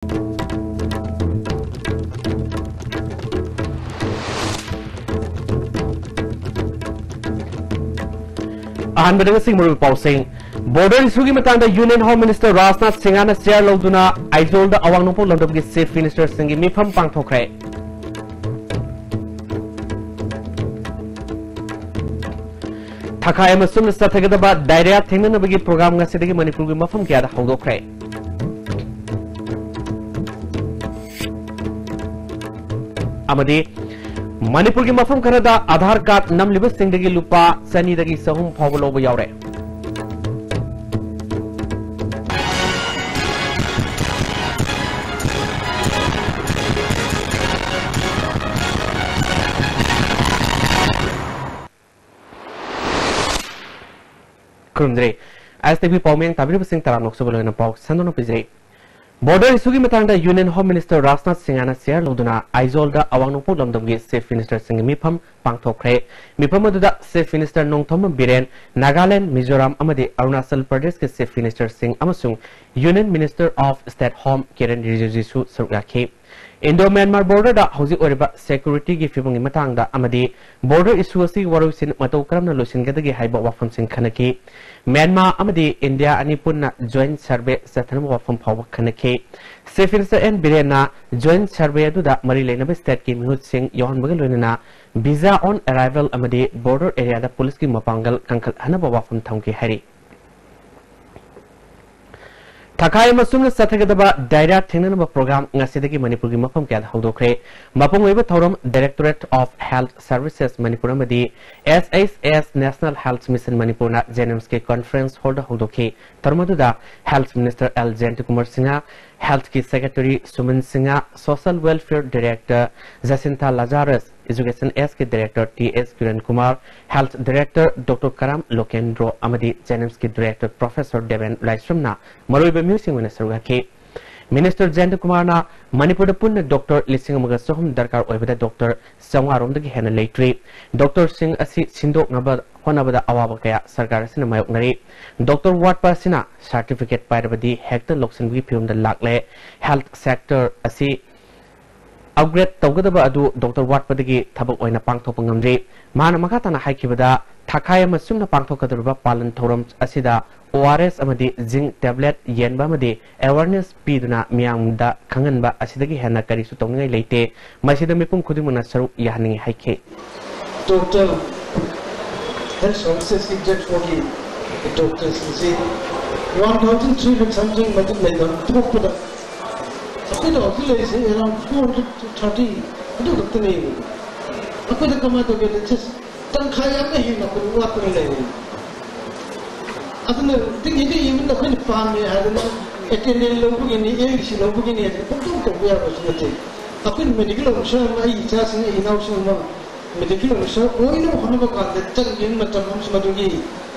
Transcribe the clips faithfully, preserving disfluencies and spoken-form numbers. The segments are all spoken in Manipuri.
ꯑꯍꯥꯟꯕꯗ ꯉꯁꯤ ꯃꯔꯨꯑꯣꯏꯕ ꯄꯥꯎꯁꯤꯡ꯫ Border issue ꯒꯤ ꯃꯇꯥꯡꯗ Union Home Minister ꯔꯥꯖꯅꯥꯊ ꯁꯤꯡꯍꯅ chair ꯂꯧꯗꯨꯅ ꯑꯥꯏꯖꯣꯜꯗ ꯑꯋꯥꯡ ꯅꯣꯡꯄꯣꯛ ꯂꯝꯗꯝꯒꯤ Chief Minister ꯁꯤꯡꯒꯤ ꯃꯤꯐꯝ ꯄꯥꯡꯊꯣꯛꯈ꯭ꯔꯦ꯫ ꯊꯈꯥꯏ ꯑꯃꯁꯨꯡ ꯆꯠꯊꯒꯗꯕ diarrhea ꯊꯦꯡꯅꯅꯕꯒꯤ program ꯉꯁꯤꯗꯒꯤ ꯃꯅꯤꯄꯨꯔꯒꯤ ꯃꯐꯝ ꯀꯌꯥꯗ ꯍꯧꯗꯣꯛꯈ꯭ꯔꯦ꯫ ꯑꯃꯗꯤ ꯃꯅꯤꯄꯨꯔꯒꯤ ꯃꯐꯝ ꯈꯔꯗ ꯑꯥꯙꯥꯔ ꯀꯥꯔꯗ ꯅꯝꯂꯤꯕꯁꯤꯡꯗꯒꯤ ꯂꯨꯄꯥ ꯆꯅꯤꯗꯒꯤ ꯆꯍꯨꯝ ꯐꯥꯎꯕ ꯂꯧꯕ ꯌꯥꯎꯔꯦ꯫ ꯈꯨꯔꯨꯝꯖꯔꯤ꯫ ꯑꯥꯏ ꯑꯦꯁ ꯇꯤ ꯚꯤ ꯄꯥꯎꯃꯤ ꯇꯥꯕꯤꯔꯤꯕꯁꯤꯡ ꯇꯔꯥꯝꯅ ꯑꯣꯛꯆꯕ ꯂꯣꯏꯅ ꯄꯥꯎ ꯁꯟꯗꯣꯛꯅ ꯄꯤꯖꯔꯤ꯫ Border issue ꯒꯤ ꯃꯇꯥꯡꯗ Union Home Minister ꯔꯥꯖꯅꯥꯊ ꯁꯤꯡꯍꯅ chair ꯂꯧꯗꯨꯅ ꯑꯥꯏꯖꯣꯜꯗ ꯑꯋꯥꯡ ꯅꯣꯡꯄꯣꯛ ꯂꯝꯗꯝꯒꯤ Chief Minister ꯁꯤꯡꯒꯤ ꯃꯤꯐꯝ ꯄꯥꯡꯊꯣꯛꯈ꯭ꯔꯦ꯫ ꯃꯤꯐꯝ ꯑꯗꯨꯗ Chief Minister ꯅꯣꯡꯊꯣꯝꯕꯝ ꯕꯤꯔꯦꯟ, ꯅꯥꯒꯥꯂꯦꯟꯗ, ꯃꯤꯖꯣꯔꯥꯝ ꯑꯃꯗꯤ ꯑꯔꯨꯅꯥꯆꯜ ꯄ꯭ꯔꯗꯦꯁꯀꯤ Chief Minister ꯁꯤꯡ ꯑꯃꯁꯨꯡ Union Minister of State Home Kiran ꯔꯤꯖꯤꯖꯨꯁꯨ ꯁꯔꯨꯛ ꯌꯥꯈꯤ꯫ Indo Myanmar border ꯗ ꯍꯧꯖꯤꯛ ꯑꯣꯏꯔꯤꯕ security ꯒꯤ ꯐꯤꯕꯝꯒꯤ ꯃꯇꯥꯡꯗ ꯑꯃꯗꯤ border issue ꯑꯁꯤꯒꯤ ꯋꯥꯔꯣꯏꯁꯤꯟ ꯃꯇꯧ ꯀꯔꯝꯅ ꯂꯣꯏꯁꯤꯟꯒꯗꯒꯦ ꯍꯥꯏꯕ ꯋꯥꯐꯝꯁꯤꯡ ꯈꯟꯅꯈꯤ꯫ ꯃ꯭ꯌꯥꯟꯃꯥꯔ ꯑꯃꯗꯤ ꯏꯟꯗꯤꯌꯥ ꯑꯅꯤ ꯄꯨꯟꯅ joint survey ꯆꯠꯊꯅꯕ ꯋꯥꯐꯝ ꯐꯥꯎꯕ ꯈꯟꯅꯈꯤ꯫ Chief Minister ꯑꯦꯟ ꯕꯤꯔꯦꯟꯅ joint survey ꯑꯗꯨꯗ ꯃꯔꯤ ꯂꯩꯅꯕ state ꯀꯤ ꯃꯤꯍꯨꯠꯁꯤꯡ ꯌꯥꯎꯍꯟꯕꯒ ꯂꯣꯏꯅꯅ visa on arrival ꯑꯃꯗꯤ border area ꯗ ꯄꯨꯂꯤꯁꯀꯤ ꯃꯄꯥꯡꯒꯜ ꯀꯟꯈꯠꯍꯟꯅꯕ ꯋꯥꯐꯝ ꯊꯝꯈꯤ ꯍꯥꯏꯔꯤ꯫ ꯊꯈꯥꯏ ꯑꯃꯁꯨꯡ ꯆꯠꯊꯒꯗꯕ diarrhea ꯊꯦꯡꯅꯅꯕ program ꯉꯁꯤꯗꯒꯤ ꯃꯅꯤꯄꯨꯔꯒꯤ ꯃꯐꯝ ꯀꯌꯥꯗ ꯍꯧꯗꯣꯛꯈ꯭ꯔꯦ꯫ ꯃꯄꯨꯡ ꯑꯣꯏꯕ ꯊꯧꯔꯝ Directorate of Health Services Manipur ꯑꯃꯗꯤ S H S National Health Mission ꯃꯅꯤꯄꯨꯔꯅ JNIMS ꯀꯤ conference hall ꯗ ꯍꯧꯗꯣꯛꯈꯤ꯫ ꯊꯧꯔꯝ ꯑꯗꯨꯗ Health Minister L Jayantakumar Singh, Health ꯀꯤ Secretary Suman Singh, Social Welfare Director Jacintha Lazarus, Education S ꯀꯤ Director T S Kiran Kumar, Health Director doctor Karam Lokendro ꯑꯃꯗꯤ JNIMS ꯀꯤ Director Professor ꯗꯦꯕꯦꯟ ꯂꯥꯏꯁ꯭ꯔꯝꯅ ꯃꯔꯨꯑꯣꯏꯕ ꯃꯤꯑꯣꯏꯁꯤꯡ ꯑꯣꯏꯅ ꯁꯔꯨꯛ ꯌꯥꯈꯤ꯫ ꯃꯤꯅꯤꯁꯇꯔ ꯖꯌꯟꯇ ꯀꯨꯃꯥꯔꯅ ꯃꯅꯤꯄꯨꯔꯗ ꯄꯨꯟꯅ ꯗꯣꯛꯇꯔ ꯂꯤꯁꯤꯡ ꯑꯃꯒ ꯆꯍꯨꯝ ꯗꯔꯀꯥꯔ ꯑꯣꯏꯕꯗ ꯗꯣꯛꯇꯔ ꯆꯥꯝꯃꯉꯥ ꯔꯣꯝꯗꯒꯤ ꯍꯦꯟꯅ ꯂꯩꯇ꯭ꯔꯤ꯫ ꯗꯣꯛꯇꯔꯁꯤꯡ ꯑꯁꯤ ꯁꯤꯟꯗꯣꯛꯅꯕ ꯍꯣꯠꯅꯕꯗ ꯑꯋꯥꯕ ꯀꯌꯥ ꯁꯔꯀꯥꯔ ꯑꯁꯤꯅ ꯃꯥꯌꯣꯛꯅꯔꯤ꯫ ꯗꯣꯛꯇꯔ ꯋꯥꯠꯄ ꯑꯁꯤꯅ ꯁꯥꯔꯇꯤꯐꯤꯀꯦꯠ ꯄꯥꯏꯔꯕꯗꯤ ꯍꯦꯛꯇ ꯂꯧꯁꯤꯟꯕꯒꯤ ꯐꯤꯕꯝꯗ ꯂꯥꯛꯂꯦ꯫ ꯍꯦꯜꯊ ꯁꯦꯛꯇꯔ ꯑꯁꯤ ꯑꯞꯒ꯭ꯔꯦꯗ ꯇꯧꯒꯗꯕ ꯑꯗꯨ ꯗꯣꯛꯇꯔ ꯋꯥꯠꯄꯗꯒꯤ ꯊꯕꯛ ꯑꯣꯏꯅ ꯄꯥꯡꯊꯣꯛꯄ ꯉꯝꯗ꯭ꯔꯤ꯫ ꯃꯥꯅ ꯃꯈꯥ ꯇꯥꯅ ꯍꯥꯏꯈꯤꯕꯗ, ꯊꯥꯈꯥꯏ ꯑꯃ ꯆꯨꯝꯅ ꯄꯥꯡꯊꯣꯛꯀꯗꯧꯔꯤꯕ ꯄꯥꯂꯟ ꯊꯧꯔꯝ ꯑꯁꯤꯗ ꯑꯣ ꯑꯥꯔ ꯑꯦꯁ ꯑꯃꯗꯤ ꯖꯤꯡ ꯇꯦꯕ꯭ꯂꯦꯠ ꯌꯦꯟꯕ ꯑꯃꯗꯤ ꯑꯦꯋꯥꯔꯅꯦꯁ ꯄꯤꯗꯨꯅ ꯃꯤꯌꯥꯝꯗ ꯈꯪꯍꯟꯕ ꯑꯁꯤꯗꯒꯤ ꯍꯦꯟꯅ ꯀꯔꯤꯁꯨ ꯇꯧꯅꯤꯡꯉꯥꯏ ꯂꯩꯇꯦ꯫ ꯃꯁꯤꯗ ꯃꯤꯄꯨꯝ ꯈꯨꯗꯤꯡꯃꯛꯅ ꯁꯔꯨꯛ ꯌꯥꯍꯟꯅꯤꯡꯏ ꯍꯥꯏꯈꯤ꯫ ꯇꯣꯇꯦꯜ ꯍꯦꯜꯊ ꯁꯔꯚꯤꯁꯦꯁꯀꯤ ꯒ꯭ꯔꯦꯗ ꯐꯣꯔꯒꯤ ꯗꯣꯛꯇꯔꯁꯤꯡꯁꯤ one thousand three hundred something ꯃꯇꯤꯛ ꯂꯩꯕ ꯊꯣꯛꯄꯗ ꯑꯩꯈꯣꯏꯗ ꯍꯧꯖꯤꯛ ꯂꯩꯔꯤꯁꯦ ꯑꯦꯔꯥꯎꯟ ꯐꯣꯔ ꯍꯟꯗ꯭ꯔꯦꯗ ꯊꯥꯔꯇꯤ ꯑꯗꯨ ꯈꯛꯇꯅꯦꯕ꯫ ꯑꯩꯈꯣꯏꯗ ꯀꯃꯥꯏꯅ ꯇꯧꯒꯦꯗ ꯇꯪꯈꯥꯏ ꯑꯃ ꯍꯦꯟꯅ ꯑꯩꯈꯣꯏ ꯋꯥꯠꯇꯅ ꯂꯩꯔꯦ꯫ ꯑꯗꯨꯅ ꯗꯤꯒ꯭ꯅꯤꯇꯤ ꯏꯚꯟ ꯑꯩꯈꯣꯏꯅ ꯄꯥꯝꯃꯦ ꯍꯥꯏꯗꯅ ꯑꯦꯇꯦꯟꯗꯦꯟ ꯂꯧꯕꯒꯤꯅꯤ, ꯑꯦ ꯁꯤ ꯂꯧꯕꯒꯤꯅꯤ ꯍꯥꯏꯗꯅ ꯄꯪꯇꯧ ꯇꯧꯕ ꯌꯥꯕꯁꯨ ꯅꯠꯇꯦ꯫ ꯑꯩꯈꯣꯏꯅ ꯃꯦꯗꯤꯀꯦꯜ ꯑꯣꯐꯤꯁꯔ ꯑꯃ, ꯑꯩ ꯏꯆꯥꯁꯤꯡ, ꯑꯩ ꯏꯅꯥꯎꯁꯤꯡ ꯑꯃ ꯃꯦꯗꯤꯀꯦꯜ ꯑꯣꯐꯤꯁꯔ ꯑꯣꯏꯅꯕ ꯍꯣꯠꯅꯕ ꯀꯥꯟꯗ ꯆꯪꯈꯤꯕ ꯃꯇꯝ ꯑꯃꯁꯨ ꯃꯗꯨꯒꯤ,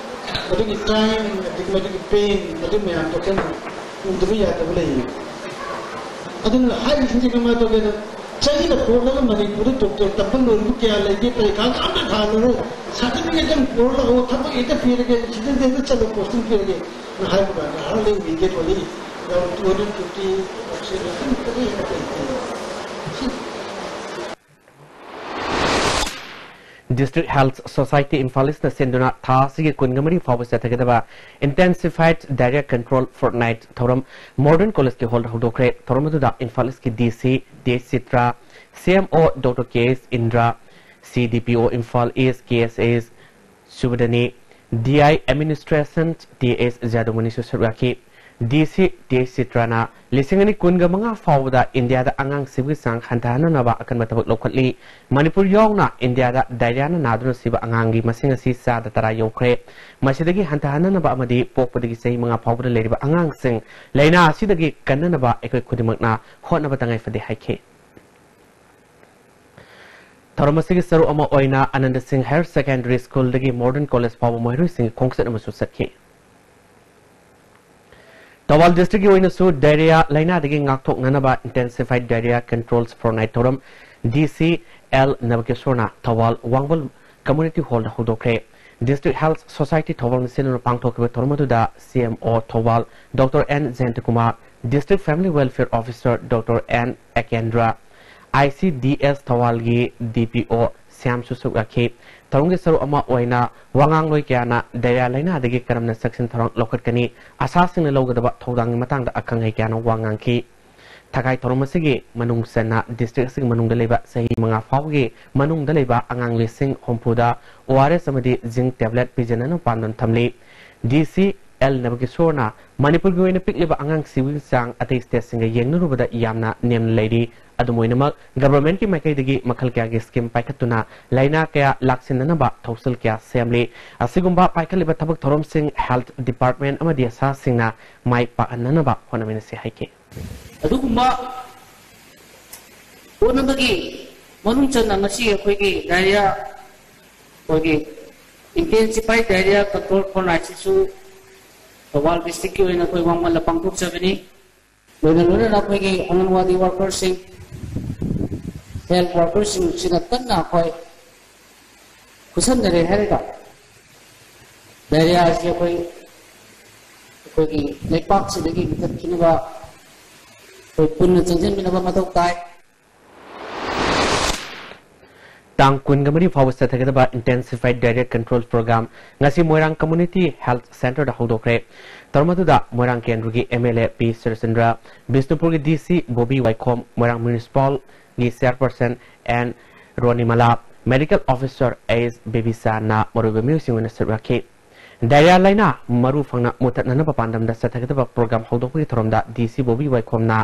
ꯃꯗꯨꯒꯤ ꯇꯥꯏꯝ, ꯑꯗꯒꯤ ꯃꯗꯨꯒꯤ ꯄꯦꯟ, ꯑꯗꯨ ꯃꯌꯥꯝꯗꯣ ꯑꯩꯈꯣꯏꯅ ꯎꯗꯕ ꯌꯥꯗꯕ ꯂꯩꯌꯦ꯫ ꯑꯗꯨꯅ ꯍꯥꯏꯔꯤꯁꯤꯡꯁꯦ ꯀꯃꯥꯏꯅ ꯇꯧꯒꯦꯗ, ꯆꯍꯤꯗ ꯄꯣꯠꯂꯒ ꯃꯅꯤꯄꯨꯔꯗ ꯗꯣꯛꯇꯔ ꯇꯝꯕ ꯂꯣꯏꯕ ꯀꯌꯥ ꯂꯩꯒꯦ, ꯄꯔꯤꯈꯥ ꯑꯝꯇ ꯊꯥꯔꯨꯔꯣꯏ, ꯁꯥꯔꯇꯤꯐꯤꯀꯦꯠ ꯑꯃ ꯄꯨꯔ ꯂꯥꯛꯑꯣ, ꯊꯕꯛ ꯍꯦꯛꯇ ꯄꯤꯔꯒꯦ, ꯁꯤꯗ ꯍꯦꯛꯇ ꯆꯠꯂꯣ, ꯄꯣꯁꯇꯤꯡ ꯄꯤꯔꯒꯦ ꯅ ꯍꯥꯏꯕ ꯀꯥꯟꯗ ꯍꯥꯔꯗꯂꯤ ꯏꯃꯤꯗꯤꯌꯦꯠ ꯑꯣꯏꯅ ꯑꯦꯔꯥꯎꯟ ꯇꯨ ꯍꯟꯗ꯭ꯔꯦꯗ ꯐꯤꯐꯇꯤ ꯂꯩꯇꯦ꯫ ꯁꯤ District Health Society ꯏꯝꯐꯥꯜ ꯏꯁꯅ ꯁꯤꯟꯗꯨꯅ ꯊꯥ ꯑꯁꯤꯒꯤ ꯀꯨꯟꯒ ꯃꯔꯤ ꯐꯥꯎꯕ ꯆꯠꯊꯒꯗꯕ Intensified Diarrhea Control Fortnight ꯊꯧꯔꯝ ꯃꯣꯗꯔꯟ ꯀꯣꯂꯦꯖꯀꯤ ꯍꯣꯜꯗ ꯍꯧꯗꯣꯛꯈ꯭ꯔꯦ꯫ ꯊꯧꯔꯝ ꯑꯗꯨꯗ ꯏꯝꯐꯥꯜ ꯏꯁꯀꯤ ꯗꯤ ꯁꯤ ꯇꯤ ꯑꯩꯆ ꯆꯤꯇ꯭ꯔꯥ, ꯁꯤ ꯑꯦꯝ ꯑꯣ ꯗꯣꯛꯇꯔ ꯀꯦ ꯑꯦꯁ ꯏꯟꯗ꯭ꯔꯥ, ꯁꯤ ꯗꯤ ꯄꯤ ꯑꯣ ꯏꯝꯐꯥꯜ ꯏꯁ ꯀꯦ ꯑꯦꯁ ꯑꯦꯁ ꯁꯨꯕꯗꯅꯤ, ꯗꯤ ꯑꯥꯏ ꯑꯦꯗꯃꯤꯅꯤꯁꯇ꯭ꯔꯦꯁꯟ ꯇꯤ ꯑꯦꯁ ꯖꯥꯗꯨꯃꯅꯤꯁꯨ ꯁꯔꯨꯛ ꯌꯥꯈꯤ꯫ ꯗꯤ ꯁꯤ ꯇꯤ ꯑꯦꯁ ꯆꯤꯇ꯭ꯔꯥꯅ ꯂꯤꯁꯤꯡ ꯑꯅꯤ ꯀꯨꯟꯒ ꯃꯉꯥ ꯐꯥꯎꯕꯗ ꯏꯟꯗꯤꯌꯥꯗ ꯑꯉꯥꯡ ꯁꯤꯕꯒꯤ ꯆꯥꯡ ꯍꯟꯊꯍꯟꯅꯅꯕ ꯑꯀꯟꯕ ꯊꯕꯛ ꯂꯧꯈꯠꯂꯤ꯫ ꯃꯅꯤꯄꯨꯔ ꯌꯥꯎꯅ ꯏꯟꯗꯤꯌꯥꯗ ꯗꯥꯏꯔꯤꯌꯥꯅ ꯅꯥꯗꯨꯅ ꯁꯤꯕ ꯑꯉꯥꯡꯒꯤ ꯃꯁꯤꯡ ꯑꯁꯤ ꯆꯥꯗ ꯇꯔꯥ ꯌꯧꯈ꯭ꯔꯦ꯫ ꯃꯁꯤꯗꯒꯤ ꯍꯟꯊꯍꯟꯅꯅꯕ ꯑꯃꯗꯤ ꯄꯣꯛꯄꯗꯒꯤ ꯆꯍꯤ ꯃꯉꯥ ꯐꯥꯎꯕꯗ ꯂꯩꯔꯤꯕ ꯑꯉꯥꯡꯁꯤꯡ ꯂꯥꯏꯅꯥ ꯑꯁꯤꯗꯒꯤ ꯀꯟꯅꯅꯕ ꯑꯩꯈꯣꯏ ꯈꯨꯗꯤꯡꯃꯛꯅ ꯍꯣꯠꯅꯕ ꯇꯉꯥꯏ ꯐꯗꯦ ꯍꯥꯏꯈꯤ꯫ ꯊꯧꯔꯝ ꯑꯁꯤꯒꯤ ꯁꯔꯨꯛ ꯑꯃ ꯑꯣꯏꯅ ꯑꯅꯟꯗ ꯁꯤꯡ ꯍꯥꯌꯔ ꯁꯦꯀꯦꯟꯗꯔꯤ ꯁ꯭ꯀꯨꯜꯗꯒꯤ ꯃꯣꯗꯔꯟ ꯀꯣꯂꯦꯖ ꯐꯥꯎꯕ ꯃꯍꯩꯔꯣꯏꯁꯤꯡꯒꯤ ꯈꯣꯡꯆꯠ ꯑꯃꯁꯨ ꯆꯠꯈꯤ꯫ ꯊꯧꯕꯥꯜ ꯗꯤꯁꯇ꯭ꯔꯤꯛꯀꯤ ꯑꯣꯏꯅꯁꯨ ꯗꯥꯏꯔꯤꯌꯥ ꯂꯥꯏꯅꯥꯗꯒꯤ ꯉꯥꯛꯊꯣꯛꯅꯅꯕ ꯏꯟꯇꯦꯟꯁꯤꯐꯥꯏꯗ ꯗꯥꯏꯔꯤꯌꯥ ꯀꯟꯇ꯭ꯔꯣꯜꯁ ꯐꯣꯔ ꯅꯥꯏꯠ ꯊꯧꯔꯝ ꯗꯤ ꯁꯤ ꯑꯦꯜ ꯅꯕꯀꯤꯁꯣꯔꯅ ꯊꯧꯕꯥꯜ ꯋꯥꯡꯕꯜ ꯀꯝꯃ꯭ꯌꯨꯅꯤꯇꯤ ꯍꯣꯜꯗ ꯍꯧꯗꯣꯛꯈ꯭ꯔꯦ꯫ ꯗꯤꯁꯇ꯭ꯔꯤꯛ ꯍꯦꯜꯊ ꯁꯣꯁꯥꯏꯇꯤ ꯊꯧꯕꯥꯜꯅ ꯁꯤꯟꯗꯨꯅ ꯄꯥꯡꯊꯣꯛꯈꯤꯕ ꯊꯧꯔꯝ ꯑꯗꯨꯗ C M O Thoubal doctor N Jayantakumar, district family welfare officer doctor N Ekendra, I C D ꯑꯦꯁ ꯊꯧꯕꯥꯜꯒꯤ ꯗꯤ ꯄꯤ ꯑꯣ ꯁ꯭ꯌꯥꯝꯁꯨ ꯁꯔꯨꯛ ꯌꯥꯈꯤ꯫ ꯊꯧꯔꯝꯒꯤ ꯁꯔꯨꯛ ꯑꯃ ꯑꯣꯏꯅ ꯋꯥꯉꯥꯡꯂꯣꯏ ꯀꯌꯥꯅ ꯗꯥꯏꯔꯤꯌꯥ ꯂꯥꯏꯅꯥꯗꯒꯤ ꯀꯔꯝꯅ ꯆꯦꯛꯁꯤꯟ ꯊꯧꯔꯥꯡ ꯂꯧꯈꯠꯀꯅꯤ, ꯑꯁꯥꯁꯤꯡꯅ ꯂꯧꯒꯗꯕ ꯊꯧꯗꯥꯡꯒꯤ ꯃꯇꯥꯡꯗ ꯑꯈꯪ ꯑꯍꯩ ꯀꯌꯥꯅ ꯋꯥ ꯉꯥꯡꯈꯤ꯫ ꯊꯥꯒꯥꯏ ꯊꯧꯔꯝ ꯑꯁꯤꯒꯤ ꯃꯅꯨꯡ ꯆꯟꯅ ꯗꯤꯁꯇ꯭ꯔꯤꯛ ꯑꯁꯤꯒꯤ ꯃꯅꯨꯡꯗ ꯂꯩꯕ ꯆꯍꯤ ꯃꯉꯥ ꯐꯥꯎꯕꯒꯤ ꯃꯅꯨꯡꯗ ꯂꯩꯕ ꯑꯉꯥꯡ ꯂꯤꯁꯤꯡ ꯍꯨꯝꯐꯨꯗ ꯑꯣ ꯑꯥꯔ ꯑꯦꯁ ꯑꯃꯗꯤ ꯖꯤꯡ ꯇꯦꯕ꯭ꯂꯦꯠ ꯄꯤꯖꯅꯅꯕ ꯄꯥꯟꯗꯝ ꯊꯝꯂꯤ꯫ ꯗꯤ ꯁꯤ ꯑꯦꯜ ꯅꯕꯀꯤꯁꯣꯔꯅ ꯃꯅꯤꯄꯨꯔꯒꯤ ꯑꯣꯏꯅ ꯄꯤꯛꯂꯤꯕ ꯑꯉꯥꯡ ꯁꯤꯕꯒꯤ ꯆꯥꯡ ꯑꯇꯩ ꯁ꯭ꯇꯦꯠꯁꯤꯡꯒ ꯌꯦꯡꯅꯔꯨꯕꯗ ꯌꯥꯝꯅ ꯅꯦꯝꯅ ꯂꯩꯔꯤ꯫ ꯑꯗꯨꯝ ꯑꯣꯏꯅꯃꯛ, ꯒꯚꯔꯟꯃꯦꯟꯠꯀꯤ ꯃꯥꯏꯀꯩꯗꯒꯤ ꯃꯈꯜ ꯀꯌꯥꯒꯤ ꯁ꯭ꯀꯤꯝ ꯄꯥꯏꯈꯠꯇꯨꯅ ꯂꯥꯏꯅꯥ ꯀꯌꯥ ꯂꯥꯛꯁꯤꯟꯅꯅꯕ ꯊꯧꯁꯤꯜ ꯀꯌꯥ ꯁꯦꯝꯂꯤ꯫ ꯑꯁꯤꯒꯨꯝꯕ ꯄꯥꯏꯈꯠꯂꯤꯕ ꯊꯕꯛ ꯊꯧꯔꯝꯁꯤꯡ ꯍꯦꯜꯊ ꯗꯤꯄꯥꯔꯠꯃꯦꯟꯠ ꯑꯃꯗꯤ ꯁꯥꯁꯤꯡꯅ ꯃꯥꯏ ꯄꯥꯛꯍꯟꯅꯅꯕ ꯍꯣꯠꯅꯃꯤꯟꯅꯁꯤ ꯍꯥꯏꯈꯤ꯫ ꯑꯗꯨꯒꯨꯝꯕ ꯍꯣꯠꯅꯕꯒꯤ ꯃꯅꯨꯡ ꯆꯟꯅ ꯉꯁꯤ ꯑꯩꯈꯣꯏꯒꯤ ꯗꯥꯏꯔꯤꯌꯥ, ꯑꯩꯈꯣꯏꯒꯤ ꯏꯟꯇꯦꯟꯁꯤꯐꯥꯏ ꯗꯥꯏꯔꯤꯌꯥ ꯀꯟꯇ꯭ꯔꯣꯜ ꯐꯣꯔ ꯅꯥꯏꯠꯁꯤꯁꯨ ꯊꯧꯕꯥꯜ ꯗꯤꯁꯇ꯭ꯔꯤꯛꯀꯤ ꯑꯣꯏꯅ ꯑꯩꯈꯣꯏ ꯋꯥꯡꯃꯜꯗ ꯄꯥꯡꯊꯣꯛꯆꯕꯅꯤ꯫ ꯂꯣꯏꯅ ꯂꯣꯏꯅꯅ ꯑꯩꯈꯣꯏꯒꯤ ꯑꯪꯒꯟꯋꯥꯗꯤ ꯋꯥꯔꯀꯔꯁꯤꯡ, ꯍꯦꯜꯊ ꯋꯥꯔꯀꯔꯁꯤꯡꯁꯤꯅ ꯀꯟꯅ ꯑꯩꯈꯣꯏ ꯈꯨꯠꯁꯝꯅꯔꯦ ꯍꯥꯏꯔꯒ ꯗꯥꯏꯔꯤꯌꯥ ꯑꯁꯤ ꯑꯩꯈꯣꯏ, ꯑꯩꯈꯣꯏꯒꯤ ꯂꯩꯄꯥꯛꯁꯤꯗꯒꯤ ꯃꯨꯊꯠꯈꯤꯅꯕ ꯑꯩꯈꯣꯏ ꯄꯨꯟꯅ ꯆꯪꯁꯤꯟꯃꯤꯟꯅꯕ ꯃꯊꯧ ꯇꯥꯏ꯫ ꯇꯥꯡ ꯀꯨꯟꯒ ꯃꯔꯤ ꯐꯥꯎꯕ ꯆꯠꯊꯒꯗꯕ ꯏꯟꯇꯦꯟꯁꯤꯐꯥꯏꯗ ꯗꯥꯏꯔꯤꯌꯥ ꯀꯟꯇ꯭ꯔꯣꯜ ꯄ꯭ꯔꯣꯒ꯭ꯔꯥꯝ ꯉꯁꯤ ꯃꯣꯏꯔꯥꯡ ꯀꯝꯃ꯭ꯌꯨꯅꯤꯇꯤ ꯍꯦꯜꯊ ꯁꯦꯟꯇꯔꯗ ꯍꯧꯗꯣꯛꯈ꯭ꯔꯦ꯫ ꯊꯧꯔꯝ ꯑꯗꯨꯗ ꯃꯣꯏꯔꯥꯡ ꯀꯦꯟꯗ꯭ꯔꯒꯤ ꯑꯦꯝ ꯑꯦꯜ ꯑꯦ ꯄꯤ ꯁꯨꯔꯦꯁꯆꯟꯗ꯭ꯔ, ꯕꯤꯁꯅꯨꯄꯨꯔꯒꯤ ꯗꯤ ꯁꯤ ꯕꯣꯕꯤ ꯋꯥꯏꯈꯣꯝ, ꯃꯣꯏꯔꯥꯡ ꯃ꯭ꯌꯨꯅꯤꯁꯤꯄꯥꯜꯒꯤ ꯆꯦꯌꯔꯄꯔꯁꯟ ꯑꯦꯟ ꯔꯣꯅꯤꯃꯂꯥ, ꯃꯦꯗꯤꯀꯦꯜ ꯑꯣꯐꯤꯁꯥꯔ ꯑꯦꯁ ꯕꯦꯕꯤꯆꯥꯟꯅ ꯃꯔꯨꯑꯣꯏꯕ ꯃꯤꯑꯣꯏꯁꯤꯡ ꯑꯣꯏꯅ ꯁꯔꯨꯛ ꯌꯥꯈꯤ꯫ ꯗꯥꯏꯔꯤꯌꯥ ꯂꯥꯏꯅꯥ ꯃꯔꯨ ꯐꯪꯅ ꯃꯨꯊꯠꯅꯅꯕ ꯄꯥꯟꯗꯝꯗ ꯆꯠꯊꯒꯗꯕ ꯄ꯭ꯔꯣꯒ꯭ꯔꯥꯝ ꯍꯧꯗꯣꯛꯄꯒꯤ ꯊꯧꯔꯝꯗ ꯗꯤ ꯁꯤ ꯕꯣꯕꯤ ꯋꯥꯏꯈꯣꯝꯅ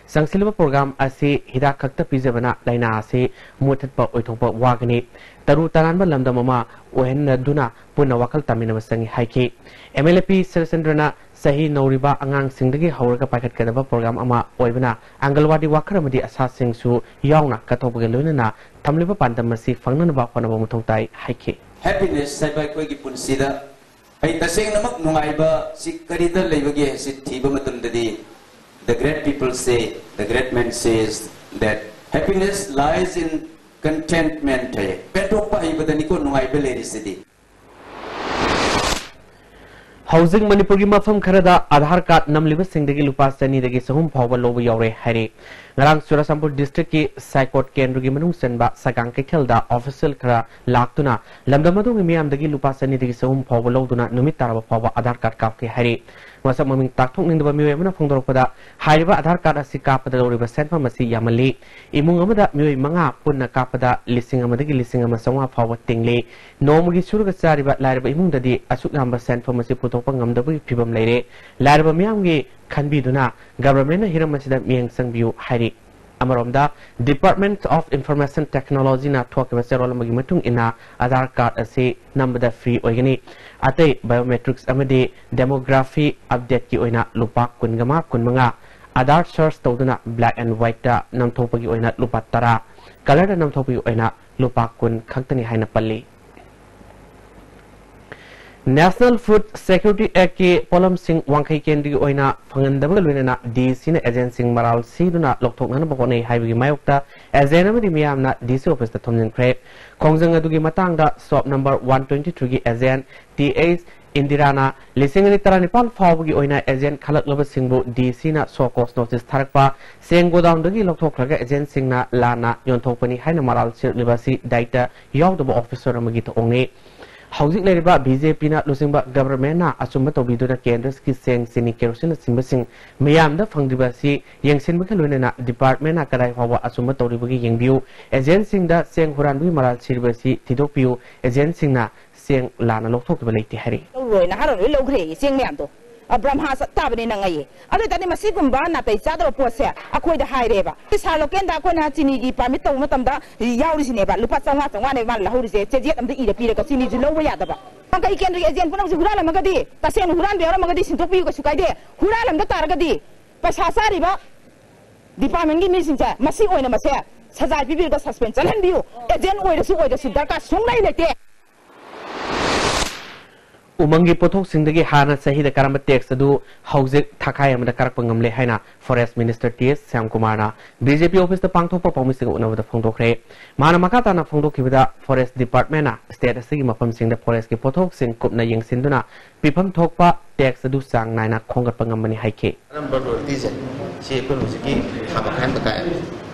ꯆꯪꯁꯤꯜꯂꯤꯕ ꯄ꯭ꯔꯣꯒ꯭ꯔꯥꯝ ꯑꯁꯤ ꯍꯤꯗꯥꯛ ꯈꯛꯇ ꯄꯤꯖꯕꯅ ꯂꯥꯏꯅꯥ ꯑꯁꯤ ꯃꯨꯊꯠꯄ ꯑꯣꯏꯊꯣꯛꯄ ꯋꯥꯒꯅꯤ꯫ ꯇꯔꯨ ꯇꯅꯥꯟꯕ ꯂꯝꯗꯝ ꯑꯃ ꯑꯣꯏꯍꯟꯗꯨꯅ ꯄꯨꯟꯅ ꯋꯥꯈꯜ ꯇꯥꯃꯤꯟꯅꯕ ꯆꯪꯏ ꯍꯥꯏꯈꯤ꯫ ꯑꯦꯝ ꯑꯦꯜ ꯑꯦ ꯄꯤ ꯁꯨꯔꯦꯁꯆꯟꯗ꯭ꯔꯅ ꯆꯍꯤ ꯅꯧꯔꯤꯕ ꯑꯉꯥꯡꯁꯤꯡꯗꯒꯤ ꯍꯧꯔꯒ ꯄꯥꯏꯈꯠꯀꯗꯕ ꯄ꯭ꯔꯣꯒ꯭ꯔꯥꯝ ꯑꯃ ꯑꯣꯏꯕꯅ ꯑꯪꯒꯜꯋꯥꯗꯤ ꯋꯥꯀꯔ ꯑꯃꯗꯤ ꯑꯁꯥꯁꯤꯡꯁꯨ ꯌꯥꯎꯅ ꯀꯠꯊꯣꯛꯄꯒ ꯂꯣꯏꯅꯅ ꯊꯝꯂꯤꯕ ꯄꯥꯟꯗꯝ ꯑꯁꯤ ꯐꯪꯅꯅꯕ ꯍꯣꯠꯅꯕ ꯃꯊꯧ ꯇꯥꯏ ꯍꯥꯏꯈꯤ꯫ ꯍꯦꯄꯤꯅꯦꯁ ꯍꯥꯏꯕ ꯑꯩꯈꯣꯏꯒꯤ ꯄꯨꯟꯁꯤꯗ ꯑꯩ ꯇꯁꯦꯡꯅꯃꯛ ꯅꯨꯡꯉꯥꯏꯕ ꯁꯤ ꯀꯔꯤꯗ ꯂꯩꯕꯒꯦ ꯍꯥꯏꯁꯤ ꯊꯤꯕ ꯃꯇꯝꯗꯗꯤ, the great people say, the great man says that happiness lies in contentment ꯍꯥꯏꯌꯦ꯫ ꯄꯦꯟꯊꯣꯛꯄ ꯍꯩꯕꯗꯅꯤꯀꯣ ꯅꯨꯡꯉꯥꯏꯕ ꯂꯩꯔꯤꯁꯤꯗꯤ꯫ ꯍꯧꯖꯤꯛ ꯃꯅꯤꯄꯨꯔꯒꯤ ꯃꯐꯝ ꯈꯔꯗ ꯑꯙꯥꯔ ꯀꯥꯔꯗ ꯅꯝꯂꯤꯕꯁꯤꯡꯗꯒꯤ ꯂꯨꯄꯥ ꯆꯅꯤꯗꯒꯤ ꯆꯍꯨꯝ ꯐꯥꯎꯕ ꯂꯧꯕ ꯌꯥꯎꯔꯦ ꯍꯥꯏꯔꯤ꯫ ꯉꯔꯥꯡ ꯆꯨꯔꯆꯥꯟꯄꯨꯔ ꯗꯤꯁꯇ꯭ꯔꯤꯛꯀꯤ ꯁꯥꯏꯀꯣꯠ ꯀꯦꯟꯗ꯭ꯔꯒꯤ ꯃꯅꯨꯡ ꯆꯟꯕ ꯁꯒꯥꯡ ꯀꯩꯊꯦꯜꯗ ꯑꯣꯐꯤꯁꯤꯌꯦꯜ ꯈꯔ ꯂꯥꯛꯇꯨꯅ ꯂꯝꯗꯝ ꯑꯗꯨꯒꯤ ꯃꯤꯌꯥꯝꯗꯒꯤ ꯂꯨꯄꯥ ꯆꯅꯤꯗꯒꯤ ꯆꯍꯨꯝ ꯐꯥꯎꯕ ꯂꯧꯗꯨꯅ ꯅꯨꯃꯤꯠ ꯇꯥꯔꯕ ꯐꯥꯎꯕ ꯑꯙꯥꯔ ꯀꯥꯔꯗ ꯀꯥꯞꯈꯤ ꯍꯥꯏꯔꯤ꯫ ꯃꯁꯛ ꯃꯃꯤꯡ ꯇꯥꯛꯊꯣꯛꯅꯤꯡꯗꯕ ꯃꯤꯑꯣꯏ ꯑꯃꯅ ꯐꯣꯡꯗꯣꯔꯛꯄꯗ, ꯍꯥꯏꯔꯤꯕ ꯑꯙꯥꯔ ꯀꯥꯔꯗ ꯑꯁꯤ ꯀꯥꯞꯄꯗ ꯂꯧꯔꯤꯕ ꯁꯦꯟꯐꯝ ꯑꯁꯤ ꯌꯥꯝꯃꯜꯂꯤ꯫ ꯏꯃꯨꯡ ꯑꯃꯗ ꯃꯤꯑꯣꯏ ꯃꯉꯥ ꯄꯨꯟꯅ ꯀꯥꯞꯄꯗ ꯂꯤꯁꯤꯡ ꯑꯃꯗꯒꯤ ꯂꯤꯁꯤꯡ ꯑꯃ ꯆꯥꯝꯃꯉꯥ ꯐꯥꯎꯕ ꯇꯤꯡꯂꯤ꯫ ꯅꯣꯡꯃꯒꯤ ꯁꯨꯔꯒ ꯆꯥꯔꯤꯕ ꯂꯥꯏꯔꯕ ꯏꯃꯨꯡꯗꯗꯤ ꯑꯁꯨꯛ ꯌꯥꯝꯕ ꯁꯦꯟꯐꯝ ꯑꯁꯤ ꯄꯨꯊꯣꯛꯄ ꯉꯝꯗꯕꯒꯤ ꯐꯤꯕꯝ ꯂꯩꯔꯦ꯫ ꯂꯥꯏꯔꯕ ꯃꯤꯌꯥꯝꯒꯤ ꯈꯟꯕꯤꯗꯨꯅ ꯒꯚꯔꯟꯃꯦꯟꯠꯅ ꯍꯤꯔꯝ ꯑꯁꯤꯗ ꯃꯤꯠꯌꯦꯡ ꯆꯪꯕꯤꯌꯨ ꯍꯥꯏꯔꯤ꯫ ꯑꯃꯔꯣꯝꯗ, Department of Information Technologyꯅ ꯊꯣꯛꯈꯤꯕ ꯆꯦꯔꯣꯜ ꯑꯃꯒꯤ ꯃꯇꯨꯡ ꯏꯟꯅ, ꯑꯙꯥꯔ ꯀꯥꯔꯗ ꯑꯁꯤ ꯅꯝꯕꯗ ꯐ꯭ꯔꯤ ꯑꯣꯏꯒꯅꯤ꯫ ꯑꯇꯩ ꯕꯥꯏꯑꯣꯃꯦꯇ꯭ꯔꯤꯛꯁ ꯑꯃꯗꯤ ꯗꯦꯃꯣꯒ꯭ꯔꯥꯐꯤ ꯑꯞꯗꯦꯠꯀꯤ ꯑꯣꯏꯅ ꯂꯨꯄꯥ ꯀꯨꯟꯒ ꯃꯉꯥ, ꯀꯨꯟꯃꯉꯥ, ꯑꯙꯥꯔ ꯁꯔꯆ ꯇꯧꯗꯨꯅ ꯕ꯭ꯂꯦꯛ ꯑꯦꯟ ꯋꯥꯏꯠꯇ ꯅꯝꯊꯣꯛꯄꯒꯤ ꯑꯣꯏꯅ ꯂꯨꯄꯥ ꯇꯔꯥ, ꯀꯂꯔꯗ ꯅꯝꯊꯣꯛꯄꯒꯤ ꯑꯣꯏꯅ ꯂꯨꯄꯥ ꯀꯨꯟ ꯈꯛꯇꯅꯤ ꯍꯥꯏꯅ ꯄꯜꯂꯤ꯫ National Food Security Actꯀꯤ ꯄꯣꯠꯂꯝꯁꯤꯡ ꯋꯥꯡꯈꯩ ꯀꯦꯟꯗ꯭ꯔꯒꯤ ꯑꯣꯏꯅ ꯐꯪꯍꯟꯗꯕꯒ ꯂꯣꯏꯅꯅ DCꯅ agentꯁꯤꯡ ꯃꯔꯥꯜ ꯁꯤꯗꯨꯅ ꯂꯧꯊꯣꯛꯅꯅꯕ ꯍꯣꯠꯅꯩ ꯍꯥꯏꯕꯒꯤ ꯃꯥꯌꯣꯛꯇ agent ꯑꯃꯗꯤ ꯃꯤꯌꯥꯝꯅ DC officeꯇ ꯊꯣꯝꯖꯤꯟꯈ꯭ꯔꯦ꯫ ꯈꯣꯡꯖꯪ ꯑꯗꯨꯒꯤ ꯃꯇꯥꯡꯗ shop number one twenty threeꯒꯤ agent TH ꯏꯟꯗꯤꯔꯥꯅ ꯂꯤꯁꯤꯡ ꯑꯅꯤ ꯇꯔꯥꯅꯤꯄꯥꯜ ꯐꯥꯎꯕꯒꯤ ꯑꯣꯏꯅ agent ꯈꯜꯂꯛꯂꯕꯁꯤꯡꯕꯨ DCꯅ show cause notice ꯊꯥꯔꯛꯄ, ꯆꯦꯡ ꯒꯣꯗꯥꯎꯟꯗꯒꯤ ꯂꯧꯊꯣꯛꯈ꯭ꯔꯒ agentꯁꯤꯡꯅ ꯂꯥꯟꯅ ꯌꯣꯟꯊꯣꯛꯄꯅꯤ ꯍꯥꯏꯅ ꯃꯔꯥꯜ ꯁꯤꯔꯛꯂꯤꯕ ꯑꯁꯤ ꯗꯥꯏꯇ ꯌꯥꯎꯗꯕ officer ꯑꯃꯒꯤ ꯊꯧꯑꯣꯡꯅꯤ꯫ ꯍꯧꯖꯤꯛ ꯂꯩꯔꯤꯕ BJPꯅ ꯂꯨꯆꯤꯡꯕ ꯒꯚꯔꯟꯃꯦꯟꯠꯅ ꯑꯆꯨꯝꯕ ꯇꯧꯕꯤꯗꯨꯅ ꯀꯦꯟꯗ꯭ꯔꯒꯤ ꯆꯦꯡ, ꯆꯤꯅꯤ, ꯀꯦꯔꯣꯁꯤꯟꯅꯆꯤꯡꯕꯁꯤꯡ ꯃꯤꯌꯥꯝꯗ ꯐꯪꯗ꯭ꯔꯤꯕ ꯑꯁꯤ ꯌꯦꯡꯁꯤꯟꯕꯒ ꯂꯣꯏꯅꯅ departmentꯅ ꯀꯗꯥꯏ ꯐꯥꯎꯕ ꯑꯆꯨꯝꯕ ꯇꯧꯔꯤꯕꯒꯦ ꯌꯦꯡꯕꯤꯌꯨ꯫ Agentꯁꯤꯡꯗ ꯆꯦꯡ ꯍꯨꯔꯥꯟꯕꯒꯤ ꯃꯔꯥꯜ ꯁꯤꯔꯤꯕ ꯑꯁꯤ ꯊꯤꯗꯣꯛꯄꯤꯌꯨ꯫ Agentꯁꯤꯡꯅ ꯆꯦꯡ ꯂꯥꯟꯅ ꯂꯧꯊꯣꯛꯈꯤꯕ ꯂꯩꯇꯦ ꯍꯥꯏꯔꯤ꯫ ꯂꯧꯔꯣꯏ, ꯅꯍꯥꯔꯣꯟ ꯂꯣꯏ ꯂꯧꯈ꯭ꯔꯦ ꯆꯦꯡ ꯃꯌꯥꯝꯗꯣ꯫ ꯑ, ꯕ꯭ꯔꯍꯃ ꯆꯠ ꯇꯥꯕꯅꯤ ꯅꯪ ꯑꯩ꯫ ꯑꯗꯨ ꯑꯣꯏꯇꯥꯔꯗꯤ ꯃꯁꯤꯒꯨꯝꯕ ꯅꯥꯇꯩ ꯆꯥꯗꯕ ꯄꯣꯠꯁꯦ ꯑꯩꯈꯣꯏꯗ ꯍꯥꯏꯔꯦꯕ꯫ ꯁꯥꯔ ꯂꯣꯀꯦꯟꯗ ꯑꯩꯈꯣꯏꯅ ꯆꯤꯅꯤꯒꯤ permit ꯇꯧꯕ ꯃꯇꯝꯗ ꯌꯥꯎꯔꯤꯁꯤꯅꯦꯕ꯫ ꯂꯨꯄꯥ ꯆꯥꯝꯃꯉꯥ, ꯆꯥꯝꯃꯉꯥꯅꯦꯕ ꯃꯥꯅ ꯂꯧꯍꯧꯔꯤꯁꯦ꯫ ꯆꯦꯖꯦꯠ ꯑꯝꯗ ꯏꯔ ꯄꯤꯔꯒ ꯆꯤꯅꯤꯁꯨ ꯂꯧꯕ ꯌꯥꯗꯕ꯫ ꯋꯥꯡꯈꯩ ꯀꯦꯟꯗ꯭ꯔꯒꯤ agent ꯄꯨꯝꯅꯃꯛꯁꯦ ꯍꯨꯔꯥꯜꯂꯝꯃꯒꯗꯤ, ꯇꯁꯦꯡꯅ ꯍꯨꯔꯥꯟꯕ ꯌꯥꯎꯔꯝꯃꯒꯗꯤ ꯁꯤꯟꯗꯣꯛꯄꯤꯌꯨ, ꯀꯩꯁꯨ ꯀꯥꯏꯗꯦ꯫ ꯍꯨꯔꯥꯜꯂꯝꯗ ꯇꯥꯔꯒꯗꯤ ꯄꯩꯁꯥ ꯆꯥꯔꯤꯕ departmentꯀꯤ ꯃꯤꯁꯤꯡꯁꯦ ꯃꯁꯤ ꯑꯣꯏꯅ ꯃꯁꯦ ꯁꯖꯥꯏ ꯄꯤꯕꯤꯔꯒ suspend ꯆꯠꯍꯟꯕꯤꯌꯨ꯫ Agent ꯑꯣꯏꯔꯁꯨ ꯑꯣꯏꯗ꯭ꯔꯁꯨ ꯗꯔꯀꯥꯔ ꯁꯨꯡꯂꯩ ꯂꯩꯇꯦ꯫ ꯎꯃꯪꯒꯤ ꯄꯣꯠꯊꯣꯛꯁꯤꯡꯗꯒꯤ ꯍꯥꯟꯅ ꯆꯍꯤꯗ ꯀꯥꯔꯝꯕ tax ꯑꯗꯨ ꯍꯧꯖꯤꯛ ꯊꯥꯈꯥꯏ ꯑꯃꯗ ꯀꯥꯔꯛꯄ ꯉꯝꯂꯦ ꯍꯥꯏꯅ Forest Minister T S ꯁ꯭ꯌꯥꯝꯀꯨꯃꯥꯔꯅ B J P office ꯇ ꯄꯥꯡꯊꯣꯛꯄ ꯄꯥꯎꯃꯤꯁꯤꯡꯒ ꯎꯅꯕꯗ ꯐꯣꯡꯗꯣꯛꯈ꯭ꯔꯦ꯫ ꯃꯍꯥꯛꯅ ꯃꯈꯥ ꯇꯥꯅ ꯐꯣꯡꯗꯣꯛꯈꯤꯕꯗ, Forest Department ꯅ state ꯑꯁꯤꯒꯤ ꯃꯐꯝꯁꯤꯡꯗ forest ꯀꯤ ꯄꯣꯠꯊꯣꯛꯁꯤꯡ ꯀꯨꯞꯅ ꯌꯦꯡꯁꯤꯟꯗꯨꯅ ꯄꯤꯐꯝ ꯊꯣꯛꯄ tax ꯑꯗꯨ ꯆꯥꯡ ꯅꯥꯏꯅ ꯈꯣꯝꯒꯠꯄ ꯉꯝꯕꯅꯤ ꯍꯥꯏꯈꯤ꯫ ꯑꯅꯝꯕ royalty ꯁꯦ ꯁꯤ ꯑꯩꯈꯣꯏꯅ ꯍꯧꯖꯤꯛꯀꯤ ꯊꯥ ꯃꯈꯥꯏ ꯑꯃ ꯀꯥꯏ꯫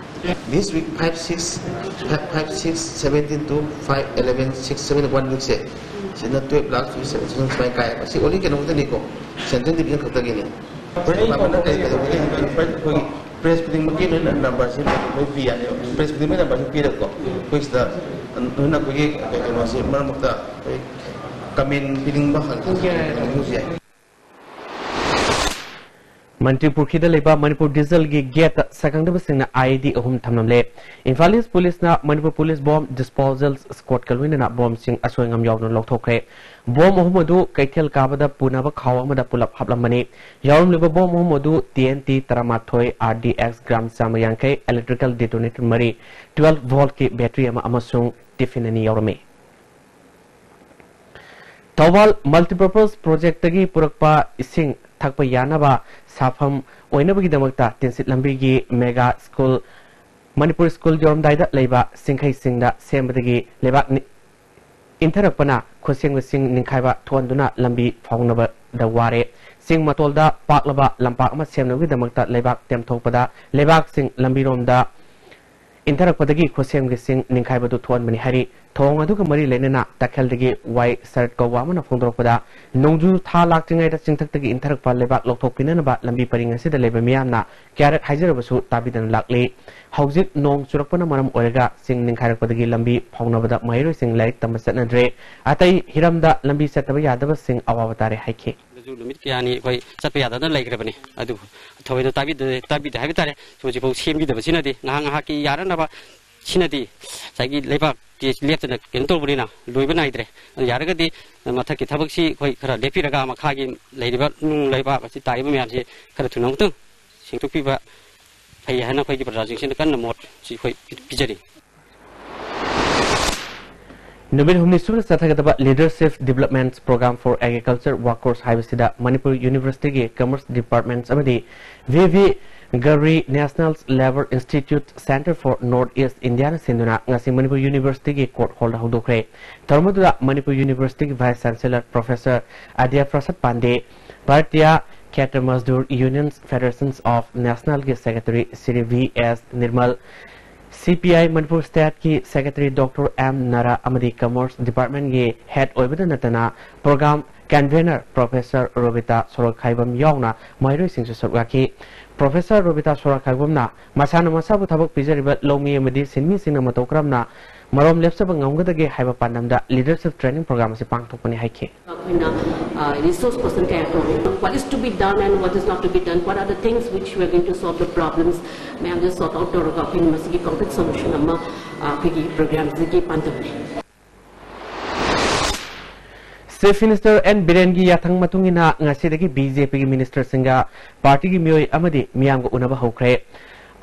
This week five six, five six seventeen to five eleven six seven one week ꯁꯦ ꯁꯤꯅ twelve lakh twenty seven thousand ꯁꯨꯃꯥꯏꯅ ꯀꯥꯏꯌꯦꯕ꯫ ꯁꯤ only ꯀꯩꯅꯣ ꯈꯛꯇꯅꯤꯀꯣ, Central Division ꯈꯛꯇꯒꯤꯅꯤ꯫ ꯑꯩꯈꯣꯏꯒꯤ press ꯈꯨꯗꯤꯡꯃꯛꯀꯤ ꯂꯣꯏꯅ number ꯁꯤ ꯂꯣꯏ ꯄꯤ ꯌꯥꯅꯤ, press ꯈꯨꯗꯤꯡꯃꯛ number ꯁꯤ ꯄꯤꯔꯒꯀꯣ, ꯑꯩꯈꯣꯏ ꯁꯤꯗ ꯅꯣꯏꯅ ꯑꯩꯈꯣꯏꯒꯤ ꯀꯩꯅꯣꯁꯤ ꯃꯔꯛ ꯃꯔꯛꯇ ꯑꯩꯈꯣꯏ comment ꯄꯤꯅꯤꯡꯕ ꯍꯪꯕꯁꯨ ꯌꯥꯏ꯫ ꯃꯟꯇ꯭ꯔꯤ ꯄꯨꯈ꯭ꯔꯤꯗ ꯂꯩꯕ ꯃꯅꯤꯄꯨꯔ diesel ꯒꯤ gate ꯇ ꯁꯛꯈꯪꯗꯕꯁꯤꯡꯅ I E D ꯑꯍꯨꯝ ꯊꯝꯂꯝꯂꯦ꯫ ꯏꯝꯐꯥꯜ East Police ꯅ Manipur Police Bomb Disposal Squad ꯀ ꯂꯣꯏꯅꯅ bomb ꯁꯤꯡ ꯑꯁꯣꯏ ꯑꯉꯥꯝ ꯌꯥꯎꯗꯅ ꯂꯧꯊꯣꯛꯈ꯭ꯔꯦ꯫ Bomb ꯑꯍꯨꯝ ꯑꯗꯨ ꯀꯩꯊꯦꯜ ꯀꯥꯕꯗ ꯄꯨꯅꯕ ꯈꯥꯎ ꯑꯃꯗ ꯄꯨꯂꯞ ꯍꯥꯞꯂꯝꯕꯅꯤ꯫ ꯌꯥꯎꯔꯝꯂꯤꯕ bomb ꯑꯍꯨꯝ ꯑꯗꯨ T N T ꯇꯔꯥꯃꯥꯊꯣꯏ, R D X gram ꯆꯥꯝꯃ ꯌꯥꯡꯈꯩ, electrical detonator ꯃꯔꯤ, twelve volt ꯀꯤ battery ꯑꯃ ꯑꯃꯁꯨꯡ tiffin ꯑꯅꯤ ꯌꯥꯎꯔꯝꯃꯤ꯫ ꯊꯧꯕꯥꯜ Multipurpose Project ꯇꯒꯤ ꯄꯨꯔꯛꯄ ꯏꯁꯤꯡ ꯊꯛꯄ ꯌꯥꯅꯕ ꯁꯥꯐꯝ ꯑꯣꯏꯅꯕꯒꯤꯗꯃꯛꯇ ꯇꯤꯟꯁꯤꯠ ꯂꯝꯕꯤꯒꯤ mega school, ꯃꯅꯤꯄꯨꯔ school ꯌꯧꯔꯝꯗꯥꯏꯗ ꯂꯩꯕ ꯁꯤꯡꯈꯩꯁꯤꯡꯗ ꯁꯦꯝꯕꯗꯒꯤ ꯂꯩꯕꯥꯛ ꯅꯤ-, ꯏꯟꯊꯔꯛꯄꯅ ꯈꯨꯠꯁꯦꯝꯒꯤꯁꯤꯡ ꯅꯤꯡꯈꯥꯏꯕ ꯊꯣꯛꯍꯟꯗꯨꯅ ꯂꯝꯕꯤ ꯐꯥꯎꯅꯕꯗ ꯋꯥꯔꯦ꯫ ꯆꯤꯡ ꯃꯇꯣꯜꯗ ꯄꯥꯛꯂꯕ ꯂꯝꯄꯥꯛ ꯑꯃ ꯁꯦꯝꯅꯕꯒꯤꯗꯃꯛꯇ ꯂꯩꯕꯥꯛ ꯇꯦꯝꯊꯣꯛꯄꯗ ꯂꯩꯕꯥꯛꯁꯤꯡ ꯂꯝꯕꯤꯔꯣꯝꯗ ꯏꯟꯊꯔꯛꯄꯗꯒꯤ ꯈꯨꯠꯁꯦꯝꯒꯤꯁꯤꯡ ꯅꯤꯡꯈꯥꯏꯕꯗꯨ ꯊꯣꯛꯍꯟꯕꯅꯤ ꯍꯥꯏꯔꯤ꯫ ꯊꯧꯑꯣꯡ ꯑꯗꯨꯒ ꯃꯔꯤ ꯂꯩꯅꯅ ꯇꯈꯦꯜꯗꯒꯤ ꯋꯥꯏ ꯁꯔꯠ ꯀꯧꯕ ꯑꯃꯅ ꯐꯣꯡꯗꯣꯔꯛꯄꯗ, ꯅꯣꯡꯖꯨ ꯊꯥ ꯂꯥꯛꯇ꯭ꯔꯤꯉꯩꯗ ꯆꯤꯡꯊꯛꯇꯒꯤ ꯏꯟꯊꯔꯛꯄ ꯂꯩꯕꯥꯛ ꯂꯧꯊꯣꯛꯄꯤꯅꯅꯕ ꯂꯝꯕꯤ ꯄꯔꯤꯡ ꯑꯁꯤꯗ ꯂꯩꯕ ꯃꯤꯌꯥꯝꯅ ꯀꯌꯥꯔꯛ ꯍꯥꯏꯖꯔꯕꯁꯨ ꯇꯥꯕꯤꯗꯅ ꯂꯥꯛꯂꯤ꯫ ꯍꯧꯖꯤꯛ ꯅꯣꯡ ꯆꯨꯔꯛꯄꯅ ꯃꯔꯝ ꯑꯣꯏꯔꯒ ꯆꯤꯡ ꯅꯤꯡꯈꯥꯏꯔꯛꯄꯗꯒꯤ ꯂꯝꯕꯤ ꯐꯥꯎꯅꯕꯗ ꯃꯍꯩꯔꯣꯏꯁꯤꯡ ꯂꯥꯏꯔꯤꯛ ꯇꯝꯕ ꯆꯠꯅꯗ꯭ꯔꯦ꯫ ꯑꯇꯩ ꯍꯤꯔꯝꯗ ꯂꯝꯕꯤ ꯆꯠꯇꯕ ꯌꯥꯗꯕꯁꯤꯡ ꯑꯋꯥꯕ ꯇꯥꯔꯦ ꯍꯥꯏꯈꯤ꯫ ꯑꯗꯨꯁꯨ ꯅꯨꯃꯤꯠ ꯀꯌꯥꯅꯤ ꯑꯩꯈꯣꯏ ꯆꯠꯄ ꯌꯥꯗꯗꯅ ꯂꯩꯈ꯭ꯔꯕꯅꯤ꯫ ꯑꯗꯨꯕꯨ ꯊꯑꯣꯏꯅ ꯇꯥꯕꯤꯗꯦ, ꯇꯥꯕꯤꯗꯦ ꯍꯥꯏꯕ ꯇꯥꯔꯦ꯫ ꯍꯧꯖꯤꯛꯐꯥꯎ ꯁꯦꯝꯕꯤꯗꯕꯁꯤꯅꯗꯤ, ꯉꯥꯏꯍꯥꯛ ꯉꯥꯏꯍꯥꯛꯀꯤ ꯌꯥꯅꯅꯕ ꯁꯤꯅꯗꯤ ꯉꯁꯥꯏꯒꯤ ꯂꯩꯕꯥꯛꯀꯤ ꯂꯦꯞꯇꯅ ꯀꯩꯅꯣ ꯇꯧꯕꯅꯤꯅ ꯂꯣꯏꯕ ꯅꯥꯏꯗ꯭ꯔꯦ꯫ ꯑꯗꯨꯅ ꯌꯥꯔꯒꯗꯤ ꯃꯊꯛꯀꯤ ꯊꯕꯛꯁꯤ ꯑꯩꯈꯣꯏ ꯈꯔ ꯂꯦꯞꯄꯤꯔꯒ, ꯃꯈꯥꯒꯤ ꯂꯩꯔꯤꯕ ꯅꯨꯡ ꯂꯩꯕꯥꯛ ꯑꯁꯤ ꯇꯥꯔꯤꯕ ꯃꯌꯥꯝꯁꯤ ꯈꯔ ꯊꯨꯅ ꯑꯃꯨꯛꯇꯪ ꯁꯦꯡꯗꯣꯛꯄꯤꯕ ꯐꯩ ꯍꯥꯏꯅ ꯑꯩꯈꯣꯏꯒꯤ ꯄ꯭ꯔꯖꯥꯁꯤꯡꯁꯤꯅ ꯀꯟꯅ ꯃꯣꯠꯁꯤ ꯑꯩꯈꯣꯏ ꯄꯤ-, ꯄꯤꯖꯔꯤ꯫ ꯅꯨꯃꯤꯠ ꯍꯨꯝꯅꯤ ꯁꯨꯅ ꯆꯠꯊꯒꯗꯕ Leadership Development Program for Agriculture Workers ꯍꯥꯏꯕꯁꯤꯗ ꯃꯅꯤꯄꯨꯔ ꯌꯨꯅꯤꯚꯔꯁꯤꯇꯤꯒꯤ Commerce Department ꯑꯃꯗꯤ ꯚꯤ ꯚꯤ ꯒꯔꯤ National Labour Institute Centre for North East Indiaꯅ ꯁꯤꯟꯗꯨꯅ ꯉꯁꯤ ꯃꯅꯤꯄꯨꯔ ꯌꯨꯅꯤꯚꯔꯁꯤꯇꯤꯒꯤ ꯀꯣꯔꯠ ꯍꯣꯜꯗ ꯍꯧꯗꯣꯛꯈ꯭ꯔꯦ꯫ ꯊꯧꯔꯝ ꯑꯗꯨꯗ ꯃꯅꯤꯄꯨꯔ ꯌꯨꯅꯤꯚꯔꯁꯤꯇꯤꯒꯤ Vice Chancellor Professor Adya Prasad Pandey, Bharatiya Khetre Mazdoor Unions Federations of Nationalꯒꯤ Secretary Shri V S Nirmal, C P ꯑꯥꯏ ꯃꯅꯤꯄꯨꯔ ꯁ꯭ꯇꯦꯠꯀꯤ Secretary ꯗꯣꯛꯇꯔ ꯑꯦꯝ ꯅꯥꯔꯥ ꯑꯃꯗꯤ Commerce Departmentꯀꯤ Head ꯑꯣꯏꯕꯗ ꯅꯠꯇꯅ Program Convener Professor ꯔꯣꯕꯤꯇꯥ ꯁꯣꯔꯣꯛꯈꯥꯏꯕꯝ ꯌꯥꯎꯅ ꯃꯍꯩꯔꯣꯏꯁꯤꯡꯁꯨ ꯁꯔꯨꯛ ꯌꯥꯈꯤ꯫ Professor ꯔꯣꯕꯤꯇꯥ ꯁꯣꯔꯣꯛꯈꯥꯏꯕꯝꯅ ꯃꯁꯥꯅ ꯃꯁꯥꯕꯨ ꯊꯕꯛ ꯄꯤꯖꯔꯤꯕ ꯂꯧꯃꯤ ꯑꯃꯗꯤ ꯁꯤꯟꯃꯤꯁꯤꯡꯅ ꯃꯇꯧ ꯀꯔꯝꯅ ꯃꯔꯣꯝ ꯂꯦꯞꯆꯕ ꯉꯝꯒꯗꯒꯦ ꯍꯥꯏꯕ ꯄꯥꯟꯗꯝꯗ Leadership Training Program ꯑꯁꯤ ꯄꯥꯡꯊꯣꯛꯄꯅꯤ ꯍꯥꯏꯈꯤ꯫ ꯑꯩꯈꯣꯏꯅ, ꯑ, resource person ꯀꯌꯥ ꯀꯧꯏ꯫ What is to be done and what is not to be done, what are the things which we are going to solve the problems ꯃꯌꯥꯝꯁꯦ sort out ꯇꯧꯔꯒ ꯑꯩꯈꯣꯏꯅ ꯃꯁꯤꯒꯤ concrete solution ꯑꯃ, ꯑ, ꯑꯩꯈꯣꯏꯒꯤ programꯁꯤꯒꯤ ꯄꯥꯟꯗꯝꯅꯤ꯫ Chief Minister ꯑꯦꯟ ꯕꯤꯔꯦꯟꯒꯤ ꯌꯥꯊꯪ ꯃꯇꯨꯡ ꯏꯟꯅ ꯉꯁꯤꯗꯒꯤ ꯕꯤ ꯖꯦ ꯄꯤꯒꯤ ministerꯁꯤꯡꯒ partyꯒꯤ ꯃꯤꯑꯣꯏ ꯑꯃꯗꯤ ꯃꯤꯌꯥꯝꯒ ꯎꯅꯕ ꯍꯧꯈ꯭ꯔꯦ꯫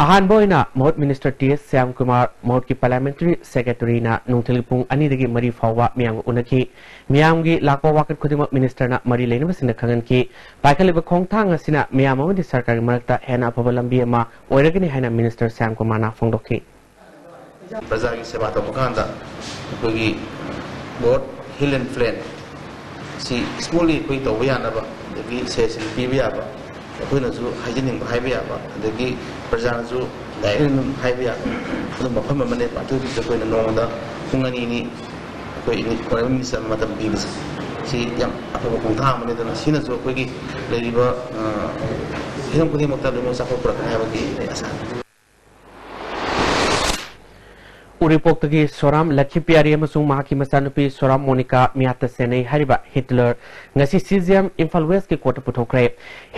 ꯑꯍꯥꯟꯕ ꯑꯣꯏꯅ ꯃꯍꯨꯠ minister ꯇꯤ ꯑꯦꯁ ꯁ꯭ꯌꯥꯝꯀꯨꯃꯥꯔ ꯃꯍꯨꯠꯀꯤ parliamentary secretaryꯅ ꯅꯨꯡꯊꯤꯜ ꯄꯨꯡ ꯑꯅꯤꯗꯒꯤ ꯃꯔꯤ ꯐꯥꯎꯕ ꯃꯤꯌꯥꯝꯒ ꯎꯅꯈꯤ꯫ ꯃꯤꯌꯥꯝꯒꯤ ꯂꯥꯛꯄ ꯋꯥꯀꯠ ꯈꯨꯗꯤꯡꯃꯛ ministerꯅ ꯃꯔꯤ ꯂꯩꯅꯕꯁꯤꯡꯗ ꯈꯪꯍꯟꯈꯤ꯫ ꯄꯥꯏꯈꯠꯂꯤꯕ ꯈꯣꯡꯊꯥꯡ ꯑꯁꯤꯅ ꯃꯤꯌꯥꯝ ꯑꯃꯗꯤ ꯁꯔꯀꯥꯔꯒꯤ ꯃꯔꯛꯇ ꯍꯦꯟꯅ ꯑꯐꯕ ꯂꯝꯕꯤ ꯑꯃ ꯑꯣꯏꯔꯒꯅꯤ ꯍꯥꯏꯅ minister ꯁ꯭ꯌꯥꯝꯀꯨꯃꯥꯔꯅ ꯐꯣꯡꯗꯣꯛꯈꯤ꯫ ꯄ꯭ꯔꯖꯥꯒꯤ ꯁꯦꯕꯥ ꯇꯧꯕ ꯀꯥꯟꯗ ꯑꯩꯈꯣꯏꯒꯤ both hill and plain ꯁꯤ smoothly ꯑꯩꯈꯣꯏ ꯇꯧꯕ ꯌꯥꯅꯕ, ꯑꯗꯒꯤ ꯁꯦꯜꯁꯤꯡ ꯄꯤꯕ ꯌꯥꯕ, ꯑꯩꯈꯣꯏꯅꯁꯨ ꯍꯥꯏꯖꯅꯤꯡꯕ ꯍꯥꯏꯕ ꯌꯥꯕ, ꯑꯗꯒꯤ ꯄ꯭ꯔꯖꯥꯅꯁꯨ direct ꯑꯗꯨꯝ ꯍꯥꯏꯕ ꯌꯥꯕ ꯑꯗꯨꯝꯕ ꯃꯐꯝ ꯑꯃꯅꯦꯕ꯫ ꯑꯗꯨꯒꯤꯗ ꯑꯩꯈꯣꯏꯅ ꯅꯣꯡꯃꯗ ꯄꯨꯡ ꯑꯅꯤ ꯑꯅꯤ ꯑꯩꯈꯣꯏ honourable minister ꯑꯃ ꯃꯇꯝ ꯄꯤꯕꯁꯦ, ꯁꯤ ꯌꯥꯝ ꯑꯐꯕ ꯈꯣꯡꯊꯥꯡ ꯑꯃꯅꯤ꯫ ꯑꯗꯨꯅ ꯁꯤꯅꯁꯨ ꯑꯩꯈꯣꯏꯒꯤ ꯂꯩꯔꯤꯕ, ꯑ, ꯍꯤꯔꯝ ꯈꯨꯗꯤꯡꯃꯛꯇ ꯂꯣꯏꯅꯃꯛ ꯆꯥꯎꯈꯠ ꯄꯨꯔꯛꯀꯅꯤ ꯍꯥꯏꯕꯒꯤ ꯑꯩ ꯑꯁꯥ ꯂꯩ꯫ ꯎꯔꯤꯄꯣꯛꯇꯒꯤ ꯁꯣꯔꯥꯝ ꯂꯛꯈꯤꯄꯤꯌꯥꯔꯤ ꯑꯃꯁꯨꯡ ꯃꯍꯥꯛꯀꯤ ꯃꯆꯥꯅꯨꯄꯤ ꯁꯣꯔꯥꯝ ꯃꯣꯅꯤꯀꯥ ꯃꯤꯌꯥꯠꯇ ꯁꯦꯟꯅꯩ ꯍꯥꯏꯔꯤꯕ ꯍꯤꯇꯂꯔ ꯉꯁꯤ ꯁꯤ ꯖꯤ ꯑꯦꯝ ꯏꯝꯐꯥꯜ ꯋꯦꯁꯀꯤ ꯀꯣꯔꯠꯇ ꯄꯨꯊꯣꯛꯈ꯭ꯔꯦ꯫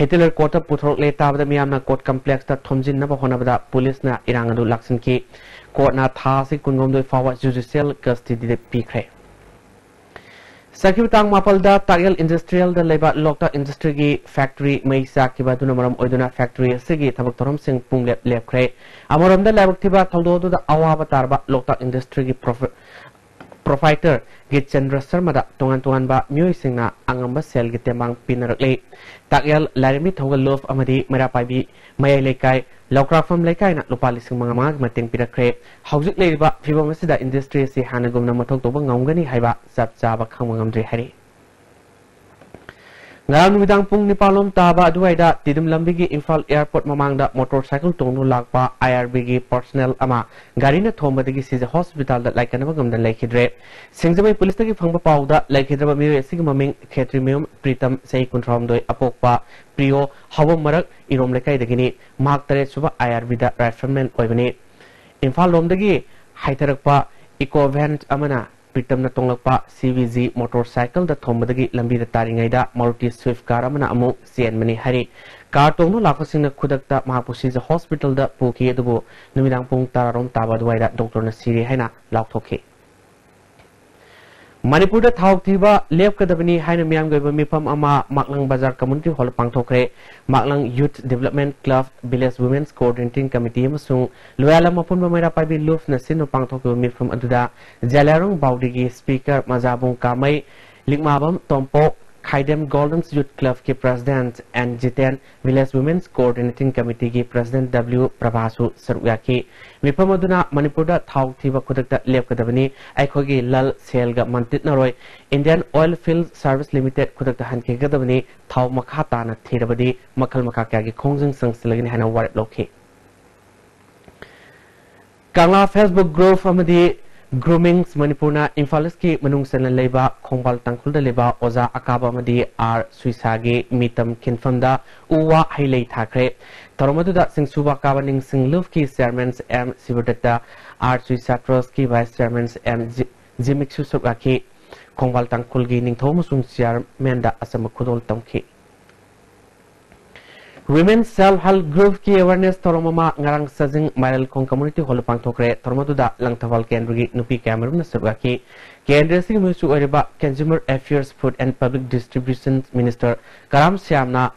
ꯍꯤꯇꯂꯔ ꯀꯣꯔꯠꯇ ꯄꯨꯊꯣꯔꯛꯂꯦ ꯇꯥꯕꯗ ꯃꯤꯌꯥꯝꯅ ꯀꯣꯔꯠ ꯀꯝꯄ꯭ꯂꯦꯛꯁꯇ ꯊꯣꯝꯖꯤꯟꯅꯕ ꯍꯣꯠꯅꯕꯗ ꯄꯨꯂꯤꯁꯅ ꯏꯔꯥꯡ ꯑꯗꯨ ꯂꯥꯛꯁꯤꯟꯈꯤ꯫ ꯀꯣꯔꯠꯅ ꯊꯥ ꯑꯁꯤ ꯀꯨꯟꯍꯨꯝꯗꯣꯏ ꯐꯥꯎꯕ ꯖꯨꯗꯤꯁꯤꯌꯦꯜ ꯀꯁꯇꯗꯤꯗ ꯄꯤꯈ꯭ꯔꯦ꯫ ꯆꯠꯈꯤꯕ ꯇꯥꯡ ꯃꯥꯄꯜꯗ ꯇꯥꯛꯌꯦꯜ ꯏꯟꯗꯁꯇ꯭ꯔꯤꯌꯦꯜꯗ ꯂꯩꯕ ꯂꯣꯛꯇꯥꯛ ꯏꯟꯗꯁꯇ꯭ꯔꯤꯒꯤ ꯐꯦꯛꯇꯔꯤ ꯃꯩ ꯆꯥꯛꯈꯤꯕ ꯑꯗꯨꯅ ꯃꯔꯝ ꯑꯣꯏꯗꯨꯅ ꯐꯦꯛꯇꯔꯤ ꯑꯁꯤꯒꯤ ꯊꯕꯛ ꯊꯧꯔꯝꯁꯤꯡ ꯄꯨꯡꯂꯦꯞ ꯂꯦꯞꯈ꯭ꯔꯦ꯫ ꯑꯃꯔꯣꯝꯗ ꯂꯥꯏꯕꯛ ꯊꯤꯕ ꯊꯧꯗꯣꯛ ꯑꯗꯨꯗ ꯑꯋꯥꯕ ꯇꯥꯔꯕ ꯂꯣꯛꯇꯥꯛ ꯏꯟꯗꯁꯇ꯭ꯔꯤꯒꯤ ꯄ꯭ꯔꯣꯐ-, ꯄ꯭ꯔꯣꯄꯥꯏꯇꯔ ꯒꯤꯠꯆꯟꯗ꯭ꯔ ꯁꯔꯃꯗ ꯇꯣꯉꯥꯟ ꯇꯣꯉꯥꯟꯕ ꯃꯤꯑꯣꯏꯁꯤꯡꯅ ꯑꯉꯝꯕ ꯁꯦꯜꯒꯤ ꯇꯦꯡꯕꯥꯡ ꯄꯤꯅꯔꯛꯂꯤ꯫ ꯇꯥꯛꯌꯦꯜ ꯂꯥꯏꯔꯦꯝꯕꯤ ꯊꯧꯒꯜ ꯂꯨꯞ ꯑꯃꯗꯤ ꯃꯩꯔꯥ ꯄꯥꯏꯕꯤ ꯃꯌꯥꯏ ꯂꯩꯀꯥꯏ ꯂꯧꯀ꯭ꯔꯥꯛꯐꯝ ꯂꯩꯀꯥꯏꯅ ꯂꯨꯄꯥ ꯂꯤꯁꯤꯡ ꯃꯉꯥ ꯃꯉꯥꯒꯤ ꯃꯇꯦꯡ ꯄꯤꯔꯛꯈ꯭ꯔꯦ꯫ ꯍꯧꯖꯤꯛ ꯂꯩꯔꯤꯕ ꯐꯤꯕꯝ ꯑꯁꯤꯗ ꯏꯟꯗꯁꯇ꯭ꯔꯤ ꯑꯁꯤ ꯍꯥꯟꯅꯒꯨꯝꯅ ꯃꯊꯧ ꯇꯧꯕ ꯉꯝꯒꯅꯤ ꯍꯥꯏꯕ ꯆꯞ ꯆꯥꯕ ꯈꯪꯕ ꯉꯝꯗ꯭ꯔꯤ ꯍꯥꯏꯔꯤ꯫ ꯉꯔꯥꯡ ꯅꯨꯃꯤꯗꯥꯡ ꯄꯨꯡ ꯅꯤꯄꯥꯟ ꯂꯣꯝ ꯇꯥꯕ ꯑꯗꯨꯋꯥꯏꯗ ꯇꯤꯗꯤꯝ ꯂꯝꯕꯤꯒꯤ ꯏꯝꯐꯥꯜ ꯑꯦꯌꯔꯄꯣꯔꯠ ꯃꯃꯥꯡꯗ ꯃꯣꯇꯣꯔ ꯁꯥꯏꯀꯜ ꯇꯣꯡꯗꯨꯅ ꯂꯥꯛꯄ ꯑꯥꯏ ꯑꯥꯔ ꯕꯤꯒꯤ ꯄꯔꯁꯅꯦꯜ ꯑꯃ ꯒꯥꯔꯤꯅ ꯊꯣꯝꯕꯗꯒꯤ ꯁꯤꯖ ꯍꯣꯁꯄꯤꯇꯥꯜꯗ ꯂꯥꯏꯀꯠꯅꯕ ꯉꯝꯗꯅ ꯂꯩꯈꯤꯗ꯭ꯔꯦ꯫ ꯁꯤꯡꯖꯃꯩ ꯄꯨꯂꯤꯁꯇꯒꯤ ꯐꯪꯕ ꯄꯥꯎꯗ ꯂꯩꯈꯤꯗ꯭ꯔꯕ ꯃꯤꯑꯣꯏ ꯑꯁꯤꯒꯤ ꯃꯃꯤꯡ ꯈꯦꯇ꯭ꯔꯤꯃꯌꯨꯝ ꯄ꯭ꯔꯤꯇꯝ, ꯆꯍꯤ ꯀꯨꯟꯊ꯭ꯔꯥꯍꯨꯝꯗꯣꯏ, ꯑꯄꯣꯛꯄ ꯄ꯭ꯔꯤꯌꯣ, ꯍꯥꯎꯕꯝ ꯃꯔꯛ, ꯏꯔꯣꯝ ꯂꯩꯀꯥꯏꯗꯒꯤꯅꯤ꯫ ꯃꯍꯥꯛ ꯇꯔꯦꯠ ꯁꯨꯕ ꯑꯥꯏ ꯑꯥꯔ ꯕꯤꯗ ꯔꯥꯏꯐꯜꯃꯦꯟ ꯑꯣꯏꯕꯅꯤ꯫ ꯏꯝꯐꯥꯜ ꯂꯣꯝꯗꯒꯤ ꯍꯥꯏꯊꯔꯛꯄ ꯏꯀꯣ ꯚꯦꯟ ꯑꯃꯅ ꯄ꯭ꯔꯤꯇꯝꯅ ꯇꯣꯡꯂꯛꯄ ꯁꯤ ꯚꯤ ꯖꯤ ꯃꯣꯇꯣꯔ ꯁꯥꯏꯀꯜꯗ ꯊꯣꯝꯕꯗꯒꯤ ꯂꯝꯕꯤꯗ ꯇꯥꯔꯤꯉꯩꯗ ꯃꯥꯔꯨꯇꯤ ꯁ꯭ꯋꯤꯐ ꯀꯥꯔ ꯑꯃꯅ ꯑꯃꯨꯛ ꯆꯦꯟꯕꯅꯤ ꯍꯥꯏꯔꯤ꯫ ꯀꯥꯔ ꯇꯣꯡꯗꯨꯅ ꯂꯥꯛꯄꯁꯤꯡꯅ ꯈꯨꯗꯛꯇ ꯃꯍꯥꯛꯄꯨ ꯁꯤꯖ ꯍꯣꯁꯄꯤꯇꯥꯜꯗ ꯄꯨꯈꯤ, ꯑꯗꯨꯕꯨ ꯅꯨꯃꯤꯗꯥꯡ ꯄꯨꯡ ꯇꯔꯥꯔꯣꯝ ꯇꯥꯕ ꯑꯗꯨꯋꯥꯏꯗ ꯗꯣꯛꯇꯔꯅ ꯁꯤꯔꯦ ꯍꯥꯏꯅ ꯂꯥꯎꯊꯣꯛꯈꯤ꯫ ꯃꯅꯤꯄꯨꯔꯗ ꯊꯥꯎ ꯊꯤꯕ ꯂꯦꯞꯀꯗꯕꯅꯤ ꯍꯥꯏꯅ ꯃꯤꯌꯥꯝꯒꯤ ꯑꯣꯏꯕ ꯃꯤꯐꯝ ꯑꯃ ꯃꯥꯛꯂꯪ ꯕꯖꯥꯔ ꯀꯝꯃ꯭ꯌꯨꯅꯤꯇꯤ ꯍꯣꯜꯗ ꯄꯥꯡꯊꯣꯛꯈ꯭ꯔꯦ꯫ Maklang youth development club, village women's coordinating committee ꯑꯃꯁꯨꯡ ꯂꯣꯌꯥꯂꯝ ꯑꯄꯨꯟꯕ ꯃꯩꯔꯥ ꯄꯥꯏꯕꯤ ꯂꯨꯞꯅ ꯁꯤꯟꯅ ꯄꯥꯡꯊꯣꯛꯈꯤꯕ ꯃꯤꯐꯝ ꯑꯗꯨꯗ ꯖꯂꯤꯌꯥꯡꯔꯣꯡ ꯕꯥꯎꯗꯤꯒꯤ speaker Majabung Kamei, Likmabam Tompok, Khaidem golden youth ꯀ꯭ꯂꯕꯀꯤ president N Jiten, village women's coordinating ꯀꯃꯤꯇꯤꯒꯤ ꯄ꯭ꯔꯦꯁꯤꯗꯦꯟꯠ ꯗꯕ꯭ꯂꯤꯎ ꯄ꯭ꯔꯚꯥꯁꯨ ꯁꯔꯨꯛ ꯌꯥꯈꯤ꯫ ꯃꯤꯐꯝ ꯑꯗꯨꯅ ꯃꯅꯤꯄꯨꯔꯗ ꯊꯥꯎ ꯊꯤꯕ ꯈꯨꯗꯛꯇ ꯂꯦꯞꯀꯗꯕꯅꯤ, ꯑꯩꯈꯣꯏꯒꯤ ꯂꯜ ꯁꯦꯜꯒ ꯃꯟꯇꯤꯠꯅꯔꯣꯏ, ꯏꯟꯗꯤꯌꯥꯟ ꯑꯣꯏꯜ ꯐꯤꯜꯗ ꯁꯔꯚꯤꯁ ꯂꯤꯃꯤꯇꯦꯗ ꯈꯨꯗꯛꯇ ꯍꯟꯈꯤꯒꯗꯕꯅꯤ, ꯊꯥꯎ ꯃꯈꯥ ꯇꯥꯅ ꯊꯤꯔꯕꯗꯤ ꯃꯈꯜ ꯃꯈꯥ ꯀꯌꯥꯒꯤ ꯈꯣꯡꯖꯪ ꯆꯪꯁꯤꯜꯂꯒꯅꯤ ꯍꯥꯏꯅ ꯋꯥꯔꯦꯞ ꯂꯧꯈꯤ꯫ ꯀꯪꯂꯥ ꯐꯦꯁꯕꯨꯛ ꯒ꯭ꯔꯨꯞ ꯑꯃꯗꯤ ꯒ꯭ꯔꯨꯃꯤꯡꯁ ꯃꯅꯤꯄꯨꯔꯅ ꯏꯝꯐꯥꯜ ꯏꯁꯀꯤ ꯃꯅꯨꯡ ꯆꯟꯅ ꯂꯩꯕ ꯈꯣꯡꯕꯥꯜ ꯇꯥꯡꯈꯨꯜꯗ ꯂꯩꯕ ꯑꯣꯖꯥ ꯑꯀꯥꯕ ꯑꯃꯗꯤ ꯑꯥꯔ ꯁꯨꯏꯁꯥꯒꯤ ꯃꯤꯇꯝ ꯈꯤꯟꯐꯝꯗ ꯎ ꯋꯥ ꯍꯩ ꯂꯩ ꯊꯥꯈ꯭ꯔꯦ꯫ ꯊꯧꯔꯝ ꯑꯗꯨꯗ ꯆꯤꯡꯁꯨꯕ ꯑꯀꯥꯕ ꯅꯤꯡꯁꯤꯡ ꯂꯨꯞꯀꯤ chairman M Shibdatta, R Suisa ꯇ꯭ꯔꯁꯀꯤ ꯚꯥꯏꯁ ꯆꯤꯌꯥꯔꯃꯦꯟ ꯑꯦꯝ ꯖꯤ-, ꯖꯤꯃꯤꯛꯁꯨ ꯁꯔꯨꯛ ꯌꯥꯈꯤ꯫ ꯈꯣꯡꯕꯥꯜ ꯇꯥꯡꯈꯨꯜꯒꯤ ꯅꯤꯡꯊꯧ ꯑꯃꯁꯨꯡ ꯆꯤꯌꯥꯔꯃꯦꯟꯗ ꯑꯆꯝꯕ ꯈꯨꯗꯣꯜ ꯇꯝꯈꯤ꯫ ꯋꯤꯃꯦꯟ ꯁꯦꯜꯐ ꯍꯦꯜꯞ ꯒ꯭ꯔꯨꯞꯀꯤ ꯑꯦꯋꯦꯔꯅꯦꯁ ꯊꯧꯔꯝ ꯑꯃ ꯉꯔꯥꯡ ꯆꯥꯖꯤꯡ ꯃꯥꯏꯔꯦꯜꯈꯣꯡ ꯀꯝꯃ꯭ꯌꯨꯅꯤꯇꯤ ꯍꯣꯜꯗ ꯄꯥꯡꯊꯣꯛꯈ꯭ꯔꯦ꯫ ꯊꯧꯔꯝ ꯑꯗꯨꯗ ꯂꯪꯊꯕꯥꯜ ꯀꯦꯟꯗ꯭ꯔꯒꯤ ꯅꯨꯄꯤ ꯀꯌꯥꯃꯔꯨꯝꯅ ꯁꯔꯨꯛ ꯌꯥꯈꯤ꯫ ꯀꯦꯟꯗ꯭ꯔ ꯑꯁꯤꯒꯤ ꯃꯤꯍꯨꯠꯁꯨ ꯑꯣꯏꯔꯤꯕ consumer affairs, food and public distribution minister Karam ꯁ꯭ꯌꯥꯝꯅ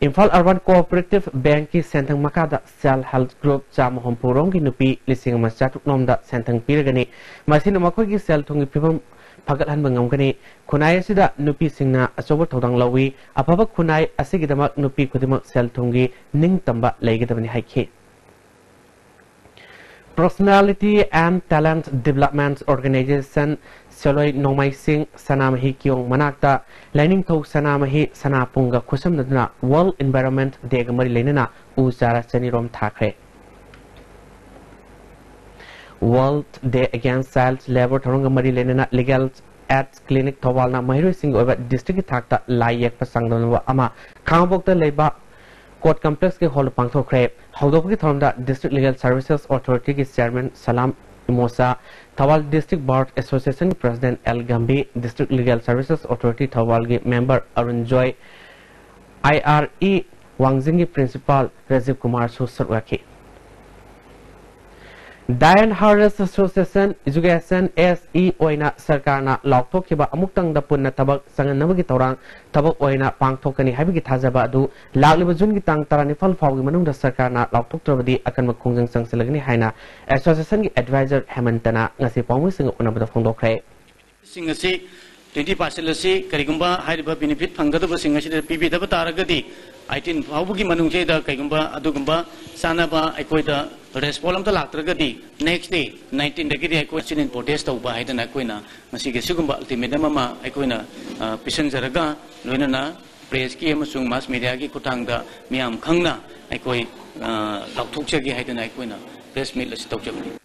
ꯏꯝꯐꯥꯜ ꯑꯔꯕꯥꯟ ꯀꯣꯑꯣꯄꯔꯦꯇꯤꯚ ꯕꯦꯡꯛꯀꯤ ꯁꯦꯟꯊꯪ ꯃꯈꯥꯗ ꯁꯦꯜꯐ ꯍꯦꯜꯞ ꯒ꯭ꯔꯨꯞ ꯆꯥꯝꯃ ꯍꯨꯝꯐꯨ ꯔꯣꯝꯒꯤ ꯅꯨꯄꯤ ꯂꯤꯁꯤꯡ ꯑꯃ ꯆꯥꯇ꯭ꯔꯨꯛ ꯂꯣꯝꯗ ꯁꯦꯟꯊꯪ ꯄꯤꯔꯒꯅꯤ꯫ ꯃꯁꯤꯅ ꯃꯈꯣꯏꯒꯤ ꯁꯦꯜ ꯊꯨꯝꯒꯤ ꯐꯤꯕꯝ ꯐꯒꯠꯍꯟꯕ ꯉꯝꯒꯅꯤ꯫ ꯈꯨꯟꯅꯥꯏ ꯑꯁꯤꯗ ꯅꯨꯄꯤꯁꯤꯡꯅ ꯑꯆꯧꯕ ꯊꯧꯗꯥꯡ ꯂꯧꯏ꯫ ꯑꯐꯕ ꯈꯨꯟꯅꯥꯏ ꯑꯁꯤꯒꯤꯗꯃꯛ ꯅꯨꯄꯤ ꯈꯨꯗꯤꯡꯃꯛ ꯁꯦꯜ ꯊꯨꯝꯒꯤ ꯅꯤꯡꯇꯝꯕ ꯂꯩꯒꯗꯕꯅꯤ ꯍꯥꯏꯈꯤ꯫ Personality and Talent Development Organization, Selloi ꯅꯣꯡꯃꯥꯏꯁꯤꯡ ꯁꯅꯥꯃꯍꯤ ꯀꯤꯌꯣꯡ ꯃꯅꯥꯛꯇ ꯂꯥꯏꯅꯤꯡꯊꯧ ꯁꯅꯥꯃꯍꯤ ꯁꯅꯥꯄꯨꯡꯒ ꯈꯨꯠꯁꯝꯅꯗꯨꯅ World Environment Dayꯒ ꯃꯔꯤ ꯂꯩꯅꯅ ꯎ ꯆꯥꯔꯥ ꯆꯅꯤꯔꯣꯝ ꯊꯥꯈ꯭ꯔꯦ꯫ World Day Against Child Labour ꯊꯧꯔꯝꯒ ꯃꯔꯤ ꯂꯩꯅꯅ Legal Aid Clinic ꯊꯧꯕꯥꯜꯅ ꯃꯍꯩꯔꯣꯏꯁꯤꯡꯒꯤ ꯑꯣꯏꯕ districtꯀꯤ ꯊꯥꯛꯇ ꯂꯥꯏ ꯌꯦꯛꯄ ꯆꯥꯡꯗꯝꯅꯕ ꯑꯃ ꯈꯥꯉꯕꯣꯛꯇ ꯂꯩꯕ Court Complexꯀꯤ hallꯗ ꯄꯥꯡꯊꯣꯛꯈ꯭ꯔꯦ꯫ ꯍꯧꯗꯣꯛꯄꯒꯤ ꯊꯧꯔꯝꯗ District Legal Services Authorityꯒꯤ Chairman Salam Imosha, Thoubal District Bar Associationꯒꯤ President L Gambhi, District Legal Services Authority ꯊꯧꯕꯥꯜꯒꯤ member ꯑꯔꯨꯟ ꯖꯣꯏ, IRE ꯋꯥꯡꯖꯤꯡꯒꯤ Principal ꯔꯥꯖꯤꯕ ꯀꯨꯃꯥꯔꯁꯨ ꯁꯔꯨꯛ ꯌꯥꯈꯤ꯫ Dayan Harvest Association Education, ASE ꯑꯣꯏꯅ ꯁꯔꯀꯥꯔꯅ ꯂꯥꯎꯊꯣꯛꯈꯤꯕ ꯑꯃꯨꯛꯇꯪꯗ ꯄꯨꯟꯅ ꯊꯕꯛ ꯆꯪꯍꯟꯅꯕꯒꯤ ꯊꯧꯔꯥꯡ ꯊꯕꯛ ꯑꯣꯏꯅ ꯄꯥꯡꯊꯣꯛꯀꯅꯤ ꯍꯥꯏꯕꯒꯤ ꯊꯥꯖꯕ ꯑꯗꯨ ꯂꯥꯛꯂꯤꯕ ꯖꯨꯟꯒꯤ ꯇꯥꯡ ꯇꯔꯥꯅꯤꯄꯥꯜ ꯐꯥꯎꯒꯤ ꯃꯅꯨꯡꯗ ꯁꯔꯀꯥꯔꯅ ꯂꯥꯎꯊꯣꯛꯇ꯭ꯔꯕꯗꯤ ꯑꯀꯟꯕ ꯈꯣꯡꯖꯪ ꯆꯪꯁꯤꯜꯂꯒꯅꯤ ꯍꯥꯏꯅ associationꯒꯤ advisor ꯍꯦꯃꯟꯇꯅ ꯉꯁꯤ ꯄꯥꯎꯃꯤꯁꯤꯡꯒ ꯎꯅꯕꯗ ꯐꯣꯡꯗꯣꯛꯈ꯭ꯔꯦ꯫ ꯁꯤꯡ ꯑꯁꯤ twenty percent ꯑꯁꯤ ꯀꯔꯤꯒꯨꯝꯕ ꯍꯥꯏꯔꯤꯕ benefit ꯐꯪꯒꯗꯕꯁꯤꯡ ꯑꯁꯤꯗ ꯄꯤꯕꯤꯗꯕ ꯇꯥꯔꯒꯗꯤ, eighteen ꯐꯥꯎꯕꯒꯤ ꯃꯅꯨꯡꯁꯤꯗ ꯀꯩꯒꯨꯝꯕ ꯑꯗꯨꯒꯨꯝꯕ ꯆꯥꯅꯕ ꯑꯩꯈꯣꯏꯗ response ꯑꯝꯇ ꯂꯥꯛꯇ꯭ꯔꯒꯗꯤ, next day nineteenꯗꯒꯤꯗꯤ ꯑꯩꯈꯣꯏ sit-in protest ꯇꯧꯕ ꯍꯥꯏꯗꯅ ꯑꯩꯈꯣꯏꯅ ꯉꯁꯤꯒꯤ ꯁꯤꯒꯨꯝꯕ ultimatum ꯑꯃ ꯑꯩꯈꯣꯏꯅ, ꯑ, ꯄꯤꯁꯤꯟꯖꯔꯒ, ꯂꯣꯏꯅꯅ pressꯀꯤ ꯑꯃꯁꯨꯡ mass mediaꯒꯤ ꯈꯨꯠꯊꯥꯡꯗ ꯃꯤꯌꯥꯝ ꯈꯪꯅ ꯑꯩꯈꯣꯏ, ꯑ, ꯂꯥꯎꯊꯣꯛꯆꯒꯦ ꯍꯥꯏꯗꯅ ꯑꯩꯈꯣꯏꯅ press meet ꯑꯁꯤ ꯇꯧꯖꯕꯅꯤ꯫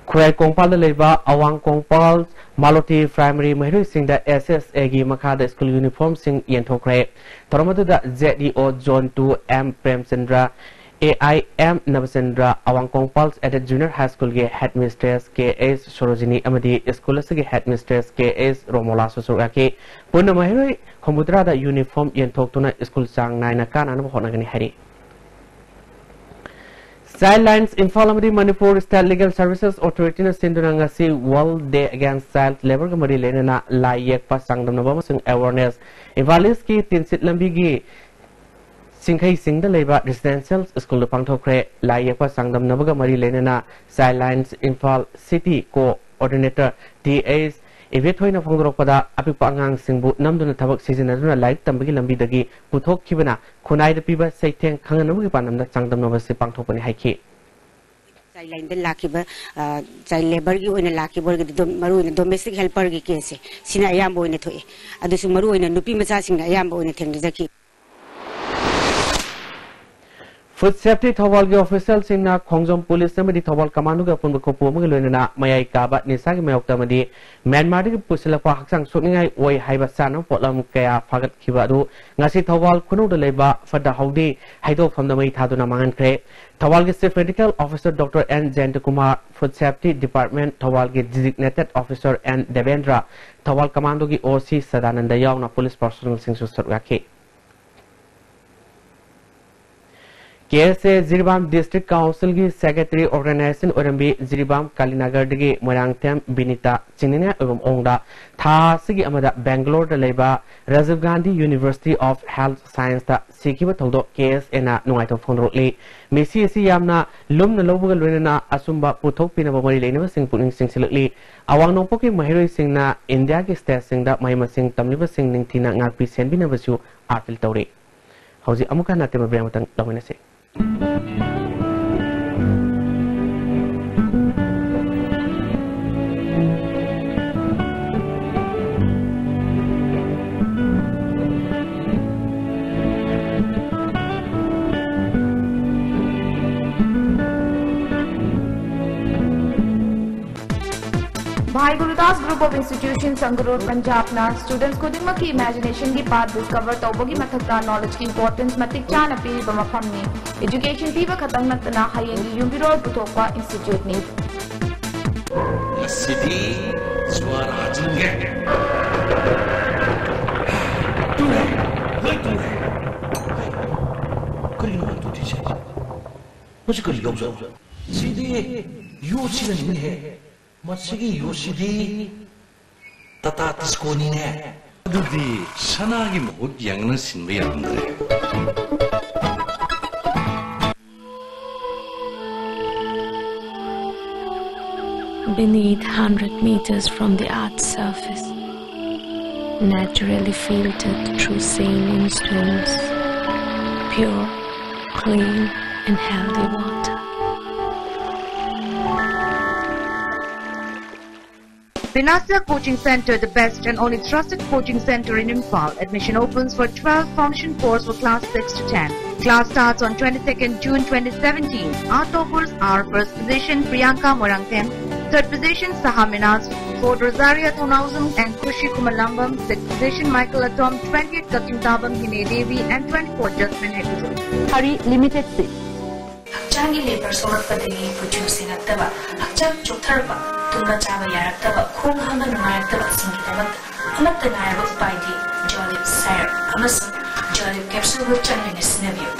ꯈꯨꯔꯥꯏ ꯀꯣꯡꯄꯥꯜꯗ ꯂꯩꯕ ꯑꯋꯥꯡ ꯀꯣꯡꯄꯥꯜ ꯃꯥꯂꯣꯇꯤ Primary ꯃꯍꯩꯔꯣꯏꯁꯤꯡꯗ SSAꯒꯤ ꯃꯈꯥꯗ school uniformꯁꯤꯡ ꯌꯦꯟꯊꯣꯛꯈ꯭ꯔꯦ꯫ ꯊꯧꯔꯝ ꯑꯗꯨꯗ ZEO Zone two M Premchandra, AIM ꯅꯕꯆꯟꯗ꯭ꯔ, ꯑꯋꯥꯡ Kongpal Aided Junior High Schoolꯒꯤ Headmistress ꯀꯦ ꯑꯦꯁ ꯁꯣꯔꯣꯖꯤꯅꯤ ꯑꯃꯗꯤ school ꯑꯁꯤꯒꯤ Headmistress ꯀꯦ ꯑꯦꯁ ꯔꯣꯃꯣꯂꯥꯁꯨ ꯁꯔꯨꯛ ꯌꯥꯈꯤ꯫ ꯄꯨꯟꯅ ꯃꯍꯩꯔꯣꯏ ꯍꯨꯝꯐꯨꯇꯔꯥꯗ uniform ꯌꯦꯟꯊꯣꯛꯇꯨꯅ school ꯆꯥꯡ ꯅꯥꯏꯅ ꯀꯥꯅꯅꯕ ꯍꯣꯠꯅꯒꯅꯤ ꯍꯥꯏꯔꯤ꯫ Childlines Imphal ꯑꯃꯗꯤ Manipur State Legal Services Authority ꯅ ꯁꯤꯟꯗꯨꯅ ꯉꯁꯤ World Day Against Child Labour ꯒ ꯃꯔꯤ ꯂꯩꯅꯅ ꯂꯥꯏ ꯌꯦꯛꯄ ꯆꯥꯡꯗꯝꯅꯕ ꯑꯃꯁꯨꯡ awareness Imphal East ꯀꯤ ꯇꯤꯟꯁꯤꯠ ꯂꯝꯕꯤꯒꯤ ꯁꯤꯡꯈꯩꯁꯤꯡꯗ ꯂꯩꯕ residential school ꯗ ꯄꯥꯡꯊꯣꯛꯈ꯭ꯔꯦ꯫ ꯂꯥꯏ ꯌꯦꯛꯄ ꯆꯥꯡꯗꯝꯅꯕꯒ ꯃꯔꯤ ꯂꯩꯅꯅ Childlines Imphal City Coordinator T H ꯏꯕꯦꯊꯣꯏꯅ ꯐꯣꯡꯗꯣꯔꯛꯄꯗ, ꯑꯄꯤꯛꯄ ꯑꯉꯥꯡꯁꯤꯡꯕꯨ ꯅꯝꯗꯨꯅ ꯊꯕꯛ ꯁꯤꯖꯤꯟꯅꯗꯨꯅ ꯂꯥꯏꯔꯤꯛ ꯇꯝꯕꯒꯤ ꯂꯝꯕꯤꯗꯒꯤ ꯄꯨꯊꯣꯛꯈꯤꯕꯅ ꯈꯨꯟꯅꯥꯏꯗ ꯄꯤꯕ ꯆꯩꯊꯦꯡ ꯈꯪꯍꯟꯅꯕꯒꯤ ꯄꯥꯟꯗꯝꯗ ꯆꯥꯡꯗꯝꯅꯕ ꯑꯁꯤ ꯄꯥꯡꯊꯣꯛꯄꯅꯤ ꯍꯥꯏꯈꯤ꯫ Childline ꯗ ꯂꯥꯛꯈꯤꯕ, ꯑ, child labour ꯒꯤ ꯑꯣꯏꯅ ꯂꯥꯛꯈꯤꯕ ꯑꯣꯏꯔꯒꯗꯤ ꯗꯣꯝ-, ꯃꯔꯨꯑꯣꯏꯅ domestic helper ꯒꯤ case ꯁꯦ, ꯁꯤꯅ ꯑꯌꯥꯝꯕ ꯑꯣꯏꯅ ꯊꯣꯛꯑꯦ꯫ ꯑꯗꯨꯁꯨ ꯃꯔꯨꯑꯣꯏꯅ ꯅꯨꯄꯤ ꯃꯆꯥꯁꯤꯡꯅ ꯑꯌꯥꯝꯕ ꯑꯣꯏꯅ ꯊꯦꯡꯅꯖꯈꯤ꯫ Food Safety ꯊꯧꯕꯥꯜꯒꯤ official ꯁꯤꯡꯅ ꯈꯣꯡꯖꯣꯝ police ꯑꯃꯗꯤ ꯊꯧꯕꯥꯜ commando ꯒꯤ ꯑꯄꯨꯟꯕ ꯈꯨꯠꯄꯨ ꯑꯃꯒ ꯂꯣꯏꯅꯅ ꯃꯌꯥꯏ ꯀꯥꯕ ꯅꯤꯁꯥꯒꯤ ꯃꯥꯌꯣꯛꯇ ꯑꯃꯗꯤ ꯃ꯭ꯌꯥꯟꯃꯥꯔꯗꯒꯤ ꯄꯨꯁꯤꯜꯂꯛꯄ ꯍꯛꯆꯥꯡ ꯁꯣꯛꯅꯤꯡꯉꯥꯏ ꯑꯣꯏ ꯍꯥꯏꯕ ꯆꯥꯅꯕ ꯄꯣꯠꯂꯝ ꯀꯌꯥ ꯐꯥꯒꯠꯈꯤꯕ ꯑꯗꯨ ꯉꯁꯤ ꯊꯧꯕꯥꯜ ꯈꯨꯅꯧꯗ ꯂꯩꯕ ꯐꯠꯇ ꯍꯥꯎꯗꯤ ꯍꯩꯗꯧꯐꯝꯗ ꯃꯩ ꯊꯥꯗꯨꯅ ꯃꯥꯡꯍꯟꯈ꯭ꯔꯦ꯫ ꯊꯧꯕꯥꯜꯒꯤ Chief Medical Officer Doctor N ꯖꯌꯟꯇꯀꯨꯃꯥꯔ, Food Safety Department ꯊꯧꯕꯥꯜꯒꯤ Designated Officer N Debendra, Thoubal commando ꯒꯤ O C ꯁꯗꯥꯅꯟꯗ ꯌꯥꯎꯅ police personnel ꯁꯤꯡꯁꯨ ꯁꯔꯨꯛ ꯌꯥꯈꯤ꯫ K S A Jiribam District Council ꯒꯤ Secretary Organization ꯑꯣꯏꯔꯝꯕꯤ ꯖꯤꯔꯤꯕꯥꯝ ꯀꯥꯂꯤꯅꯒꯔꯗꯒꯤ ꯃꯣꯏꯔꯥꯡꯊꯦꯝ ꯕꯤꯅꯤꯇꯥ ꯆꯤꯡꯅꯅꯤꯡꯉꯥꯏ ꯑꯣꯏꯕ ꯃꯑꯣꯡꯗ ꯊꯥ ꯑꯁꯤꯒꯤ ꯑꯃꯗ ꯕꯦꯡꯒꯂꯣꯔꯗ ꯂꯩꯕ Rajiv Gandhi University of Health Science ꯇ ꯁꯤꯈꯤꯕ ꯊꯧꯗꯣꯛ K S A ꯅ ꯅꯨꯡꯉꯥꯏꯇꯕ ꯐꯣꯡꯗꯣꯔꯛꯂꯤ꯫ ꯃꯤꯁꯤ ꯑꯁꯤ ꯌꯥꯝꯅ ꯂꯨꯝꯅ ꯂꯧꯕꯒ ꯂꯣꯏꯅꯅ ꯑꯆꯨꯝꯕ ꯄꯨꯊꯣꯛꯄꯤꯅꯕ ꯃꯔꯤ ꯂꯩꯅꯕꯁꯤꯡ ꯄꯨꯛꯅꯤꯡ ꯆꯤꯡꯁꯤꯜꯂꯛꯂꯤ꯫ ꯑꯋꯥꯡ ꯅꯣꯡꯄꯣꯛꯀꯤ ꯃꯍꯩꯔꯣꯏꯁꯤꯡꯅ ꯏꯟꯗꯤꯌꯥꯒꯤ state ꯁꯤꯡꯗ ꯃꯍꯩ ꯃꯁꯤꯡ ꯇꯝꯂꯤꯕꯁꯤꯡ ꯅꯤꯡꯊꯤꯅ ꯉꯥꯛꯄꯤ ꯁꯦꯟꯕꯤꯅꯕꯁꯨ ꯑꯥꯄꯤꯜ ꯇꯧꯔꯤ꯫ ꯍꯧꯖꯤꯛ ꯑꯃꯨꯛꯀ ꯍꯟꯅ ꯑꯇꯦꯟꯕ ꯕ꯭ꯔꯦꯛ ꯑꯃꯇꯪ ꯂꯧꯃꯤꯟꯅꯁꯤ꯫ Bhai Gurudas Group of Institutions, Sangrur, Punjab ꯅ students ꯈꯨꯗꯤꯡꯃꯛꯀꯤ imagination ꯒꯤ path discover ꯇꯧꯕꯒꯤ ꯃꯊꯛꯇ knowledge ꯀꯤ importance ꯃꯇꯤꯛ ꯆꯥꯅ ꯄꯤꯔꯤꯕ ꯃꯐꯝꯅꯤ꯫ Education ꯄꯤꯕ ꯈꯛꯇꯪ ꯅꯠꯇꯅ ꯍꯌꯦꯡꯒꯤ ꯌꯨꯝꯕꯤꯔꯣꯜ ꯄꯨꯊꯣꯛꯄ institute ꯅꯤ꯫ ꯉꯁꯤꯗꯤ ꯖ꯭ꯋꯥꯔ ꯍꯥꯖꯤꯟꯒꯦ꯫ ꯇꯨꯔꯦ, ꯂꯣꯏ ꯇꯨꯔꯦ꯫ ꯀꯔꯤꯅꯣ ꯇꯨꯔꯤꯁꯦ? ꯃꯁꯤ ꯀꯔꯤ ꯌꯣꯠꯁꯛ? ꯁꯤꯗꯤ ꯌꯣꯠꯁꯤꯅꯅꯤꯅꯦꯍꯦ꯫ ꯃꯁꯤꯒꯤ ꯌꯣꯠꯁꯤꯗꯤ ꯇꯥꯇꯥ ꯇꯤꯁꯀꯣꯅꯤꯅꯦ꯫ ꯑꯗꯨꯗꯤ ꯁꯅꯥꯒꯤ ꯃꯍꯨꯠ ꯌꯦꯡꯅ ꯁꯤꯟꯕ ꯌꯥꯔꯝꯗ꯭ꯔꯦ꯫ Beneath hundred meters from the earth's surface, naturally filtered through saline streams, pure, clean, and healthy water. Vinasya Coaching Center, the best and only trusted coaching center in Imphal. Admission opens for twelve function course for class six to ten. Class starts on twenty-second June twenty seventeen. Our toppers are first position Priyanka Moirangthem, third position Saha Minaz, fourth Rosaria Thongauzam and Khushi Kumalambam, sixth position Michael Atom, twentieth Kakching Tabam Hine Devi and twenty-fourth Jasmine Hekuzum. Hari limited seat. ꯍꯛꯆꯥꯡꯒꯤ ꯂꯦꯕꯔ ꯁꯣꯛꯂꯛꯄꯗꯒꯤ ꯀꯨꯆꯨ ꯁꯦꯡꯉꯛꯇꯕ, ꯍꯛꯆꯥꯡ ꯆꯣꯛꯊꯔꯛꯄ, ꯇꯨꯝꯕ ꯆꯥꯕ ꯌꯥꯔꯛꯇꯕ, ꯈꯣꯡ ꯍꯥꯝꯕ ꯅꯨꯡꯉꯥꯏꯔꯛꯇꯕꯁꯤꯡꯒꯤꯗꯃꯛꯇ ꯑꯃꯠꯇ ꯉꯥꯏꯔꯕ ꯎꯄꯥꯏꯗꯤ ꯖꯣꯂꯤꯞ ꯁꯥꯏꯔꯞ ꯑꯃꯁꯨꯡ ꯖꯣꯂꯤꯞ ꯀꯦꯞꯁꯨꯜꯕꯨ ꯆꯥꯡ ꯅꯥꯏꯅ ꯁꯤꯖꯤꯟꯅꯕꯤꯌꯨ꯫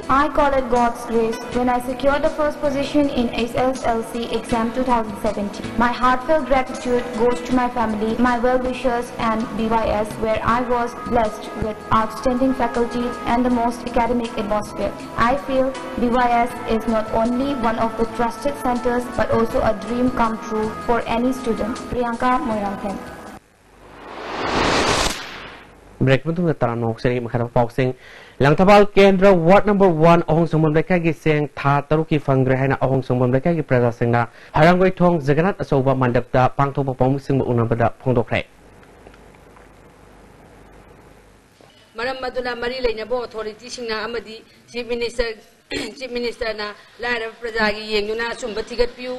I call it God's grace when I secured the first position in S S L C exam two thousand seventeen. My heartfelt gratitude goes to my family, my well-wishers, and B Y S, where I was blessed with outstanding faculty and the most academic atmosphere. I feel B Y S is not only one of the trusted centers but also a dream come true for any student. Priyanka Moirangthem. Break ꯃꯇꯨꯡꯗ ꯇꯔꯥꯝꯅ ꯑꯣꯛꯆꯔꯤ꯫ ꯃꯈꯥꯗ ꯄꯥꯎꯁꯤꯡ꯫ ꯂꯪꯊꯕꯥꯜ ꯀꯦꯟꯗ꯭ꯔ ꯋꯥꯔꯗ ꯅꯝꯕꯔ ꯋꯥꯟ ꯑꯍꯣꯡ ꯁꯪꯕꯝ ꯂꯩꯀꯥꯏꯒꯤ ꯆꯦꯡ ꯊꯥ ꯇꯔꯨꯛꯀꯤ ꯐꯪꯗ꯭ꯔꯦ ꯍꯥꯏꯅ ꯑꯍꯣꯡ ꯁꯪꯕꯝ ꯂꯩꯀꯥꯏꯒꯤ ꯄ꯭ꯔꯖꯥꯁꯤꯡꯅ ꯍꯩꯔꯥꯡꯒꯣꯏꯊꯣꯡ ꯖꯒꯟꯅꯥꯊ ꯑꯆꯧꯕ ꯃꯟꯗꯞꯇ ꯄꯥꯡꯊꯣꯛꯄ ꯄꯥꯎꯃꯤꯁꯤꯡꯕꯨ ꯎꯅꯕꯗ ꯐꯣꯡꯗꯣꯛꯈ꯭ꯔꯦ꯫ ꯃꯔꯝ ꯑꯗꯨꯅ ꯃꯔꯤ ꯂꯩꯅꯕ ꯑꯣꯊꯣꯔꯤꯇꯤꯁꯤꯡꯅ ꯑꯃꯗꯤ ꯆꯤꯐ ꯃꯤꯅꯤꯁꯇꯔ, ꯆꯤꯐ ꯃꯤꯅꯤꯁꯇꯔꯅ ꯂꯥꯏꯔꯕ ꯄ꯭ꯔꯖꯥꯒꯤ ꯌꯦꯡꯗꯨꯅ ꯑꯆꯨꯝꯕ ꯊꯤꯒꯠꯄꯤꯌꯨ꯫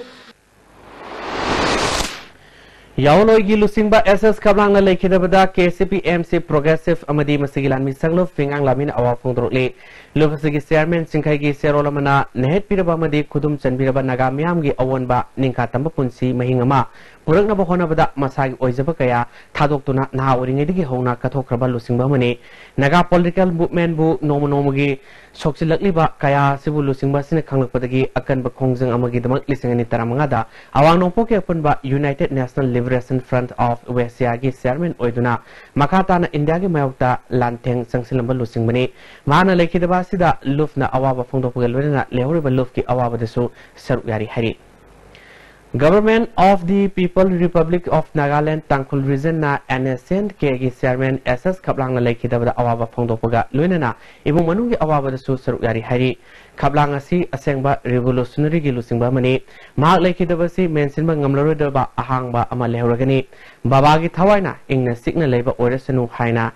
ꯌꯥꯑꯣꯟꯂꯣꯏꯒꯤ ꯂꯨꯆꯤꯡꯕ ꯑꯦꯁ ꯑꯦꯁ ꯈꯞꯂꯥꯡꯅ ꯂꯩꯈꯤꯗꯕꯗ K C P M C progressive ꯑꯃꯗꯤ ꯃꯁꯤꯒꯤ ꯂꯥꯟꯃꯤ ꯁꯪꯂꯨꯞ ꯐꯤꯉꯥꯡ ꯂꯥꯃꯤꯅ ꯑꯋꯥꯕ ꯐꯣꯡꯗꯣꯔꯛꯂꯤ꯫ ꯂꯨꯞ ꯑꯁꯤꯒꯤ ꯆꯤꯌꯥꯔꯃꯦꯟ ꯆꯤꯡꯈꯩꯒꯤ ꯆꯦꯔꯣꯜ ꯑꯃꯅ ꯅꯦꯍꯠꯄꯤꯔꯕ ꯑꯃꯗꯤ ꯈꯨꯗꯨꯝ ꯆꯟꯕꯤꯔꯕ ꯅꯥꯒꯥ ꯃꯤꯌꯥꯝꯒꯤ ꯑꯑꯣꯟꯕ ꯅꯤꯡꯈꯥ ꯇꯝꯕ ꯄꯨꯟꯁꯤ ꯃꯍꯤꯡ ꯑꯃ ꯄꯨꯔꯛꯅꯕ ꯍꯣꯠꯅꯕꯗ ꯃꯁꯥꯒꯤ ꯑꯣꯏꯖꯕ ꯀꯌꯥ ꯊꯥꯗꯣꯛꯇꯨꯅ ꯅꯍꯥ ꯑꯣꯏꯔꯤꯉꯩꯗꯒꯤ ꯍꯧꯅ ꯀꯠꯊꯣꯛꯈ꯭ꯔꯕ ꯂꯨꯆꯤꯡꯕ ꯑꯃꯅꯤ꯫ ꯅꯥꯒꯥ ꯄꯣꯂꯤꯇꯤꯀꯦꯜ ꯃꯨꯚꯃꯦꯟꯕꯨ ꯅꯣꯡꯃ ꯅꯣꯡꯃꯒꯤ ꯁꯣꯛꯆꯤꯜꯂꯛꯂꯤꯕ ꯀꯌꯥ ꯑꯁꯤꯕꯨ ꯂꯨꯆꯤꯡꯕ ꯑꯁꯤꯅ ꯈꯪꯂꯛꯄꯗꯒꯤ ꯑꯀꯟꯕ ꯈꯣꯡꯖꯪ ꯑꯃꯒꯤꯗꯃꯛ ꯂꯤꯁꯤꯡ ꯑꯅꯤ ꯇꯔꯥꯃꯉꯥꯗ ꯑꯋꯥꯡ ꯅꯣꯡꯄꯣꯛꯀꯤ ꯑꯄꯨꯟꯕ united national liberation front of ꯋꯦꯁꯤꯌꯥꯒꯤ ꯆꯤꯌꯥꯔꯃꯦꯟ ꯑꯣꯏꯗꯨꯅ ꯃꯈꯥ ꯇꯥꯅ ꯏꯟꯗꯤꯌꯥꯒꯤ ꯃꯥꯌꯣꯛꯇ ꯂꯥꯟꯊꯦꯡ ꯆꯪꯁꯤꯜꯂꯝꯕ ꯂꯨꯆꯤꯡꯕꯅꯤ꯫ ꯃꯍꯥꯛꯅ ꯂꯩꯈꯤꯗꯕ ꯑꯁꯤꯗ ꯂꯨꯞꯅ ꯑꯋꯥꯕ ꯐꯣꯡꯗꯣꯛꯄꯒ ꯂꯣꯏꯅꯅ ꯂꯩꯍꯧꯔꯤꯕ ꯂꯨꯞꯀꯤ ꯑꯋꯥꯕꯗꯁꯨ ꯁꯔꯨꯛ ꯌꯥꯔꯤ ꯍꯥꯏꯔꯤ꯫ Government of the People Republic of Nagaland Tangkhul ꯔꯤꯖꯟꯅ ꯑꯦꯟ ꯑꯦꯁ ꯑꯦꯟ ꯀꯦꯒꯤ ꯆꯤꯌꯥꯔꯃꯦꯟ ꯑꯦꯁ ꯑꯦꯁ ꯈꯞꯂꯥꯡꯅ ꯂꯩꯈꯤꯗꯕꯗ ꯑꯋꯥꯕ ꯐꯣꯡꯗꯣꯛꯄꯒ ꯂꯣꯏꯅꯅ ꯏꯃꯨꯡ ꯃꯅꯨꯡꯒꯤ ꯑꯋꯥꯕꯗꯁꯨ ꯁꯔꯨꯛ ꯌꯥꯔꯤ ꯍꯥꯏꯔꯤ꯫ ꯈꯞꯂꯥꯡ ꯑꯁꯤ ꯑꯁꯦꯡꯕ ꯔꯤꯚꯣꯂꯨꯁꯅꯔꯤꯒꯤ ꯂꯨꯆꯤꯡꯕ ꯑꯃꯅꯤ꯫ ꯃꯍꯥꯛ ꯂꯩꯈꯤꯗꯕꯁꯤ ꯃꯦꯟꯁꯤꯟꯕ ꯉꯝꯂꯔꯣꯏꯗꯕ ꯑꯍꯥꯡꯕ ꯑꯃ ꯂꯩꯍꯧꯔꯒꯅꯤ꯫ ꯕꯕꯥꯒꯤ ꯊꯋꯥꯏꯅ ꯏꯪꯅ ꯆꯤꯛꯅ ꯂꯩꯕ ꯑꯣꯏꯔꯁꯅꯨ ꯍꯥꯏꯅ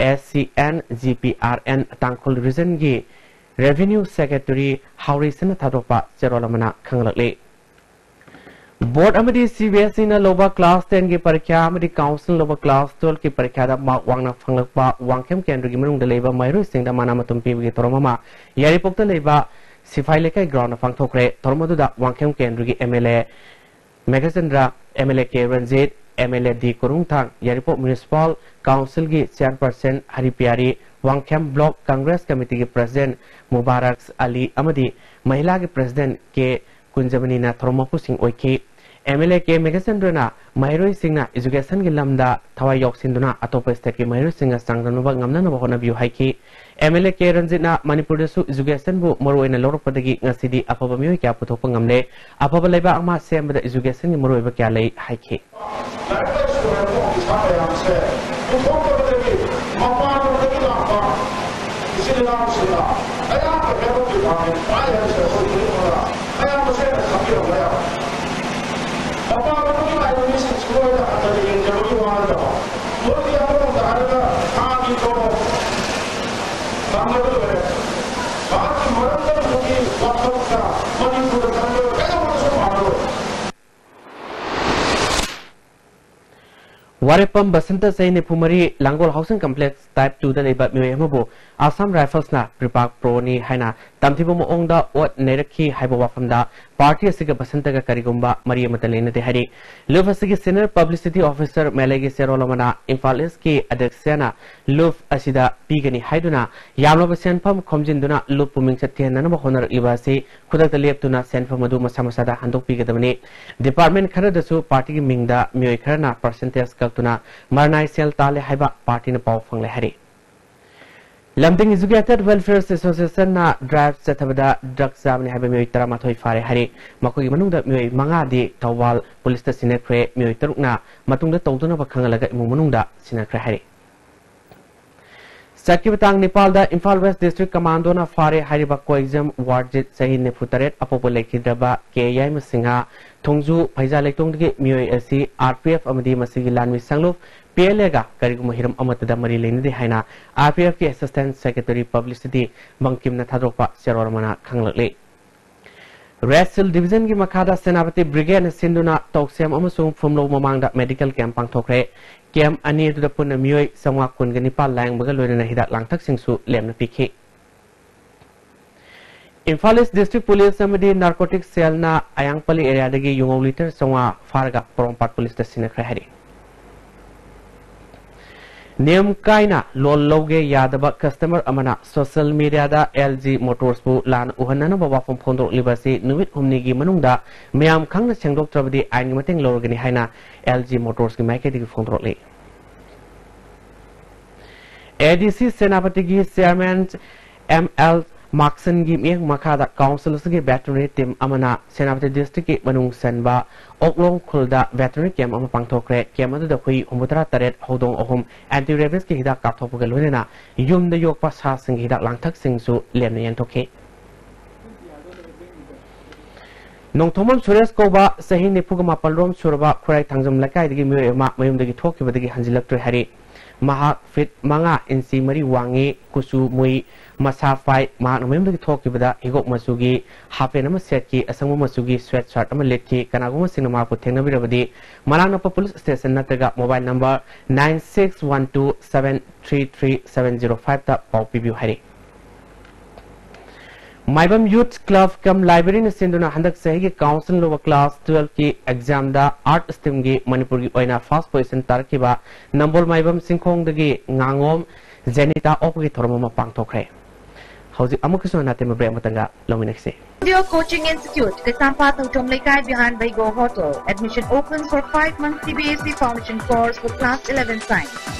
S C N G P R N Tangkhul ꯔꯤꯖꯟꯒꯤ ꯔꯦꯚꯤꯅ꯭ꯌꯨ ꯁꯦꯀ꯭ꯔꯦꯇꯔꯤ ꯍꯥꯎꯔꯩꯁꯟꯅ ꯊꯥꯗꯣꯛꯄ ꯆꯦꯔꯣꯜ ꯑꯃꯅ ꯈꯪꯂꯛꯂꯤ꯫ ꯕꯣꯔꯗ ꯑꯃꯗꯤ ꯁꯤ ꯕꯤ ꯑꯦꯁ ꯏꯅ ꯂꯧꯕ ꯀ꯭ꯂꯥꯁ ꯇꯦꯟꯒꯤ ꯄꯔꯤꯈ꯭ꯌꯥ ꯑꯃꯗꯤ ꯀꯥꯎꯟꯁꯤꯜꯅ ꯂꯧꯕ ꯀ꯭ꯂꯥꯁ ꯇꯨꯋꯦꯜꯐꯀꯤ ꯄꯔꯤꯈ꯭ꯌꯥꯗ ꯃꯥꯔꯛ ꯋꯥꯡꯅ ꯐꯪꯂꯛꯄ ꯋꯥꯡꯈꯦꯝ ꯀꯦꯟꯗ꯭ꯔꯒꯤ ꯃꯅꯨꯡꯗ ꯂꯩꯕ ꯃꯍꯩꯔꯣꯏꯁꯤꯡꯗ ꯃꯅꯥ ꯃꯊꯨꯝ ꯄꯤꯕꯒꯤ ꯊꯧꯔꯝ ꯑꯃ ꯌꯥꯏꯔꯤꯄꯣꯛꯇ ꯂꯩꯕ ꯁꯤꯐꯥꯏ ꯂꯩꯀꯥꯏ ꯒ꯭ꯔꯥꯎꯟꯗ ꯄꯥꯡꯊꯣꯛꯈ꯭ꯔꯦ꯫ ꯊꯧꯔꯝ ꯑꯗꯨꯗ ꯋꯥꯡꯈꯦꯝ ꯀꯦꯟꯗ꯭ꯔꯒꯤ M L A Meghachandra, M L A K Ranjit, M L A D Korungthang, Yairipok municipal ꯀꯥꯎꯟꯁꯤꯜꯒꯤ chairperson Haripyari, Wangkhem block congress ꯀꯃꯤꯇꯤꯒꯤ ꯄ꯭ꯔꯁꯤꯗꯦꯟꯠ ꯃꯨꯕꯥꯔꯛ ꯑꯂꯤ ꯑꯃꯗꯤ ꯃꯍꯤꯂꯥꯒꯤ ꯄ꯭ꯔꯁꯤꯗꯦꯟꯠ ꯀꯦ ꯀꯨꯟꯖꯃꯅꯤꯅ ꯊꯧꯔꯝ ꯃꯄꯨꯁꯤꯡ ꯑꯣꯏꯈꯤ꯫ ꯑꯦꯝ ꯑꯦꯜ ꯑꯦ ꯀꯦ ꯃꯦꯘꯆꯟꯗ꯭ꯔꯅ ꯃꯍꯩꯔꯣꯏꯁꯤꯡꯅ ꯏꯖꯨꯀꯦꯁꯟꯒꯤ ꯂꯝꯗ ꯊꯋꯥꯏ ꯌꯥꯎꯁꯤꯟꯗꯨꯅ ꯑꯇꯣꯞꯄ ꯁ꯭ꯇꯦꯠꯀꯤ ꯃꯍꯩꯔꯣꯏꯁꯤꯡꯒ ꯆꯥꯡꯗꯝꯅꯕ ꯉꯝꯅꯅꯕ ꯍꯣꯠꯅꯕꯤꯌꯨ ꯍꯥꯏꯈꯤ꯫ ꯑꯦꯝ ꯑꯦꯜ ꯑꯦ ꯀꯦ ꯔꯟꯖꯤꯠꯅ ꯃꯅꯤꯄꯨꯔꯗꯁꯨ ꯏꯖꯨꯀꯦꯁꯟꯕꯨ ꯃꯔꯨ ꯑꯣꯏꯅ ꯂꯧꯔꯛꯄꯗꯒꯤ ꯉꯁꯤꯗꯤ ꯑꯐꯕ ꯃꯤꯑꯣꯏ ꯀꯌꯥ ꯄꯨꯊꯣꯛꯄ ꯉꯝꯂꯦ꯫ ꯑꯐꯕ ꯂꯩꯕꯥꯛ ꯑꯃ ꯁꯦꯝꯕꯗ ꯏꯖꯨꯀꯦꯁꯟꯒꯤ ꯃꯔꯨꯑꯣꯏꯕ ꯀꯌꯥ ꯂꯩ ꯍꯥꯏꯈꯤ꯫ ꯂꯥꯏꯔꯤꯛ ꯂꯥꯏꯁꯨ ꯍꯩꯔꯕ ꯑꯣꯐꯤꯁꯥꯔ ꯃꯌꯥꯝꯁꯦ ꯄꯨꯊꯣꯛꯇꯕꯗꯒꯤ ꯃꯄꯥꯟꯂꯣꯝꯗꯒꯤ ꯂꯥꯛꯄ ꯏꯆꯤꯜ ꯏꯅꯥꯎꯁꯤꯡꯅ ꯑꯌꯥꯝꯕ ꯍꯦꯜꯊ ꯗꯤꯄꯥꯔꯠꯃꯦꯟ ꯄꯥꯏ ꯍꯥꯏꯕꯁꯦ ꯑꯩꯈꯣꯏ ꯃꯤꯑꯣꯏꯕꯅ ꯑꯌꯥꯝꯕꯁꯦ ꯍꯦꯟꯅ ꯈꯪꯕꯤꯔꯝꯕ ꯌꯥꯕ꯫ ꯃꯄꯥꯟꯂꯣꯝꯗꯒꯤ ꯂꯥꯛꯏꯕ ꯃꯤꯁꯤꯡꯁꯤ ꯃꯣꯏꯗ ꯍꯟꯊꯅ ꯌꯦꯡꯖꯕꯒꯤ ꯋꯥ ꯅꯠꯇꯕ, ꯃꯣꯏꯗꯤ ꯑꯃꯔꯣꯝꯗ ꯍꯥꯏꯔꯒ ꯊꯥꯒꯤ ꯇꯣꯂꯣꯞ ꯐꯪꯕꯗ ꯂꯣꯏꯔꯦ꯫ ꯃꯍꯥꯛꯀꯤ ꯃꯔꯝꯗꯝꯗꯨꯒꯤ ꯋꯥꯈꯜꯗ ꯃꯅꯤꯄꯨꯔꯗ ꯈꯟꯕ ꯀꯩꯗꯧꯕꯗꯁꯨ ꯃꯥꯟꯅꯔꯣꯏ꯫ ꯋꯥꯔꯦꯞꯐꯝ ꯕꯁꯟꯇ, ꯆꯍꯤ ꯅꯤꯐꯨ ꯃꯔꯤ, ꯂꯥꯡꯒꯣꯜ housing complex type two ꯗ ꯂꯩꯕ ꯃꯤꯑꯣꯏ ꯑꯃꯕꯨ Assam Rifles ꯅ ꯄ꯭ꯔꯤꯄꯥꯛ ꯄ꯭ꯔꯣꯅꯤ ꯍꯥꯏꯅ ꯇꯝꯊꯤꯕ ꯃꯑꯣꯡꯗ ꯑꯣꯠ ꯅꯩꯔꯛꯈꯤ ꯍꯥꯏꯕ ꯋꯥꯐꯝꯗ party ꯑꯁꯤꯒ ꯕꯁꯟꯇꯒ ꯀꯔꯤꯒꯨꯝꯕ ꯃꯔꯤ ꯑꯃꯠꯇ ꯂꯩꯅꯗꯦ ꯍꯥꯏꯔꯤ꯫ ꯂꯨꯞ ꯑꯁꯤꯒꯤ senior publicity officer ꯃꯦꯂꯩꯒꯤ ꯆꯦꯔꯣꯜ ꯑꯃꯅ ꯏꯝꯐꯥꯜ ꯏꯁꯀꯤ ꯑꯗ꯭ꯌꯛꯁꯅ ꯂꯨꯞ ꯑꯁꯤꯗ ꯄꯤꯒꯅꯤ ꯍꯥꯏꯗꯨꯅ ꯌꯥꯝꯂꯕ ꯁꯦꯟꯐꯝ ꯈꯣꯝꯖꯤꯟꯗꯨꯅ ꯂꯨꯞꯄꯨ ꯃꯤꯡꯆꯠ ꯊꯤꯍꯟꯅꯅꯕ ꯍꯣꯠꯅꯔꯛꯂꯤꯕ ꯑꯁꯤ ꯈꯨꯗꯛꯇ ꯂꯦꯞꯇꯨꯅ ꯁꯦꯟꯐꯝ ꯑꯗꯨ ꯃꯁꯥ ꯃꯁꯥꯗ ꯍꯟꯗꯣꯛꯄꯤꯒꯗꯕꯅꯤ꯫ Department ꯈꯔꯗꯁꯨ party ꯒꯤ ꯃꯤꯡꯗ ꯃꯤꯑꯣꯏ ꯈꯔꯅ percentage ꯀꯛꯇꯨꯅ ꯃꯔꯅꯥꯏ ꯁꯦꯜ ꯇꯥꯜꯂꯦ ꯍꯥꯏꯕ party ꯅ ꯄꯥꯎ ꯐꯪꯂꯦ ꯍꯥꯏꯔꯤ꯫ ꯂꯝꯗꯤꯡ Educated Welfare Association ꯅ drive ꯆꯠꯊꯕꯗ drug ꯆꯥꯕꯅꯤ ꯍꯥꯏꯕ ꯃꯤꯑꯣꯏ ꯇꯔꯥꯃꯥꯊꯣꯏ ꯐꯥꯔꯦ ꯍꯥꯏꯔꯤ꯫ ꯃꯈꯣꯏꯒꯤ ꯃꯅꯨꯡꯗ ꯃꯤꯑꯣꯏ ꯃꯉꯥꯗꯤ ꯊꯧꯕꯥꯜ police ꯇ ꯁꯤꯟꯅꯈ꯭ꯔꯦ, ꯃꯤꯑꯣꯏ ꯇꯔꯨꯛꯅ ꯃꯇꯨꯡꯗ ꯇꯧꯗꯅꯕ ꯈꯪꯍꯜꯂꯒ ꯏꯃꯨꯡ ꯃꯅꯨꯡꯗ ꯁꯤꯟꯅꯈ꯭ꯔꯦ ꯍꯥꯏꯔꯤ꯫ ꯆꯠꯈꯤꯕ ꯇꯥꯡ ꯅꯤꯄꯥꯜꯗ ꯏꯝꯐꯥꯜ West District Commando ꯅ ꯐꯥꯔꯦ ꯍꯥꯏꯔꯤꯕ ꯀꯣꯏꯖꯝ ꯋꯥꯔꯖꯤꯠ, ꯆꯍꯤ ꯅꯤꯐꯨ ꯇꯔꯦꯠ, ꯑꯄꯣꯛꯄ ꯂꯩꯈꯤꯗ꯭ꯔꯕ ꯀꯦ ꯌꯥꯏꯃ ꯁꯤꯡꯍ, ꯊꯣꯡꯖꯨ ꯐꯩꯖꯥ ꯂꯩꯇꯣꯡꯗꯒꯤ ꯃꯤꯑꯣꯏ ꯑꯁꯤ R P F ꯑꯃꯗꯤ ꯃꯁꯤꯒꯤ ꯂꯥꯟꯃꯤ ꯁꯪꯂꯨꯞ P L A ꯒ ꯀꯔꯤꯒꯨꯝꯕ ꯍꯤꯔꯝ ꯑꯃꯠꯇꯗ ꯃꯔꯤ ꯂꯩꯅꯗꯦ ꯍꯥꯏꯅ R P F ꯀꯤ Assistant Secretary Publicity ꯕꯪꯀꯤꯝꯅ ꯊꯥꯗꯣꯔꯛꯄ ꯆꯦꯔꯣꯜ ꯑꯃꯅ ꯈꯪꯂꯛꯂꯤ꯫ Red Shield Division ꯒꯤ ꯃꯈꯥꯗ ꯁꯦꯅꯥꯄꯇꯤ Brigade ꯅ ꯁꯤꯟꯗꯨꯅ ꯇꯧꯁꯦꯝ ꯑꯃꯁꯨꯡ ꯐꯨꯝꯂꯧ ꯃꯃꯥꯡꯗ medical camp ꯄꯥꯡꯊꯣꯛꯈ꯭ꯔꯦ꯫ Camp ꯑꯅꯤ ꯑꯗꯨꯗ ꯄꯨꯟꯅ ꯃꯤꯑꯣꯏ ꯆꯥꯝꯃꯉꯥ ꯀꯨꯟꯒ ꯅꯤꯄꯥꯜ ꯂꯥꯌꯦꯡꯕꯒ ꯂꯣꯏꯅꯅ ꯍꯤꯗꯥꯛ ꯂꯥꯡꯊꯛꯁꯤꯡꯁꯨ ꯂꯦꯝꯅ ꯄꯤꯈꯤ꯫ ꯏꯝꯐꯥꯜ East District Police ꯑꯃꯗꯤ Narcotic Cell ꯅ ꯑꯌꯥꯡꯄꯜꯂꯤ area ꯗꯒꯤ ꯌꯨꯉꯧ litre ꯆꯥꯝꯃꯉꯥ ꯐꯥꯔꯒ ꯄꯣꯔꯣꯝꯄꯥꯠ police ꯇ ꯁꯤꯟꯅꯈ꯭ꯔꯦ ꯍꯥꯏꯔꯤ꯫ ꯅꯤꯌꯝ ꯀꯥꯏꯅ ꯂꯣꯟ ꯂꯧꯒꯦ ꯌꯥꯗꯕ customer ꯑꯃꯅ social media ꯗ L G Motors ꯄꯨ ꯂꯥꯟꯅ ꯎꯍꯟꯅꯅꯕ ꯋꯥꯐꯝ ꯐꯣꯡꯗꯣꯔꯛꯂꯤꯕ ꯑꯁꯤ ꯅꯨꯃꯤꯠ ꯍꯨꯝꯅꯤꯒꯤ ꯃꯅꯨꯡꯗ ꯃꯌꯥꯝ ꯈꯪꯅ ꯁꯦꯡꯗꯣꯛꯇ꯭ꯔꯕꯗꯤ ꯑꯥꯏꯟꯒꯤ ꯃꯇꯦꯡ ꯂꯧꯔꯒꯅꯤ ꯍꯥꯏꯅ L G Motors ꯀꯤ ꯃꯥꯏꯀꯩꯗꯒꯤ ꯐꯣꯡꯗꯣꯔꯛꯂꯤ꯫ A D C ꯁꯦꯅꯥꯄꯇꯤꯒꯤ Chairman M L ꯃꯥꯛꯁꯟꯒꯤ ꯃꯤꯠꯌꯦꯡ ꯃꯈꯥꯗ Council ꯑꯁꯤꯒꯤ veterinary team ꯑꯃꯅ ꯁꯦꯅꯥꯄꯇꯤ district ꯀꯤ ꯃꯅꯨꯡ ꯆꯟꯕ ꯑꯣꯛꯂꯣꯡ ꯈꯨꯜꯗ veterinary camp ꯑꯃ ꯄꯥꯡꯊꯣꯛꯈ꯭ꯔꯦ꯫ Camp ꯑꯗꯨꯗ ꯍꯨꯏ ꯍꯨꯝꯐꯨꯇꯔꯥ ꯇꯔꯦꯠ, ꯍꯧꯗꯣꯡ ꯑꯍꯨꯝ, anti rabies ꯀꯤ ꯍꯤꯗꯥꯛ ꯀꯥꯞꯊꯣꯛꯄꯒ ꯂꯣꯏꯅꯅ ꯌꯨꯝꯗ ꯌꯣꯛꯄ ꯁꯥꯁꯤꯡꯒꯤ ꯍꯤꯗꯥꯛ ꯂꯥꯡꯊꯛꯁꯤꯡꯁꯨ ꯂꯦꯝꯅ ꯌꯦꯟꯊꯣꯛꯈꯤ꯫ ꯅꯣꯡꯊꯣꯝꯕꯝ ꯁꯨꯔꯦꯁ ꯀꯧꯕ ꯆꯍꯤ ꯅꯤꯐꯨꯒ ꯃꯥꯄꯜ ꯔꯣꯝ ꯁꯨꯔꯕ ꯈꯨꯔꯥꯏ ꯊꯥꯡꯖꯝ ꯂꯩꯀꯥꯏꯗꯒꯤ ꯃꯤꯑꯣꯏ ꯑꯃ ꯃꯌꯨꯝꯗꯒꯤ ꯊꯣꯛꯈꯤꯕꯗꯒꯤ ꯍꯟꯖꯤꯜꯂꯛꯇ꯭ꯔꯦ ꯍꯥꯏꯔꯤ꯫ ꯃꯍꯥꯛ ꯐꯤꯠ ꯃꯉꯥ ꯏꯟꯆꯤ ꯃꯔꯤ ꯋꯥꯡꯉꯤ, ꯀꯨꯆꯨ ꯃꯨꯏ, ꯃꯁꯥ ꯐꯥꯏ꯫ ꯃꯍꯥꯛꯅ ꯃꯌꯨꯝꯗꯒꯤ ꯊꯣꯛꯈꯤꯕꯗ ꯍꯤꯒꯣꯛ ꯃꯆꯨꯒꯤ ꯍꯥꯐ ꯄꯦꯟ ꯑꯃ ꯁꯦꯠꯈꯤ, ꯑꯁꯪꯕ ꯃꯆꯨꯒꯤ ꯁ꯭ꯋꯦꯠ ꯁꯔꯠ ꯑꯃ ꯂꯤꯠꯈꯤ꯫ ꯀꯅꯥꯒꯨꯝꯕꯁꯤꯡꯅ ꯃꯍꯥꯛꯄꯨ ꯊꯦꯡꯅꯕꯤꯔꯕꯗꯤ ꯃꯅꯥꯛ ꯅꯛꯄ ꯄꯨꯂꯤꯁ ꯁ꯭ꯇꯦꯁꯟ ꯅꯠꯇ꯭ꯔꯒ mobile number nine six one two seven three three seven zero ꯐꯥꯏꯚꯇ ꯄꯥꯎ ꯄꯤꯕꯤꯌꯨ ꯍꯥꯏꯔꯤ꯫ ꯃꯥꯏꯕꯝ ꯌꯨꯊ ꯀ꯭ꯂꯕ ꯀꯝ ꯂꯥꯏꯕ꯭ꯔꯦꯔꯤꯅ ꯁꯤꯟꯗꯨꯅ ꯍꯟꯗꯛ ꯆꯍꯤꯒꯤ ꯀꯥꯎꯟꯁꯤꯜ ꯂꯧꯕ ꯀ꯭ꯂꯥꯁ ꯇꯨꯋꯦꯜꯐꯀꯤ ꯑꯦꯛꯖꯥꯝꯗ ꯑꯥꯔꯠ ꯁ꯭ꯇ꯭ꯔꯤꯝꯒꯤ ꯃꯅꯤꯄꯨꯔꯒꯤ ꯑꯣꯏꯅ ꯐꯥꯔꯁ ꯄꯣꯖꯤꯁꯟ ꯇꯥꯔꯛꯈꯤꯕ ꯅꯝꯕꯣꯜ ꯃꯥꯏꯕꯝ ꯆꯤꯡꯈꯣꯡꯗꯒꯤ ꯉꯥꯉꯣꯝ ꯖꯦꯅꯤꯇꯥ ꯑꯣꯛꯄꯒꯤ ꯊꯧꯔꯝ ꯑꯃ ꯄꯥꯡꯊꯣꯛꯈ꯭ꯔꯦ꯫ ꯍꯧꯖꯤꯛ ꯑꯃꯨꯛꯀꯁꯨ ꯍꯟꯅ ꯑꯇꯦꯟꯕ break ꯑꯃꯇꯪꯒ ꯂꯧꯃꯤꯟꯅꯈꯤꯁꯤ꯫ Studio Coaching Institute, Kaisampad Thouthom Leikai behind Baigo Hotel. Admission open for five months C B S E Foundation course for class eleven science.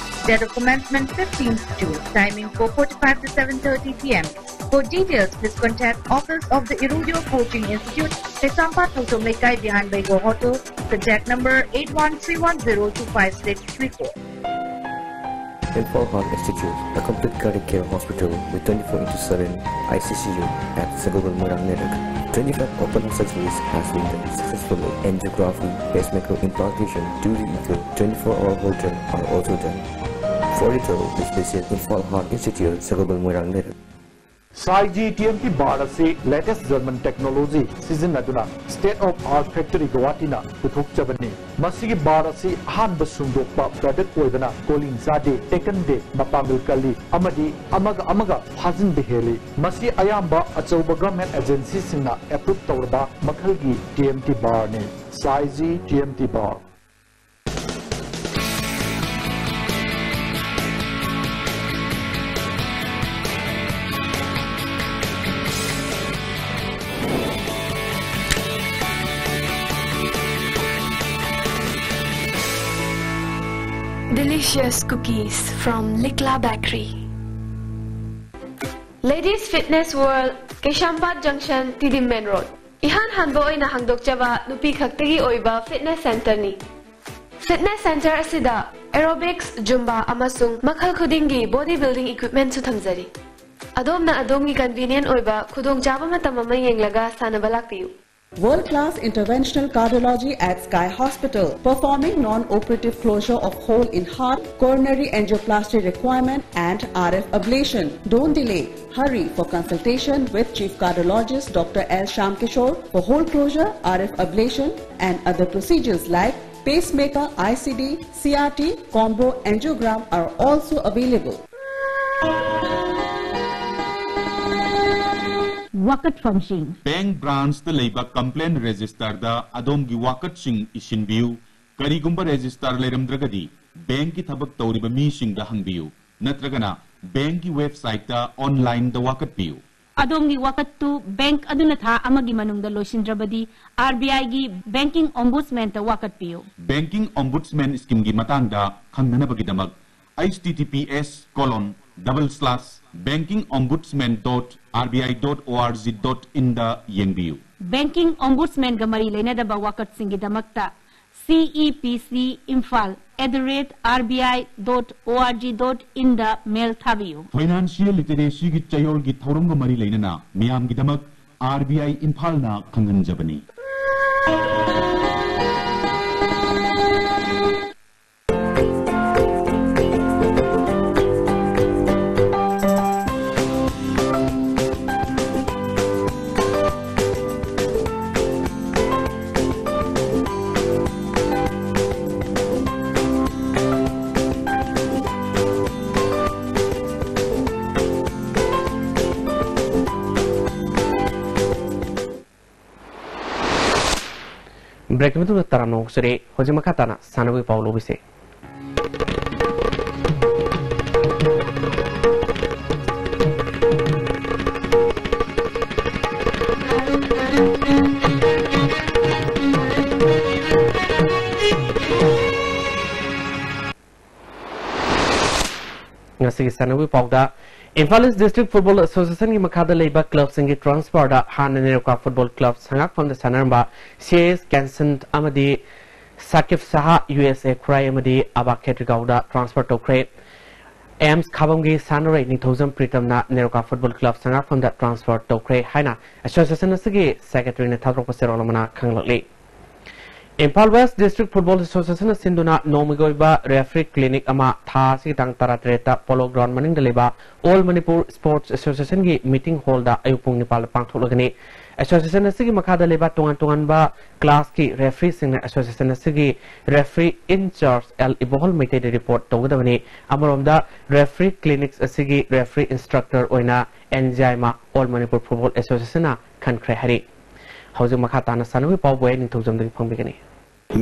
Date of commencement fifteenth June. Timing four forty-five to seven thirty P M. For details, please contact Office of the Irudio Coaching Institute, Kaisampad Thouthom Leikai behind Baigo Hotel. Contact number eight one three one zero two five six three four. Imphal Heart Institute, a complete cardiac care hospital with twenty-four into seven I C C U at Sagolbal Moirang Lerak. Twenty-five open heart surgeries has been done successfully. Angiography, pacemaker implantation, two D echo, twenty-four hour Holter are also done. For referral, please visit Imphal Heart Institute, Sagolbal Moirang Lerak. Saiji T M T bar ꯑꯁꯤ latest German technology ꯁꯤꯖꯤꯟꯅꯗꯨꯅ state of art factory ꯒꯧꯍꯥꯇꯤꯅ ꯄꯨꯊꯣꯛꯆꯕꯅꯤ꯫ ꯃꯁꯤꯒꯤ ꯕꯥꯔ ꯑꯁꯤ ꯑꯍꯥꯟꯕ ꯁꯨꯡꯗꯣꯛꯄ product ꯑꯣꯏꯕꯅ ꯀꯣꯂꯤꯡ ꯆꯥꯗꯦ, ꯇꯦꯛꯀꯟꯗꯦ, ꯃꯄꯥꯡꯒꯜ ꯀꯜꯂꯤ ꯑꯃꯗꯤ ꯑꯃꯒ ꯑꯃꯒ ꯐꯥꯖꯤꯟꯕ ꯍꯦꯜꯂꯤ꯫ ꯃꯁꯤ ꯑꯌꯥꯝꯕ ꯑꯆꯧꯕ government agency ꯁꯤꯡꯅ approve ꯇꯧꯔꯕ ꯃꯈꯜꯒꯤ ꯇꯤ ꯑꯦꯝ ꯇꯤ ꯕꯥꯔꯅꯤ꯫ Saiji T M T bar. Delicious cookies from Likla Bakery. Ladies Fitness World, Keishampat Junction, Tidim Main Road. ꯏꯍꯥꯟ ꯍꯥꯟꯕ ꯑꯣꯏꯅ ꯍꯥꯡꯗꯣꯛꯆꯕ ꯅꯨꯄꯤ ꯈꯛꯇꯒꯤ ꯑꯣꯏꯕ fitness centreꯅꯤ꯫ Fitness centre ꯑꯁꯤꯗ aerobics, Zumba ꯑꯃꯁꯨꯡ ꯃꯈꯜ ꯈꯨꯗꯤꯡꯒꯤ body building equipmentꯁꯨ ꯊꯝꯖꯔꯤ꯫ ꯑꯗꯣꯝꯅ ꯑꯗꯣꯝꯒꯤ convenient ꯑꯣꯏꯕ ꯈꯨꯗꯣꯡꯆꯥꯕ ꯃꯇꯝ ꯑꯃ ꯌꯦꯡꯂꯒ ꯁꯥꯟꯅꯕ ꯂꯥꯛꯄꯤꯌꯨ꯫ World-class interventional cardiology at Sky Hospital, performing non-operative closure of hole in heart, coronary angioplasty requirement, and R F ablation. Don't delay. Hurry for consultation with Chief Cardiologist Doctor L Shyamkishore for hole closure, R F ablation, and other procedures like pacemaker, I C D, C R T, combo angiogram are also available. ꯋꯥꯀꯠꯐꯝꯁꯤꯡ꯫ ꯕꯦꯡꯛ ꯕ꯭ꯔꯥꯟꯁꯇ ꯂꯩꯕ ꯀꯝꯄ꯭ꯂꯦꯟ ꯔꯦꯖꯤꯁꯇꯔꯗ ꯑꯗꯣꯝꯒꯤ ꯋꯥꯀꯠꯁꯤꯡ ꯏꯁꯤꯟꯕꯤꯌꯨ꯫ ꯀꯔꯤꯒꯨꯝꯕ ꯔꯦꯖꯤꯁꯇꯔ ꯂꯩꯔꯝꯗ꯭ꯔꯒꯗꯤ, ꯕꯦꯡꯛꯀꯤ ꯊꯕꯛ ꯇꯧꯔꯤꯕ ꯃꯤꯁꯤꯡꯗ ꯍꯪꯕꯤꯌꯨ, ꯅꯠꯇ꯭ꯔꯒꯅ ꯕꯦꯡꯛꯀꯤ ꯋꯦꯕꯁꯥꯏꯠꯇ ꯑꯣꯟꯂꯥꯏꯟꯗ ꯋꯥꯀꯠꯄꯤꯌꯨ꯫ ꯑꯗꯣꯝꯒꯤ ꯋꯥꯀꯠꯇꯨ ꯕꯦꯡꯛ ꯑꯗꯨꯅ ꯊꯥ ꯑꯃꯒꯤ ꯃꯅꯨꯡꯗ ꯂꯣꯏꯁꯤꯟꯗ꯭ꯔꯕꯗꯤ, ꯑꯥꯔ ꯕꯤ ꯑꯥꯏꯒꯤ ꯕꯦꯡꯀꯤꯡ ꯑꯣꯝꯕꯨꯗꯁꯃꯦꯟꯇ ꯋꯥꯀꯠꯄꯤꯌꯨ꯫ ꯕꯦꯡꯀꯤꯡ ꯑꯣꯝꯕꯨꯗꯁꯃꯦꯟ ꯁ꯭ꯀꯤꯝꯒꯤ ꯃꯇꯥꯡꯗ ꯈꯪꯅꯅꯕꯒꯤꯗꯃꯛ, H T T P S colon double slash banking ombudsman dot R B I dot O R G dot in ꯗ ꯌꯦꯡꯕꯤꯌꯨ꯫ ꯕꯦꯡꯀꯤꯡ ꯑꯣꯝꯕꯨꯗꯁꯃꯦꯟꯒ ꯃꯔꯤ ꯂꯩꯅꯗꯕ ꯋꯥꯀꯠꯁꯤꯡꯒꯤꯗꯃꯛꯇ, C E P C Imphal at the rate R B I dot O R G dot in ꯗ ꯃꯦꯜ ꯊꯥꯕꯤꯌꯨ꯫ ꯐꯥꯏꯅꯥꯟꯁꯤꯌꯦꯜ ꯂꯤꯇꯔꯦꯁꯤꯒꯤ ꯆꯌꯣꯜꯒꯤ ꯊꯧꯔꯝꯒ ꯃꯔꯤ ꯂꯩꯅꯅ ꯃꯤꯌꯥꯝꯒꯤꯗꯃꯛ ꯑꯥꯔ ꯕꯤ ꯑꯥꯏ ꯏꯝꯐꯥꯜꯅ ꯈꯪꯍꯟꯖꯕꯅꯤ꯫ ꯕ꯭ꯔꯦꯛꯀꯤ ꯃꯇꯨꯡꯗ ꯇꯔꯥꯝꯅ ꯑꯣꯛꯆꯔꯤ꯫ ꯍꯧꯖꯤꯛ ꯃꯈꯥ ꯇꯥꯅ ꯁꯥꯟꯅꯕꯒꯤ ꯄꯥꯎ ꯂꯧꯕꯤꯁꯦ꯫ ꯉꯁꯤꯒꯤ ꯁꯥꯟꯅꯕꯒꯤ ꯄꯥꯎꯗ, ꯏꯝꯐꯥꯜ ꯏꯁ ꯗꯤꯁꯇ꯭ꯔꯤꯛ ꯐꯨꯠꯕꯣꯜ ꯑꯦꯁꯣꯁꯤꯌꯦꯁꯟꯒꯤ ꯃꯈꯥꯗ ꯂꯩꯕ ꯀ꯭ꯂꯕꯁꯤꯡꯒꯤ ꯇ꯭ꯔꯥꯟꯁꯐꯔꯗ ꯍꯥꯟꯅ ꯅꯦꯔꯣꯀꯥ ꯐꯨꯠꯕꯣꯜ ꯀ꯭ꯂꯕ ꯁꯉꯥꯛꯐꯝꯗ ꯁꯥꯟꯅꯔꯝꯕ ꯁꯤ ꯑꯦꯁ ꯀꯦꯟꯁꯟ ꯑꯃꯗꯤ ꯁꯥꯀꯤꯕ ꯁꯍꯥ, ꯌꯨ ꯑꯦꯁ ꯑꯦ ꯈꯨꯔꯥꯏ ꯑꯃꯗꯤ ꯑꯕꯥ ꯈꯦꯇ꯭ꯔꯤꯒꯥꯎꯗ ꯇ꯭ꯔꯥꯟꯁꯐꯔ ꯇꯧꯈ꯭ꯔꯦ꯫ ꯑꯦꯝꯁ ꯈꯥꯕꯝꯒꯤ ꯁꯥꯟꯅꯔꯣꯏ ꯅꯤꯡꯊꯧꯖꯝ ꯄ꯭ꯔꯤꯇꯝꯅ ꯅꯦꯔꯣꯀꯥ ꯐꯨꯠꯕꯣꯜ ꯀ꯭ꯂꯕ ꯁꯉꯥꯛꯐꯝꯗ ꯇ꯭ꯔꯥꯟꯁꯐꯔ ꯇꯧꯈ꯭ꯔꯦ ꯍꯥꯏꯅ ꯑꯦꯁꯣꯁꯤꯌꯦꯁꯟ ꯑꯁꯤꯒꯤ ꯁꯦꯀ꯭ꯔꯦꯇꯔꯤꯅ ꯊꯥꯗꯣꯔꯛꯄ ꯆꯦꯔꯣꯜ ꯑꯃꯅ ꯈꯪꯂꯛꯂꯤ꯫ ꯏꯝꯐꯥꯜ ꯋꯦꯁ ꯗꯤꯁꯇ꯭ꯔꯤꯛ ꯐꯨꯠꯕꯣꯜ ꯑꯦꯁꯣꯁꯤꯌꯦꯁꯟꯅ ꯁꯤꯟꯗꯨꯅ ꯅꯣꯡꯃꯒꯤ ꯑꯣꯏꯕ ꯔꯦꯐ꯭ꯔꯤ ꯀ꯭ꯂꯤꯅꯤꯛ ꯑꯃ ꯊꯥ ꯑꯁꯤꯒꯤ ꯇꯥꯡ ꯇꯔꯥꯇꯔꯦꯠꯇ ꯄꯣꯂꯣ ꯒ꯭ꯔꯥꯎꯟ ꯃꯅꯤꯡꯗ ꯂꯩꯕ ꯑꯣꯜ ꯃꯅꯤꯄꯨꯔ ꯁ꯭ꯄꯣꯔꯠꯁ ꯑꯦꯁꯣꯁꯤꯌꯦꯁꯟꯒꯤ ꯃꯤꯇꯤꯡ ꯍꯣꯜꯗ ꯑꯌꯨꯛ ꯄꯨꯡ ꯅꯤꯄꯥꯟꯗ ꯄꯥꯡꯊꯣꯛꯂꯒꯅꯤ꯫ ꯑꯦꯁꯣꯁꯤꯌꯦꯁꯟ ꯑꯁꯤꯒꯤ ꯃꯈꯥꯗ ꯂꯩꯕ ꯇꯣꯉꯥꯟ ꯇꯣꯉꯥꯟꯕ ꯀ꯭ꯂꯥꯁꯀꯤ ꯔꯦꯐ꯭ꯔꯤꯁꯤꯡꯅ ꯑꯦꯁꯣꯁꯤꯌꯦꯁꯟ ꯑꯁꯤꯒꯤ ꯔꯦꯐ꯭ꯔꯤ ꯏꯟ ꯆꯥꯔꯖ ꯑꯦꯜ ꯏꯕꯣꯍꯜ ꯃꯩꯇꯩꯗ ꯔꯤꯄꯣꯔꯠ ꯇꯧꯒꯗꯕꯅꯤ꯫ ꯑꯃꯔꯣꯝꯗ ꯔꯦꯐ꯭ꯔꯤ ꯀ꯭ꯂꯤꯅꯤꯛꯁ ꯑꯁꯤꯒꯤ ꯔꯦꯐ꯭ꯔꯤ ꯏꯟꯁꯇ꯭ꯔꯛꯇꯔ ꯑꯣꯏꯅ ꯑꯦꯟ ꯖꯥꯏꯃꯥ ꯑꯣꯜ ꯃꯅꯤꯄꯨꯔ ꯐꯨꯠꯕꯣꯜ ꯑꯦꯁꯣꯁꯤꯌꯦꯁꯟꯅ ꯈꯟꯈ꯭ꯔꯦ ꯍꯥꯏꯔꯤ꯫ ꯍꯧꯖꯤꯛ ꯃꯈꯥ ꯇꯥꯅ ꯁꯥꯟꯅꯕꯒꯤ ꯄꯥꯎꯕꯨ ꯑꯩ ꯅꯤꯡꯊꯧꯖꯝꯗꯒꯤ ꯐꯪꯕꯤꯒꯅꯤ꯫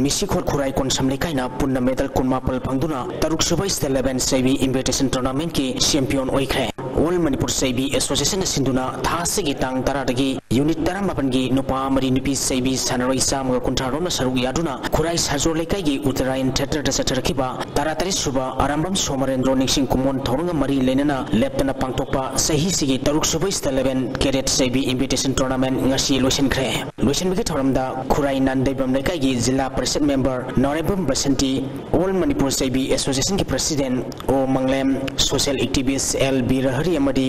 ꯃꯤꯁꯤꯈꯣꯜ ꯈꯨꯔꯥꯏ ꯀꯣꯟꯁꯝ ꯂꯩꯀꯥꯏꯅ ꯄꯨꯟꯅ ꯃꯦꯗꯜ ꯀꯨꯟꯃꯥꯄꯜ ꯐꯪꯗꯨꯅ ꯇꯔꯨꯛ ꯁꯨꯕ ꯏꯁꯇꯦꯠ ꯏꯂꯦꯚꯦꯟ ꯁꯩꯕꯤ ꯏꯟꯚꯤꯇꯦꯁꯟ ꯇꯣꯔꯅꯥꯃꯦꯟꯠꯀꯤ ꯆꯦꯝꯄꯤꯌꯟ ꯑꯣꯏꯈ꯭ꯔꯦ꯫ ꯑꯣꯜ ꯃꯅꯤꯄꯨꯔ ꯁꯩꯕꯤ ꯑꯦꯁꯣꯁꯤꯌꯦꯁꯟꯅ ꯁꯤꯟꯗꯨꯅ ꯊꯥ ꯑꯁꯤꯒꯤ ꯇꯥꯡ ꯇꯔꯥꯗꯒꯤ ꯌꯨꯅꯤꯠ ꯇꯔꯥꯃꯥꯄꯟꯒꯤ ꯅꯨꯄꯥ ꯑꯃꯗꯤ ꯅꯨꯄꯤ ꯁꯩꯕꯤ ꯁꯥꯟꯅꯔꯣꯏ ꯆꯥꯝꯃꯒ ꯀꯨꯟꯊ꯭ꯔꯥ ꯔꯣꯝꯅ ꯁꯔꯨꯛ ꯌꯥꯗꯨꯅ ꯈꯨꯔꯥꯏ ꯁꯥꯖꯣꯔ ꯂꯩꯀꯥꯏꯒꯤ ꯎꯠꯇꯔꯥꯌꯟ ꯊꯤꯌꯦꯇꯔꯗ ꯆꯠꯊꯔꯛꯈꯤꯕ ꯇꯔꯥꯇꯔꯦꯠ ꯁꯨꯕ ꯑꯔꯥꯝꯕꯝ ꯁꯣꯃꯔꯦꯟꯗ꯭ꯔꯣ ꯅꯤꯡꯁꯤꯡ ꯀꯨꯃꯣꯟ ꯊꯧꯔꯝꯒ ꯃꯔꯤ ꯂꯩꯅꯅ ꯂꯦꯞꯇꯅ ꯄꯥꯡꯊꯣꯛꯄ ꯆꯍꯤꯁꯤꯒꯤ ꯇꯔꯨꯛ ꯁꯨꯕ ꯏꯁꯇꯦꯠ ꯏꯂꯦꯚꯦꯟ ꯀꯦꯗꯦꯠ ꯁꯩꯕꯤ ꯏꯟꯚꯤꯇꯦꯁꯟ ꯇꯣꯔꯅꯥꯃꯦꯟꯠ ꯉꯁꯤ ꯂꯣꯏꯁꯤꯟꯈ꯭ꯔꯦ꯫ ꯂꯣꯏꯁꯤꯟꯕꯒꯤ ꯊꯧꯔꯝꯗ ꯈꯨꯔꯥꯏ ꯅꯥꯟꯗꯩꯕꯝ ꯂꯩꯀꯥꯏꯒꯤ ꯖꯤꯂꯥ ꯄꯔꯤꯁꯠ ꯃꯦꯝꯕꯔ ꯅꯥꯎꯔꯦꯝꯕꯝ ꯕꯁꯟꯇꯤ, ꯑꯣꯜ ꯃꯅꯤꯄꯨꯔ ꯁꯩꯕꯤ ꯑꯦꯁꯣꯁꯤꯌꯦꯁꯟꯒꯤ president O Manglem, social activist L Birahari ꯑꯃꯗꯤ